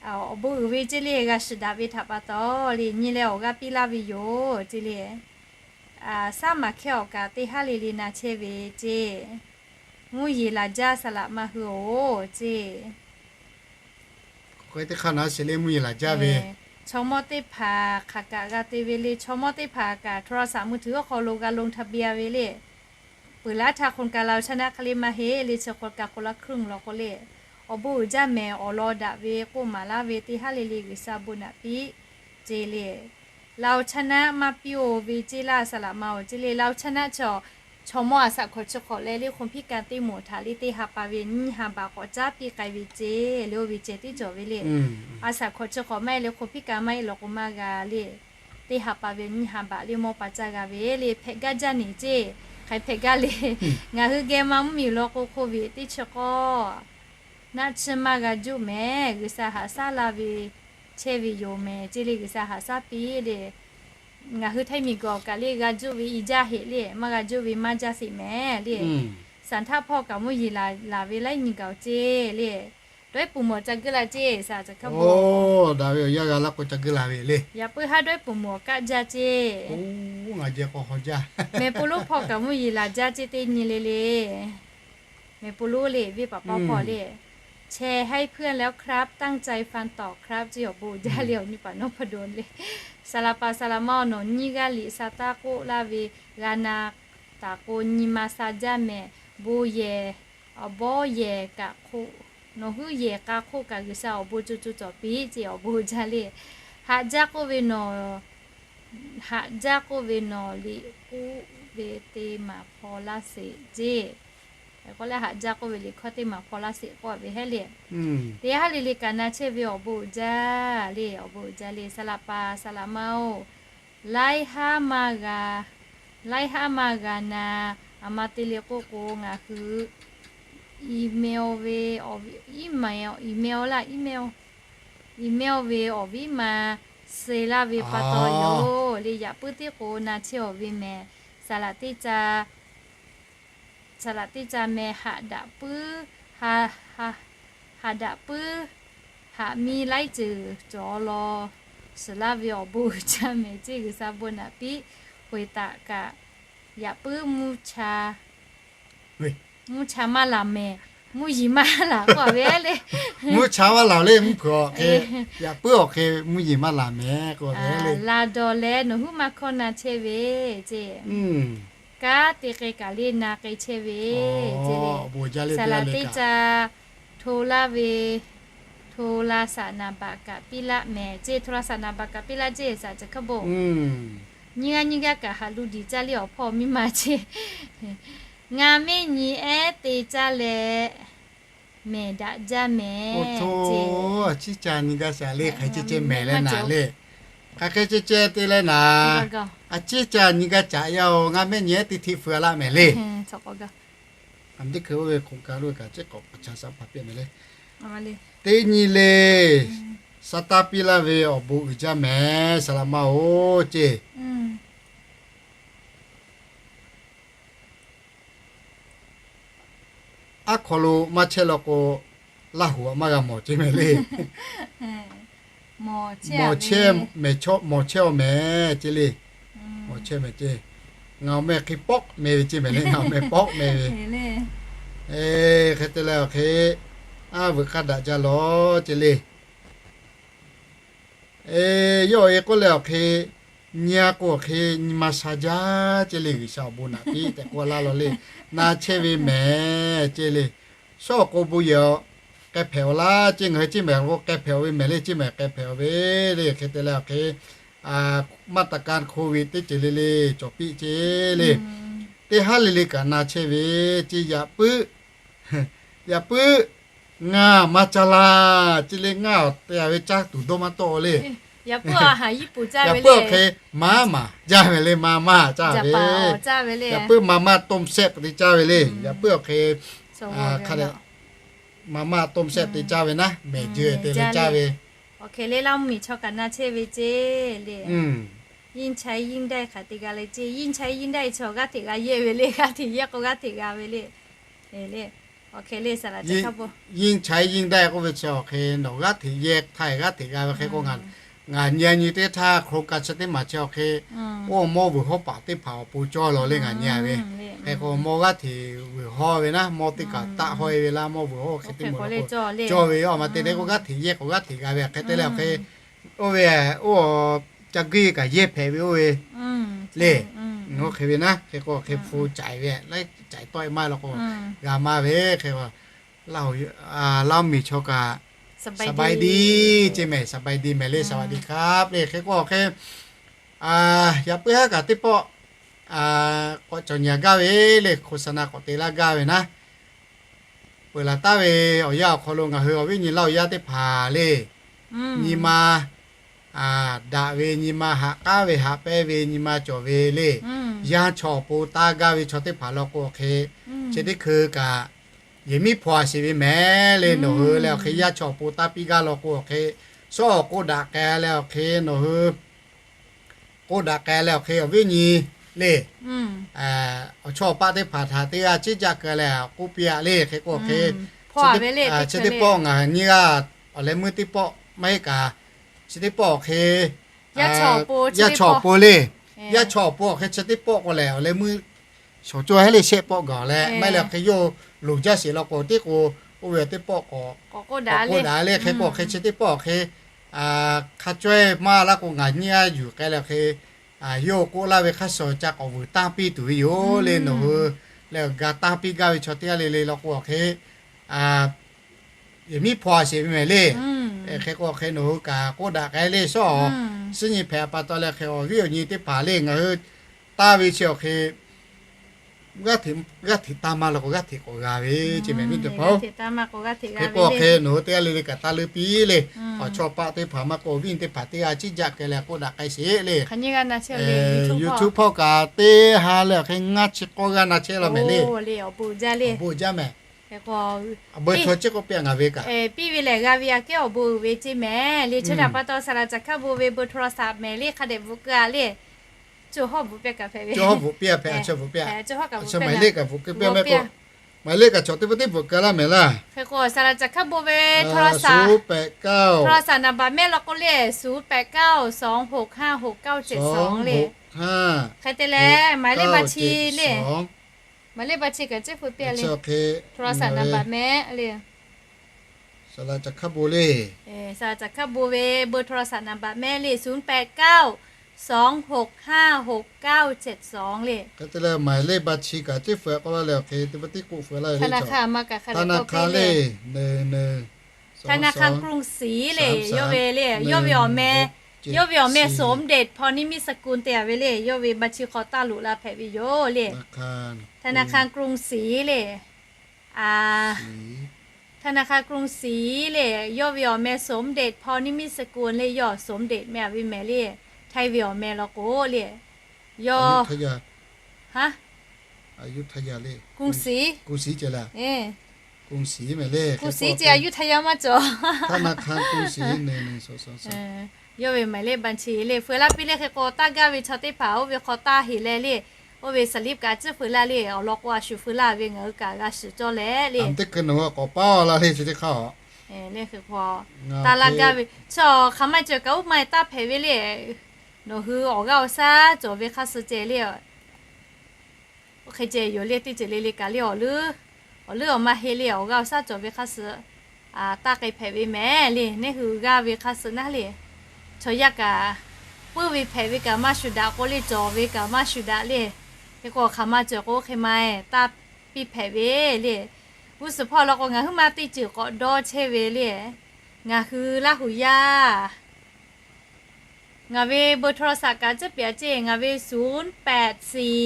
awˬ bon uiˍ ve ce le. G'a shiˍ daꞈ ve htaꞈ pa taw le nyi leh awˬ g'aˇ piˇ laˇ ve yoˬ ce le. Saˉ maˍ hkehˇ awˬ kaꞈ teˇ haˉ le le na chehˇ ve ce. Mvuhˇ yeˬ laˬ jaˇ saˍ laꞈ ma hui-oˬ ce. Teˇ hk'aˇ na sheˍ le mvuhˇ yeˬ laˬ jaˇ ve, chaw mawˇ teˇ hpaˍ hk'aˬ kaꞈ g'a te ve le. Chaw mawˇ teˇ hpaˍ kaꞈ โทรศัพท์มือถือ awˬ hk'aw lo g'a ลงทะเบียน ve le. Peuˬ laˇ htaˇ โครงการ เราชนะ hk'e le maˇ heˆ le. Chi hk'aw kaꞈ คนละครึ่ง law k'o le, awˬ bon uiˍ jaˇ mehˍ, awˬ lawn daꞈ ve k'oˆ maˍ laˇ ve teˇ haˉ le le G'uiˬsha bon naꞈ piˇ ce le. เราชนะ maˇ piˇ-oˬ ve ce laˇ saˍ laꞈ ma-oˬ ce le. เราชนะ chaw, chaw mawˇ a shaꞈ hkawꞈ chi hk'awꞈ leh le คนพิการ teˇ moˍ htaꞈ le teˇ ha pa ve nyiˇ ha baꞈ k'awꞈ caˉ piˇ k'ai ve ce le. Oˇ ve ceh tiˉ cawˬ ve le. A shaꞈ hkawꞈ chi hk'awꞈ maˇ heˆ le คนพิการ maˇ heˆ law k'o maˇ g'a le. Teˇ ha pa ve nyiˇ ha baꞈ le mawˇ pa caˇ g'a ve le. Hpehꞈ gaˇ jaˇ neˬ ce. Hk'aˬ hk'e hpehꞈ gaˇ le. Ngaˬ hui geh ma mvuhˇmiˬ law k'o โควิด teˇ chi k'awˇ naˆ tsuhˇ maˇ g'a juˆ mehˍ. G'uiˬsha haꞈ shaˉ laˇ ve chehˇ ve yoˬ mehˍ ce le. G'uiˬsha haꞈ shaˉ piˇ le. Ngaˬ hui htaiˇ miˬguiˬ awˬ kaꞈ le g'a juˆ ve i jaˇ heꞈ le, maˇ g'a juˆ ve maˇ jaˇ sheˍ mehˍ le. Saˍ htaˇ hpawˇ kaꞈ mvuhˇ yeˬ laˬ ve laiˉ nyi gaˬ-oˬ ce le. Dawˇ-eˬ puˍ mawˬ ca geuˆ la ce saˍ ca hk'a bo. Daꞈ ve awˬ yanˇ g'a laˇ k'o ca geuˆ la ve le. Yaꞈ puiˉ haˉ dawˇ-eˬ puˍ mawˬ kaˆ jaˇ ce. Ngaˬ jehˬ k'awꞈ haw jaˇ. Mehˍ po lonˉ hpawˇ kaꞈ mvuhˇ yeˬ laˬ jaˇ ce teˇ nyi le le. Mehˍ po lonˉ le venˇ paˍ paˇ hpawˇ le. แชร์ให้เพื่อนแล้วครับ ตั้งใจฟังต่อครับ ce awˬ bon uiˍ jaˇ le awˬ nyi paˍ nawˉ hpaˇ do le. Saˍ laꞈ paˍ saˍ laꞈ ma awˬ nawˬ nyiˇ g'aˇ liꞈ sha taˇ k'oˆ laˇ ve g'a na taˍ k'o nyi ma sha jaˇ mehˍ. Bon yehˬ, awˬ bawˇ yehˬ kaꞈ hk'oˆ, nawˬ huiˉ yehˬ k'a hk'oˆ kaꞈ G'uiˬsha awˬ bon co co cawˬ piˇ ce awˬ bon uiˍ jaˇ le. Haꞈ jaˇ k'oˆ ve nawˬ, haꞈ jaˇ k'oˆ ve nawˬ liꞈ k'oˆ ve te maˍ hpaw laˇ sheˍ ce. K'o leh haꞈ jaˇ k'oˆ ve liꞈ hkawˇ teˇ maˍ hpaw laˇ sheˍ k'oˆ ve heˉ le. Teˇ haˉ le le kaꞈ na chehˇ ve awˬ bon uiˍ jaˇ le, awˬ bon uiˍ jaˇ le. Saˍ laꞈ paˍ saˍ laꞈ ma-oˬ, laiˉ haˉ maˇ g'a, laiˉ haˉ maˇ g'a na. A ma te le k'oˆ k'o ngaˬ hui email ve awˬ, email, email laˇ, email, email ve awˬ viˉ ma suh laˇ ve pa taw yoˬ le. Yaꞈ puiˉ teˇ k'o na chehˇ awˬ ve mehˍ. Saˍ laꞈ teˇ ca Saˍ laꞈ teˇ ca meh haꞈ daꞈ puiˉ, haꞈ daꞈ puiˉ, haꞈ miˇ laiˉ ceuˬ cawˬ law suhˍ laˇ ve awˬ bon uiˍ jaˇ mehˍ ce. G'uiˬsha bon naꞈ piˇ. Hoꞈ e taꞈ kaꞈ yaꞈ puiˉ mvuhˇ cha maˇ laˬ mehˍ, mvuhˇ yiˍ maˇ laˬ k'oˆ ve le. Mvuhˇ cha maˇ laˬ le mvuhˇ hpeuꞈ awˬ hk'e, yaꞈ puiˉ awˬ hk'e mvuhˇ yiˍ maˇ laˬ mehˍ k'oˆ ve le. Laˬ dawˬ leh nawˬ huiˉ maˇ hkawˇ na chehˇ ve ce. Kanˉ te k'ai kaꞈ le na k'ai chehˇ ve ce le. Saˍ laꞈ teˇ ca โทร laˇ ve, โทรศัพท์ naˍ baꞈ kaꞈ piˇ laˇ mehˍ ce. โทรศัพท์ naˍ baꞈ kaꞈ piˇ laˇ ce saˍ ca hk'a bo. Nyiˇ g'aˇ nyiˇ g'aˇ kaꞈ haꞈ lu diˬ caˇ le awˬ hpawˇ miˇ ma ce. Ngaˬ mehˆ nyi ehˉ te caˇ leh mehˍ daꞈ jaˇ mehˍ ce. Aˬ ciˉ ca nyi gaˇ shaˍ le hk'aˬ ceh ceh mehˍ leh naˍ le. Hk'aˬ hk'e ceh ceh te leh naˍ. Aˬ ciˉ ca nyi gaˇ caꞈ yaˇ-oˬ, ngaˬ mehˆ nyi ehˉ te hteꞈ feu laˇ mehˍ le. Teˇ hkui oˇ ve โครงการ oˇ ve kaꞈ ceˇ k'awꞈ pa cha shaꞈ pa pehˆ mehˍ le. Teˇ nyi le, sa taˇ piˇ laˇ ve awˬ bon uiˍ jaˇ mehˍ, saˍ laꞈ ma-oˬ ceˇ. Aˉ hk'aw lo maˇ chehˇ law k'o, Laˇ huˍ aꞈ maˇ g'a mawˬ ceˇ mehˍ le. Mawˬ chehˇ, mawˬ chehˇ-aˬ mehˍ ceˇ le. Mawˬ chehˇ mehˍ ceˇ. Ngaˬ awˬ meh hk'e pawˆ meh ve ceˇ mehˍ le, ngaˬ awˬ meh pawˆ meh ve. Hk'e te leh awˬ hk'e, aˉ vuiˬ hk'a daꞈ jaˇ lawˬ ceˇ le. Yawˇ awˬ e k'oˆ leh awˬ hk'e, nyi a k'o awˬ hk'e nyi ma sha jaˇ ceˇ le, G'uiˬsha awˬ bon naꞈ piˇ tehꞈ k'oˆ laˇ lawˬ le. Na chehˇ ve mehˍ ceˇ le. Shawˉ awˬ k'o bon yehˬ k'ai hpehꞈ-aw laˇ ceˇ, ngaˬ hui ceˇ mehˍ k'o k'ai hpehꞈ-aw ve mehˍ le, ceˇ mehˍ k'ai hpehꞈ-aw ve le. Hk'e te leh awˬ hk'e, maˇ taˍ ka hk'oˆ ve teˇ ceuˬ le le cawˬ piˇ ceˇ le. Teˇ haˉ le le kaꞈ na chehˇ ve ceˇ, yaꞈ puiˉ, yaꞈ puiˉ ngaˬ maˇ caˇ laˇ ceˇ le, ngaˬ awˬ te a ve caˇ tuˬ dawˇ maˇ tawˆ le. Yaꞈ puiˉ awˬ hk'e maˇ maˬ jaˇ ve le, maˇ maˇ caˇ ve. Yaꞈ puiˉ maˇ maˇ ต้มแซ่บ te caˇ ve le. Yaꞈ puiˉ awˬ hk'e, hk'a dehꞈ maˇ maˇ ต้มแซ่บ te caˇ ve naˉ, mehˬ jeuˬ te leh caˇ ve. Awˬ hk'e le Laˇ mvuhˇmiˬ chaw kaꞈ na chehˇ ve ceˇ le. ยิ่งใช้ยิ่งได้ hk'aˬ te g'a le ceˇ, ยิ่งใช้ยิ่งได้ chaw g'aˇ hteꞈ g'a yehˇ ve le, g'aˇ hteꞈ yehˇ k'o g'aˇ hteꞈ g'a ve le. ยิ่งใช้ยิ่งได้ k'oˆ ve chi awˬ hk'e nawˬ g'aˇ hteꞈ yehˇ htaˇ g'aˇ hteꞈ g'a ve hk'e k'o, ngaˬ nyi a nyi teˇ htaˇ โครงการ chi teˇ maˬ chi awˬ hk'e, oˇ mawˇ vuiˬ hawˉ paˍ teˇ hpaˍ awˬ pon cawˇ lawˬ le ngaˬ nyi a ve. Hk'e k'o mawˇ g'aˇ hteꞈ vuiˬ hawˉ ve naˉ, mawˇ teˇ kaꞈ taˆ hawˉ e ve laˇ, mawˇ vuiˬ hawˉ hk'e teˇ moˍ lo k'o cawˇ ve, awˬ ma te le k'o g'aˇ hteꞈ yehˇ k'o g'aˇ hteꞈ g'a ve hk'e te leh awˬ hk'e, oˇ ve, oˇ, ca guiˇ kaꞈ yehˇ hpehꞈ ve oˇ ve le. Oˇ hk'e ve naˉ, hk'e k'o hk'e hpu caiˍ ve, laiˉ caiˍ tawˆ e maˇ law k'o, g'a maˇ ve hk'e k'o, Laˇ mvuhˇmiˬ chaw kaꞈ สบายดี ceˇ mehˍ, สบายดี mehˍ le, สวัสดีครับ le. Hk'e k'o awˬ hk'e, yaꞈ puiˉ haˉ kaꞈ teˇ pawˆ k'awꞈ cawˬ nyi a gaˇ ve le, โฆษณา k'awꞈ te laˇ gaˇ ve naˉ, peuˬ laˬ taˍ ve awˬ yanˇ awˬ hk'aw lo ngaˬ hui awˬ viˉ nyi Laˇ huˍ yaˇ teˇ hpaˍ le, nyi ma daꞈ ve, nyi ma haꞈ k'aˉ ve, haꞈ pehnˇ ve, nyi ma cawˬ ve le, yaˇ chaw awˬ pon taˇ gaˇ ve chaw teˇ hpaˍ law k'o awˬ hk'e, chi teˇ hkui kaꞈ yehˬ miˉ hpaw a sheˍ ve mehˍ le. Nawˬ hui leh awˬ hk'e yaˇ chaw awˬ pon taˇ piˇ gaˇ law k'o awˬ hk'e, shawˉ awˬ k'oˆ daꞈ k'ai leh awˬ hk'e nawˬ hui k'oˆ daꞈ k'ai leh awˬ hk'e awˬ viˉ nyi le, awˬ chawˇ awˬ paˆ teˇ hpaˍ htaꞈ teˇ g'aˇ ciˉ jaˆ keu leh k'oˆ piˇ a le. Hk'e k'o awˬ hk'e, chi teˇ pawˆ ngaˬ nyi g'aˇ awˬ leh meuˇ teˇ pawˆ maˇ heˆ kaꞈ, chi teˇ pawˆ awˬ hk'e yaˇ chaw awˬ pon le, yaˇ chaw awˬ pon awˬ hk'e chi teˇ pawˆ k'o lehˬ awˬ leh meuˇ shawˍ cawˇ heˉ le shehˆ pawˆ gaˬ leh maˇ heˆ leh awˬ hk'e yawˇ loˍ jaˇ sheˍ law k'o teˇ k'o, oˇ ve teˇ pawˆ k'awꞈ k'oˆ daꞈ le. Hk'e k'o awˬ hk'e chi teˇ pawˆ awˬ hk'e hk'a cawehˇ maˇ laˇ k'o ngaˬ nyi g'aˇ yuˬ k'ai leh awˬ hk'e, yawˇ k'oˆ laˇ ve hk'a shuˍ ca k'awꞈ vuiˬ tanˇ piˇ tuˬ ve yoˬ le. Nawˬ hui leh awˬ ga tanˇ piˇ gaˇ ve chaw teˇ g'aˇ le le law k'o awˬ hk'e, yehˬ miˉ hpaw a sheˍ ve mehˍ le. Hk'e k'o awˬ hk'e nawˬ hui kaꞈ k'oˆ daꞈ k'ai le shawˉ, suhˉ nyi hpehꞈ pa taw leh hk'e awˬ viˉ awˬ nyi teˇ hpaˍ le ngaˬ hui taˇ ve chi awˬ hk'e g'aˇ hteꞈ taˇ maˇ law k'o g'aˇ hteꞈ k'awꞈ g'a ve ceˇ mehˍ viˉ teˇ hpaˍ-oˬ. Hk'e k'o hk'e nawˬ hui teˇ g'aˇ le le kaꞈ taˇ leuˉ piˇ le. Awˬ chawˇ paˆ teˇ hpaˍ maˇ k'o awˬ viˉ teˇ hpaˍ teˇ g'aˇ ciˉ jaˆ keu leh k'oˆ daꞈ k'ai sheˍ le. YouTube hpawˇ kaꞈ teˇ ha leh awˬ hk'e ngaˇ chi k'awˇ g'aˇ na chehˇ law mehˍ le. Awˬ bon jaˇ mehˍ. Awˬ bon jaˇ mehˍ. Awˬ bon chaw ciˉ k'oˆ piˇ a ngaˬ ve kaꞈ, piˇ ve lehˬ g'a ve aꞈ kehˉ awˬ bon uiˍ ve ceˇ mehˍ le. Chi htaꞈ pa taw saˍ laꞈ caˬ hkaˉ bon ve เบอร์โทรศัพท์ mehˍ le hk'a dehꞈ bvuhꞈ keu a le. Cawˬ hawˉ bvuhꞈ piˇ a kaꞈ hpehꞈ ve. Cawˬ hawˉ bvuhꞈ piˇ a hpehꞈ a, cawˬ bvuhꞈ piˇ a, maˍ le kaꞈ bvuhꞈ keu piˇ a mehˍ k'o, maˍ le kaꞈ cawˬ teˇ pawˆ teˇ bvuhꞈ keu laˇ mehˍ laˇ. Hk'e k'o saˍ laꞈ caˬ hkaˉ bon ve โทรศัพท์ โทรศัพท์ naˍ baꞈ mehˆ law k'o le ศูนย์แปดเก้า สองหกห้าหกเก้าเจ็ดสอง le. Hk'e te leh maˍ le ba chi le, maˍ le ba chi kaꞈ ceˇ hpu piˇ a le. โทรศัพท์ naˍ baꞈ mehˆ le. Saˍ laꞈ caˬ hkaˉ bon le, saˍ laꞈ caˬ hkaˉ bon ve เบอร์โทรศัพท์ naˍ baꞈ mehˆ le ศูนย์แปดเก้า สองหกห้าหกเก้าเจ็ดสอง le. Hk'e te leh maˍ le ba chi kaꞈ ceˇ hpu k'oˆ laˇ leh awˬ hk'e teˇ pawˆ teˇ k'oˆ hpu laˇ ve le. ธนาคาร กรุงศรี le, yawˇ ve le, yawˇ ve awˬ meh, yawˇ ve awˬ meh สมเด็จ พรนิมิตกุล te a ve le. Yawˇ ve ba chi hk'aw taˇ loꞈ la hpehꞈ ve yoˬ le. ธนาคาร กรุงศรี le. ธนาคาร กรุงศรี le, yawˇ ve awˬ meh สมเด็จ พรนิมิตกุล le, yawˇ สมเด็จ meh a ve mehˍ le. Htaiˇ ve awˬ meh law k'o le, yawˇ, ha กรุงศรี กรุงศรี ceˇ leh, กรุงศรี maˬ le, กรุงศรี ceˇ, อายุทยา maˇ cawˬ. ธนาคารกรุงศรี neˇ neˇ sawˍ sawˍ sawˍ. Yawˇ ve maˬ le banˍ chi le feu laˇ piˇ le. Hk'e k'o taˇ gaˇ ve chaw teˇ hpaˍ oˇ ve hk'aw taˇ heˍ leh le, oˇ ve saˍ liˇ kaꞈ ciˇ feu laˇ le. Awˬ lawn k'o a shu feu laˇ ve ngaˬ hui kaꞈ g'a shiˍ cawˇ leh le. Teˇ hkui nawˬ hui k'awꞈ paˇ laˇ le chi teˇ hk'aˇ le. Hk'e k'o taˇ laˇ gaˇ ve chi hk'aˬ ma cawˬ kaꞈ oˇ ma taˇ hpehꞈ ve le. Nawˬ hui awˬ g'aˇ awˬ shaˉ cawˬ ve hk'a suh ceh le. Oˇ hk'e ceh yoˬ le. Teˇ ceuˬ le le kaꞈ le awˬ leuˉ, awˬ leuˉ awˬ ma he le awˬ g'aˇ awˬ shaˉ cawˬ ve hk'a suh taˇ k'ai hpehꞈ ve mehˍ le. Neˇ hui g'aˇ ve hk'a suh naˉ le, chaw yaˇ kaꞈ puiˉ ve hpehꞈ ve kaꞈ maˇ shuˍ daꞈ k'o le, cawˬ ve kaꞈ maˇ shuˍ daꞈ le. Hk'e k'o hk'aˬ ma cawˬ k'o oˇ hk'e ma taˇ piˇ hpehꞈ ve le. G'uˇ suhˍ hpawˇ law k'o ngaˬ huiˉ ma teˇ ceuˬ k'awꞈ dawˇ chehˇ ve le. Ngaˬ hui Laˇ huˍ yaˇ Ngaˬ ve เบอร์โทรศัพท์ kaꞈ ciˉ piꞈ ceˇ. Ngaˬ ve ศูนย์แปดสี่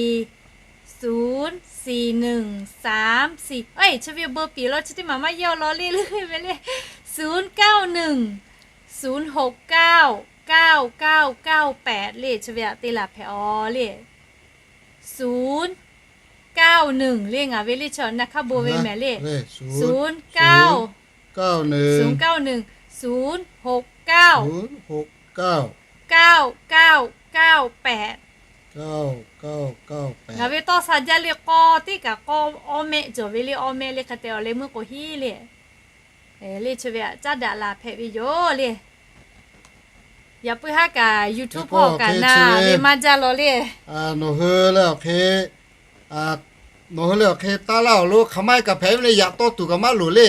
ศูนย์สี่หนึ่งสามสี่ chi ve เบอร์ piˍ law chi teˇ maˬ maˇ yaˇ law le le ve le, ศูนย์เก้าหนึ่งศูนย์หกเก้าเก้าเก้าเก้าแปด le chi ve aꞈ te laˬ hpehꞈ aw le. ศูนย์เก้าหนึ่ง le ngaˬ ve le chi na hk'aˇ bon ve mehˍ le, ศูนย์เก้า ศูนย์เก้าหนึ่ง ศูนย์หกเก้า เก้าเก้าเก้าแปด Ngaˬ ve tawˇ sha jaˇ le k'awˇ teˇ kaꞈ k'awˇ awˇ mehˆ cawˬ ve le, awˇ mehˆ le hk'e te awˬ leh meuˇ k'o hiˉ le. Le chi ve aꞈ caˉ daꞈ laˬ hpehꞈ ve yoˬ le. Yaꞈ puiˉ haˉ kaꞈ YouTube hpawˇ kaꞈ na ve maˇ jaˇ law le. Nawˬ hui leh awˬ hk'e, nawˬ hui leh awˬ hk'e taˇ laˇ awˬ lo hk'aˬ ma e kaꞈ hpehꞈ ve le, yaꞈ tawˇ tuˬ kaꞈ maˇ loˍ le.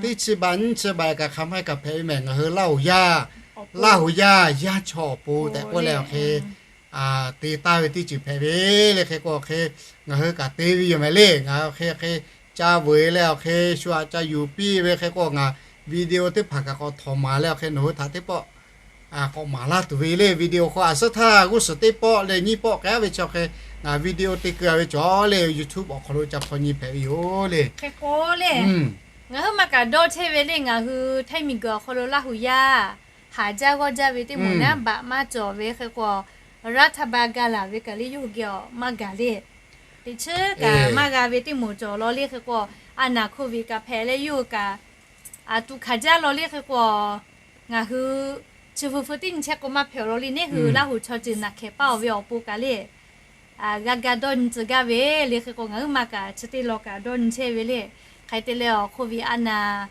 Teˇ chi baˬ nyiˇ chi baˬ kaꞈ hk'aˬ ma e kaꞈ hpehꞈ ve mehˍ. Ngaˬ hui Laˇ huˍ yaˇ, Laˇ huˍ yaˇ yanˇ chaw awˬ pon tehꞈ k'oˆ leh awˬ hk'e te taˍ ve teˇ ceuˬ hpehꞈ ve le. Hk'e k'o awˬ hk'e ngaˬ hui kaꞈ te ve yoˬ mehˍ le. Ngaˬ hui awˬ hk'e hk'e ca veuˬ leh awˬ hk'e shu aꞈ ca yuˬ piˇ ve hk'e k'o ngaˬ video teˇ hpaˍ kaꞈ k'awꞈ htawꞈ maˍ leh awˬ hk'e nawˬ hui htaꞈ teˇ pawˆ k'awꞈ maˍ laˇ tuˬ ve le. Video hk'aw aˬ suhˉ htaˇ g'uˇ suhˍ teˇ pawˆ leh nyiˇ pawˆ k'ai ve chi awˬ hk'e ngaˬ video te keu a ve cawˬ le YouTube awˬ hk'aw lo ca hpaw nyi hpehꞈ ve yoˬ le. Hk'e k'o le, ngaˬ huiˉ ma kaꞈ dawˇ chehˇ ve le. Ngaˬ hui htaiˇ miˬguiˬ awˬ hk'aw lo Laˇ huˍ yaˇ haˍ jaˇ g'awˇ jaˇ ve teˇ moˍ naˉ baꞈ maˇ cawˬ ve hk'e k'o, รัฐบาล ga laˬ ve kaꞈ le yawˇ hui geh awˬ maˇ gaˬ le. Teꞈ chiˉ kaꞈ maˇ g'a ve teˇ moˍ cawˬ law le. Hk'e k'o a naˍ โควิด kaꞈ hpehꞈ leh yawˇ hui kaꞈ aˬ tuꞈ hkanˍ jaˇ law le. Hk'e k'o ngaˬ hui chi hpu hpu teˇ nyi chehˇ k'o maˇ hpehꞈ awˬ law le. Neˇ hui Laˇ huˍ chaw ceuˬ naˬ hkehˍ paˇ awˬ ve awˬ pon kaꞈ le g'a ga dawˇ nyi tcuh gaˇ ve le. Hk'e k'o ngaˬ huiˉ ma kaꞈ chi teˇ law kaꞈ dawˇ nyi chehˇ ve le. Hk'e te leh awˬ โควิด a naˍ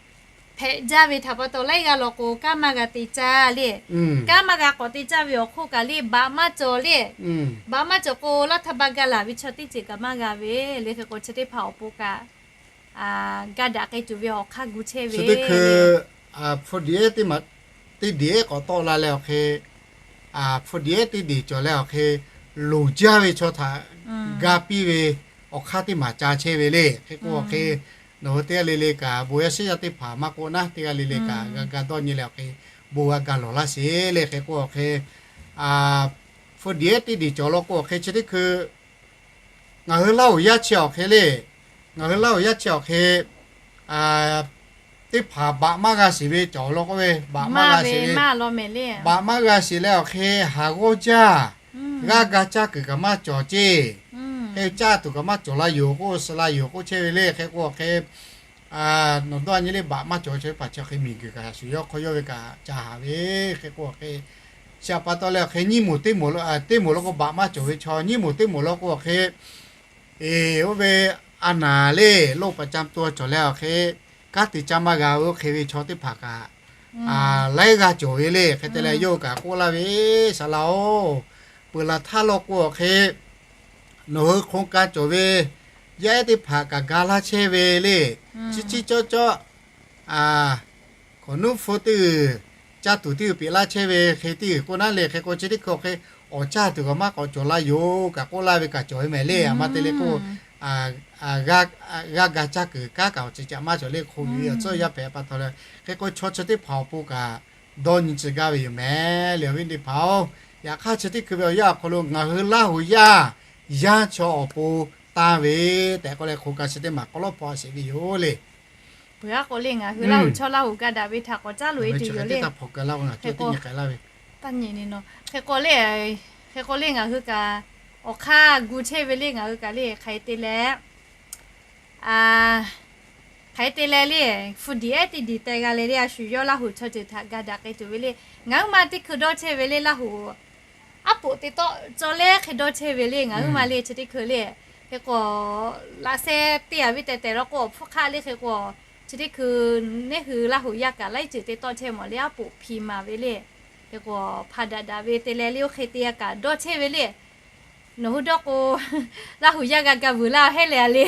hpehꞈ jaˇ ve htaꞈ pa taw laiˉ g'aˇ law k'o kanˉ maˇ g'a te caˇ le. Kanˉ maˇ g'a k'awꞈ te caˇ ve awˬ hk'oˆ kaꞈ le baꞈ maˇ cawˬ le. Baꞈ maˇ cawˬ k'o รัฐบาล ga laˬ ve chaw teˇ ceuˬ kaꞈ maˇ g'a ve le. Hk'e k'o chi teˇ hpaˍ awˬ pon kaꞈ ga daꞈ k'ai tuˬ ve awˬ hk'aˇ gu chehˇ ve teˇ hkui hpu diꞈ teˇ maˬ teˇ diꞈ k'awꞈ tawˆ la leh awˬ hk'e, hpu diꞈ teˇ diꞈ cawˬ leh awˬ hk'e loˍ jaˇ ve chaw htaꞈ ga piˇ ve awˬ hk'aˇ teˇ maˬ ca chehˇ ve le. Hk'e k'o awˬ hk'e nawˬ hui teˇ g'aˇ le le kaꞈ bon yaˇ shiˉ yaˇ teˇ hpaˍ maˇ k'oˆ naˉ teˇ g'aˇ le le kaꞈ g'a ga dawˇ nyi leh awˬ hk'e bon g'a ga lawˬ laˇ sheˍ le. Hk'e k'o awˬ hk'e hpu diꞈ teˇ diꞈ cawˬ law k'o awˬ hk'e chi teˇ hkui ngaˬ hui Laˇ huˍ yaˇ chi awˬ hk'e le, ngaˬ hui Laˇ huˍ yaˇ chi awˬ hk'e teˇ hpaˍ baꞈ maˇ g'a sheˍ ve cawˬ law k'oˆ ve, baꞈ maˇ g'a sheˍ ve, baꞈ maˇ g'a sheˍ leh awˬ hk'e haˍ g'awˇ jaˇ, g'aˇ ga caˇ kuiˬ kaꞈ maˇ cawˬ ceˇ, hk'e caˇ tuˬ kaꞈ maˇ cawˬ la yoˬ k'oˆ suh la yoˬ k'oˆ chehˇ ve le. Hk'e k'o awˬ hk'e nawˬ dawˇ nyi le baꞈ maˇ cawˬ ve chaw teˇ hpaˍ chi awˬ hk'e miˬguiˬ kaꞈ shuˍ yawˇ hk'aw yawˇ ve kaꞈ ca haˍ ve. Hk'e k'o awˬ hk'e chi aꞈ pa taw leh awˬ hk'e nyiˇ moˍ teˇ moˍ, teˇ moˍ law k'o baꞈ maˇ cawˬ ve chaw nyiˇ moˍ teˇ moˍ law k'o awˬ hk'e oˇ ve a naˍ le โรคประจำตัว cawˬ leh awˬ hk'e kanˉ te caˇ maˇ g'a ve oˇ hk'e ve chaw teˇ hpaˍ kaꞈ laiˉ g'aˇ cawˬ ve le. Hk'e te leh yawˇ kaꞈ k'oˆ laˇ ve, Saˍ laꞈ-oˬ, peuˬ laˬ htaˇ law k'o awˬ hk'e nawˬ hui โครงการ cawˬ ve yaˇ ehˉ teˇ hpaˍ kaꞈ ga laˇ chehˇ ve le. Ciˉ ciˉ cawˇ cawˇ hk'awꞈ nuˉ hpu teˇ g'uiˬ caˇ tuˬ teˇ g'uiˬ peꞈ laˇ chehˇ ve hk'e teˇ g'uiˬ k'oˆ naˉ le. Hk'e k'o chi teˇ hkui awˬ hk'e awˬ caˇ tuˬ kaꞈ maˇ k'awꞈ cawˬ la yoˬ kaꞈ k'oˆ laˇ ve kaꞈ cawˬ ve mehˍ le. Aˬ ma te le k'o g'aˇ ga caˇ kuiˬ kanˉ kaꞈ awˬ ceuˬ caꞈ maˇ cawˬ le. Hk'oˆ yuˬ ve awˬ tcuhˇ yaˇ hpehꞈ pa taw leh hk'e k'o chaw chi teˇ hpaˍ awˬ pon kaꞈ dawˇ nyi tcuh gaˇ ve yoˬ mehˍ le. Awˬ viˉ teˇ hpaˍ-oˬ, yaꞈ hk'aˇ chi teˇ hkui ve awˬ yanˇ awˬ hk'aw lo ngaˬ hui Laˇ huˍ yaˇ yanˇ chaw awˬ pon tanˇ ve tehꞈ k'oˆ leh โครงการ chi teˇ maˬ k'awꞈ lawˉ hpaw sheˍ ve yoˬ le. Peuˬ aˉ k'o le ngaˬ hui Laˇ huˍ chaw Laˇ huˍ ga daꞈ ve htaꞈ k'awꞈ caˉ loꞈ e tuˬ yoˬ le. Hk'e k'o le, hk'e k'o le ngaˬ hui kaꞈ, hk'e k'o le ngaˬ hui kaꞈ Awˬ hk'aˇ gu chehˇ ve le ngaˬ hui kaꞈ le hk'aˬ hk'e te leh, hk'aˬ hk'e te leh le, hpu diˍ ehˉ teˇ diˍ teh g'a leh le a shu yawˇ Laˇ huˍ chaw ceuˬ htaꞈ ga daꞈ k'ai tuˬ ve le. Ngaˬ huiˉ ma teˇ hkui dawˇ chehˇ ve le Laˇ huˍ aˉ poꞈ te tawˆ cawˇ leh hk'e dawˇ chehˇ ve le ngaˬ huiˉ ma le chi teˇ hkui le. Hk'e k'o, laꞈ sheh te a ve tehꞈ tehꞈ law k'o awˬ hpfuhˇ hk'aˆ le hk'e k'o, chi teˇ hkui neˇ hui Laˇ huˍ yaˇ kaꞈ laiˉ ceuˬ te tawˆ chehˇ mawˬ le aˉ poꞈ hpi maˍ ve le. Hk'e k'o, hpa daꞈ daꞈ ve te leh le oˇ hk'e te a kaꞈ dawˇ chehˇ ve le. Nawˬ hui dawˇ k'o, Laˇ huˍ yaˇ g'a ga vuiˬ laˇ hehˉ leh a le.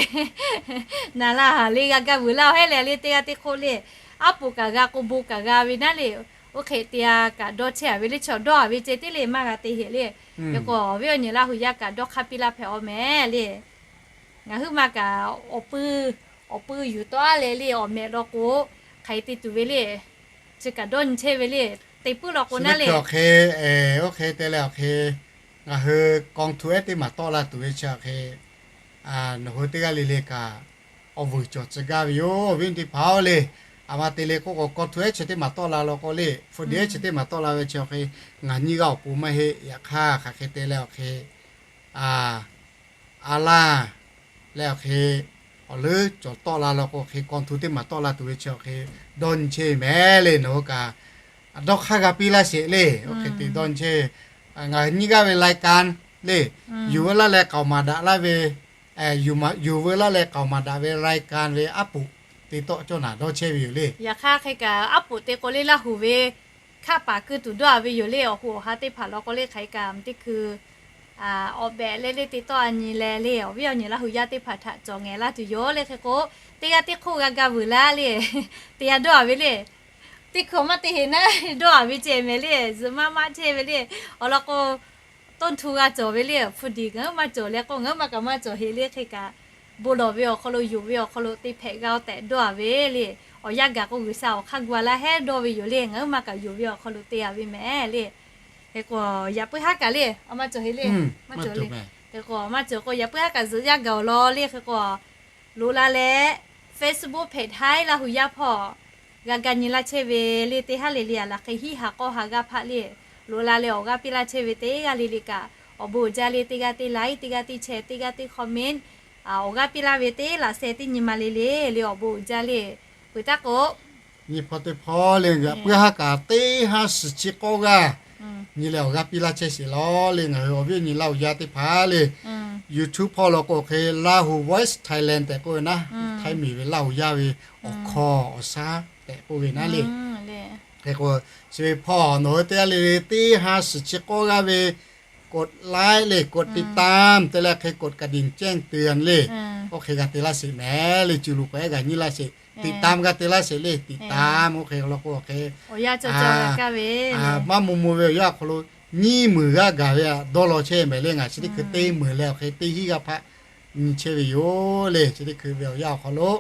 Naˍ laˇ haˍ le g'a ga vuiˬ laˇ hehˉ leh a le teˇ g'aˇ teˇ hk'oˆ le. Aˉ poꞈ kaꞈ g'a k'o bon kaꞈ g'a ve naˉ le. Oˇ hk'e te a kaꞈ dawˇ chehˇ a ve le chaw dawˇ a ve ceh tiˉ le maˇ g'a te heꞈ le. Hk'e k'o awˬ viˉ awˬ nyi Laˇ huˍ yaˇ kaꞈ dawˇ hk'aˇ piˇ laˇ hpehꞈ a mehˍ le. Ngaˬ huiˉ ma kaꞈ awˬ pui, awˬ pui yuˬ tawˆ a leh le awˬ mehꞈ law k'o, hk'aˬ hk'e te tuˬ ve le. Chi kaꞈ dawˇ nyi chehˇ ve le. Te puiˉ law k'o naˉ le. Oˇ hk'e te leh awˬ hk'e, ngaˬ hui kawˇ htu ehˉ teˇ maˬ tawˆ la tuˬ ve chi awˬ hk'e, nawˬ hui teˇ g'aˇ le le kaꞈ awˬ vuiˬ cawˬ tcuh gaˇ ve yoˬ awˬ viˉ teˇ hpaˍ-oˬ le. A ma te le k'oˆ k'o kawˇ htu ehˉ chi teˇ maˬ tawˆ la law k'o le, hpu diˍ ehˉ chi teˇ maˬ tawˆ la ve chi awˬ hk'e, ngaˬ nyiˇ g'aˇ awˬ pon maˇ heˆ. Yaꞈ hk'aˇ hk'aˬ hk'e te leh awˬ hk'e, a laˇ leh awˬ hk'e, awˬ leuˉ cawˬ tawˆ la law k'o hk'e kawˇ htu teˇ maˬ tawˆ la tuˬ ve chi awˬ hk'e dawˇ nyi chehˇ ve mehˍ le. Nawˬ hui kaꞈ dawˇ hk'aˇ g'a piˇ laˇ sheˍ le. Oˇ hk'e te dawˇ nyi chehˇ ve, ngaˬ hui nyiˇ g'aˇ ve lai kan le, yuˬ veu laˇ leh k'aoˍ maˍ daꞈ laˇ ve, yuˬ veu laˇ leh k'aoˍ maˍ daꞈ ve lai kan ve aˉ poꞈ te tawˆ cawˇ naˍ dawˇ chehˇ ve yoˬ le. Yaꞈ hk'aˇ hk'e kaꞈ aˉ poꞈ te k'o le Laˇ huˍ ve hkaˆ paˍ keu tuˬ dawˇ a ve yoˬ le. Awˬ hu awˬ ha teˇ hpaˍ law k'o le hk'aˬ hk'e kaꞈ teˇ hkui awˬ behꞈ leh le te tawˆ a nyi leh le awˬ viˉ awˬ nyi Laˇ huˍ yaˇ teˇ hpaˍ htaꞈ cawˬ ngehˬ laˇ tuˬ yoˬ le. Hk'e k'o, teˇ g'aˇ teˇ hk'oˆ g'a ga vuiˬ laˇ le. Te yaˇ dawˇ a ve le. Teˇ hkui maˇ te heꞈ naˉ dawˇ a ve ceh mehˍ le. Zuhꞈ maˇ maˇ chehˇ ve le. Awˬ lawn k'o, tawˇ htu g'a cawˬ ve le. Hpu diˍ ngaˬ huiˉ ma cawˬ leh k'o ngaˬ huiˉ ma kaꞈ maˇ cawˬ heꞈ le. Hk'e kaꞈ bon lawˬ ve awˬ hk'aw lo yonˍ ve awˬ hk'aw lo te hpehꞈ g'a tehꞈ dawˇ a ve le. Awˬ yanˇ gaˬ k'o G'uiˬsha awˬ hk'aˇ gu a laˇ hehˉ dawˇ ve yoˬ le. Ngaˬ huiˉ ma kaꞈ yonˍ ve awˬ hk'aw lo te a ve mehˍ le. Hk'e k'o, yaꞈ puiˉ haˉ kaꞈ le a maˇ cawˬ heꞈ le. Maˇ cawˬ le. Hk'e k'o maˇ cawˬ k'o yaꞈ puiˉ haˉ kaꞈ zuhꞈ yaˇ gaˬ awˬ lawn le. Hk'e k'o, loꞈ la leh Facebook hpehꞈ htaiˉ Laˇ huˍ yaˇ hpawˇ g'a ga nyi laˇ chehˇ ve le teˇ haˉ le le a laˬ hk'e hiˉ ha k'awˇ ha g'aˇ hpaˆ le loꞈ la leh awˬ g'aˇ piˇ laˇ chehˇ ve teˇ g'aˇ le le kaꞈ awˬ bon uiˍ jaˇ le. Teˇ g'aˇ teˇ like, teˇ g'aˇ teˇ share, teˇ g'aˇ teˇ comment, awˬ g'aˇ piˇ laˇ ve teˇ laꞈ sheh teˇ nyi ma le le le awˬ bon uiˍ jaˇ le. Peuˬ taˇ k'o, nyi hpawˇ teˇ hpawˇ le yaꞈ puiˉ haˉ kaꞈ teˇ haˉ suhˍ chi k'awˇ g'aˇ nyi leh awˬ g'aˇ piˇ laˇ chehˇ sheˍ law le. Ngaˬ hui awˬ viˉ awˬ nyi Laˇ huˍ yaˇ teˇ hpaˍ le YouTube hpawˇ law k'o hk'e Laˇ huˍ Voice Thailand tehꞈ k'oˆ ve naˉ, htaiˇ miˬ ve Laˇ huˍ yaˇ ve awˬ hkawˇ awˬ shaˉ tehꞈ k'oˆ ve naˉ le. Hk'e k'o, chi ve hpawˇ nawˬ hui teˇ g'aˇ le le teˇ haˉ suhˍ chi k'awˇ g'aˇ ve กดไลค์ le กดติดตาม te leh hk'e กดกระดิ่งแจ้งเตือน le. Oˇ hk'e g'a te laˇ sheˍ mehˍ le. Cuˬ luˬ k'awehˉ g'a nyi laˇ sheˍ, ติดตาม g'a te laˇ sheˍ le. ติดตาม oˇ hk'e law k'o hk'e maˇ mvuh mvuh ve awˬ yanˇ awˬ hk'aw lo nyiˇ meunˍ g'aˇ gaˬ ve dawˇ law chehˇ mehˍ le. Ngaˬ chi teˇ hkui teˇ meunˍ leh awˬ hk'e teˇ hinˉ g'aˇ hpaˆ nyi chehˇ ve yoˬ le. Chi teˇ hkui ve awˬ yanˇ awˬ hk'aw lo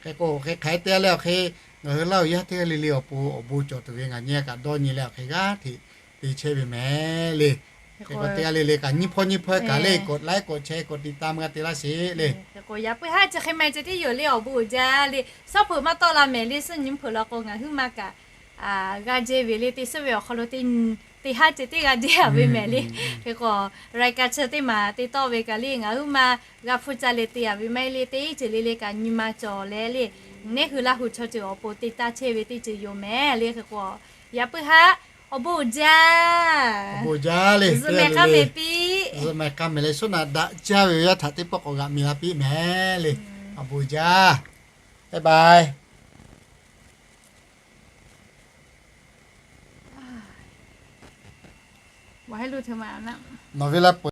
hk'e k'o hk'e hk'aˬ hk'e te leh awˬ hk'e ngaˬ hui Laˇ huˍ yaˇ teˇ g'aˇ le le awˬ pon awˬ bon cawˬ tuˬ ve ngaˬ nyi kaꞈ dawˇ nyi leh awˬ hk'e g'aˇ hteꞈ te chehˇ ve mehˍ le. Hk'e k'o teˇ g'aˇ le le kaꞈ nyiˇ hpawˇ nyiˇ hpawˇ kaꞈ le กดไลค์ กดแชร์ กดติดตาม g'a te laˇ sheˍ le. Yaꞈ puiˉ haˉ chi hk'e ma ceh tiˉ yoˬ le awˬ bon uiˍ jaˇ le. Suhˉ hpeuꞈ maˇ tawˆ la mehˍ le. Suhˉ nyi hpeuꞈ law k'o ngaˬ huiˉ ma kaꞈ g'a jehˇ ve le. Teˇ suhˉ ve awˬ hk'aw lo teˇ haˉ ceh tiˉ g'a jehˇ a ve mehˍ le. Hk'e k'o, รายการ chi teˇ maˬ te tawˆ ve kaꞈ le ngaˬ huiˉ ma g'a hpuˇ caˇ leh te a ve maˇ heˆ le. Teˇ ceuˬ le le kaꞈ nyi ma cawˬ leh le, neˇ hui Laˇ huˍ chaw ceuˬ awˬ pon te taˇ chehˇ ve teˇ ceuˬ yoˬ mehˍ le. Hk'e k'o, yaꞈ puiˉ haˉ awˬ bon uiˍ jaˇ. Awˬ bon uiˍ jaˇ le. Zuhꞈ mehˍ k'aˇ mehˍ piˇ. Zuhꞈ mehˍ k'aˇ mehˍ leh shuˉ naꞈ daꞈ jaˇ ve awˬ yanˇ htaꞈ teˇ pawˆ k'awꞈ g'aꞈ mi la piˇ mehˍ le. Awˬ bon uiˍ jaˇ. Bye bye. Nawˬ ve la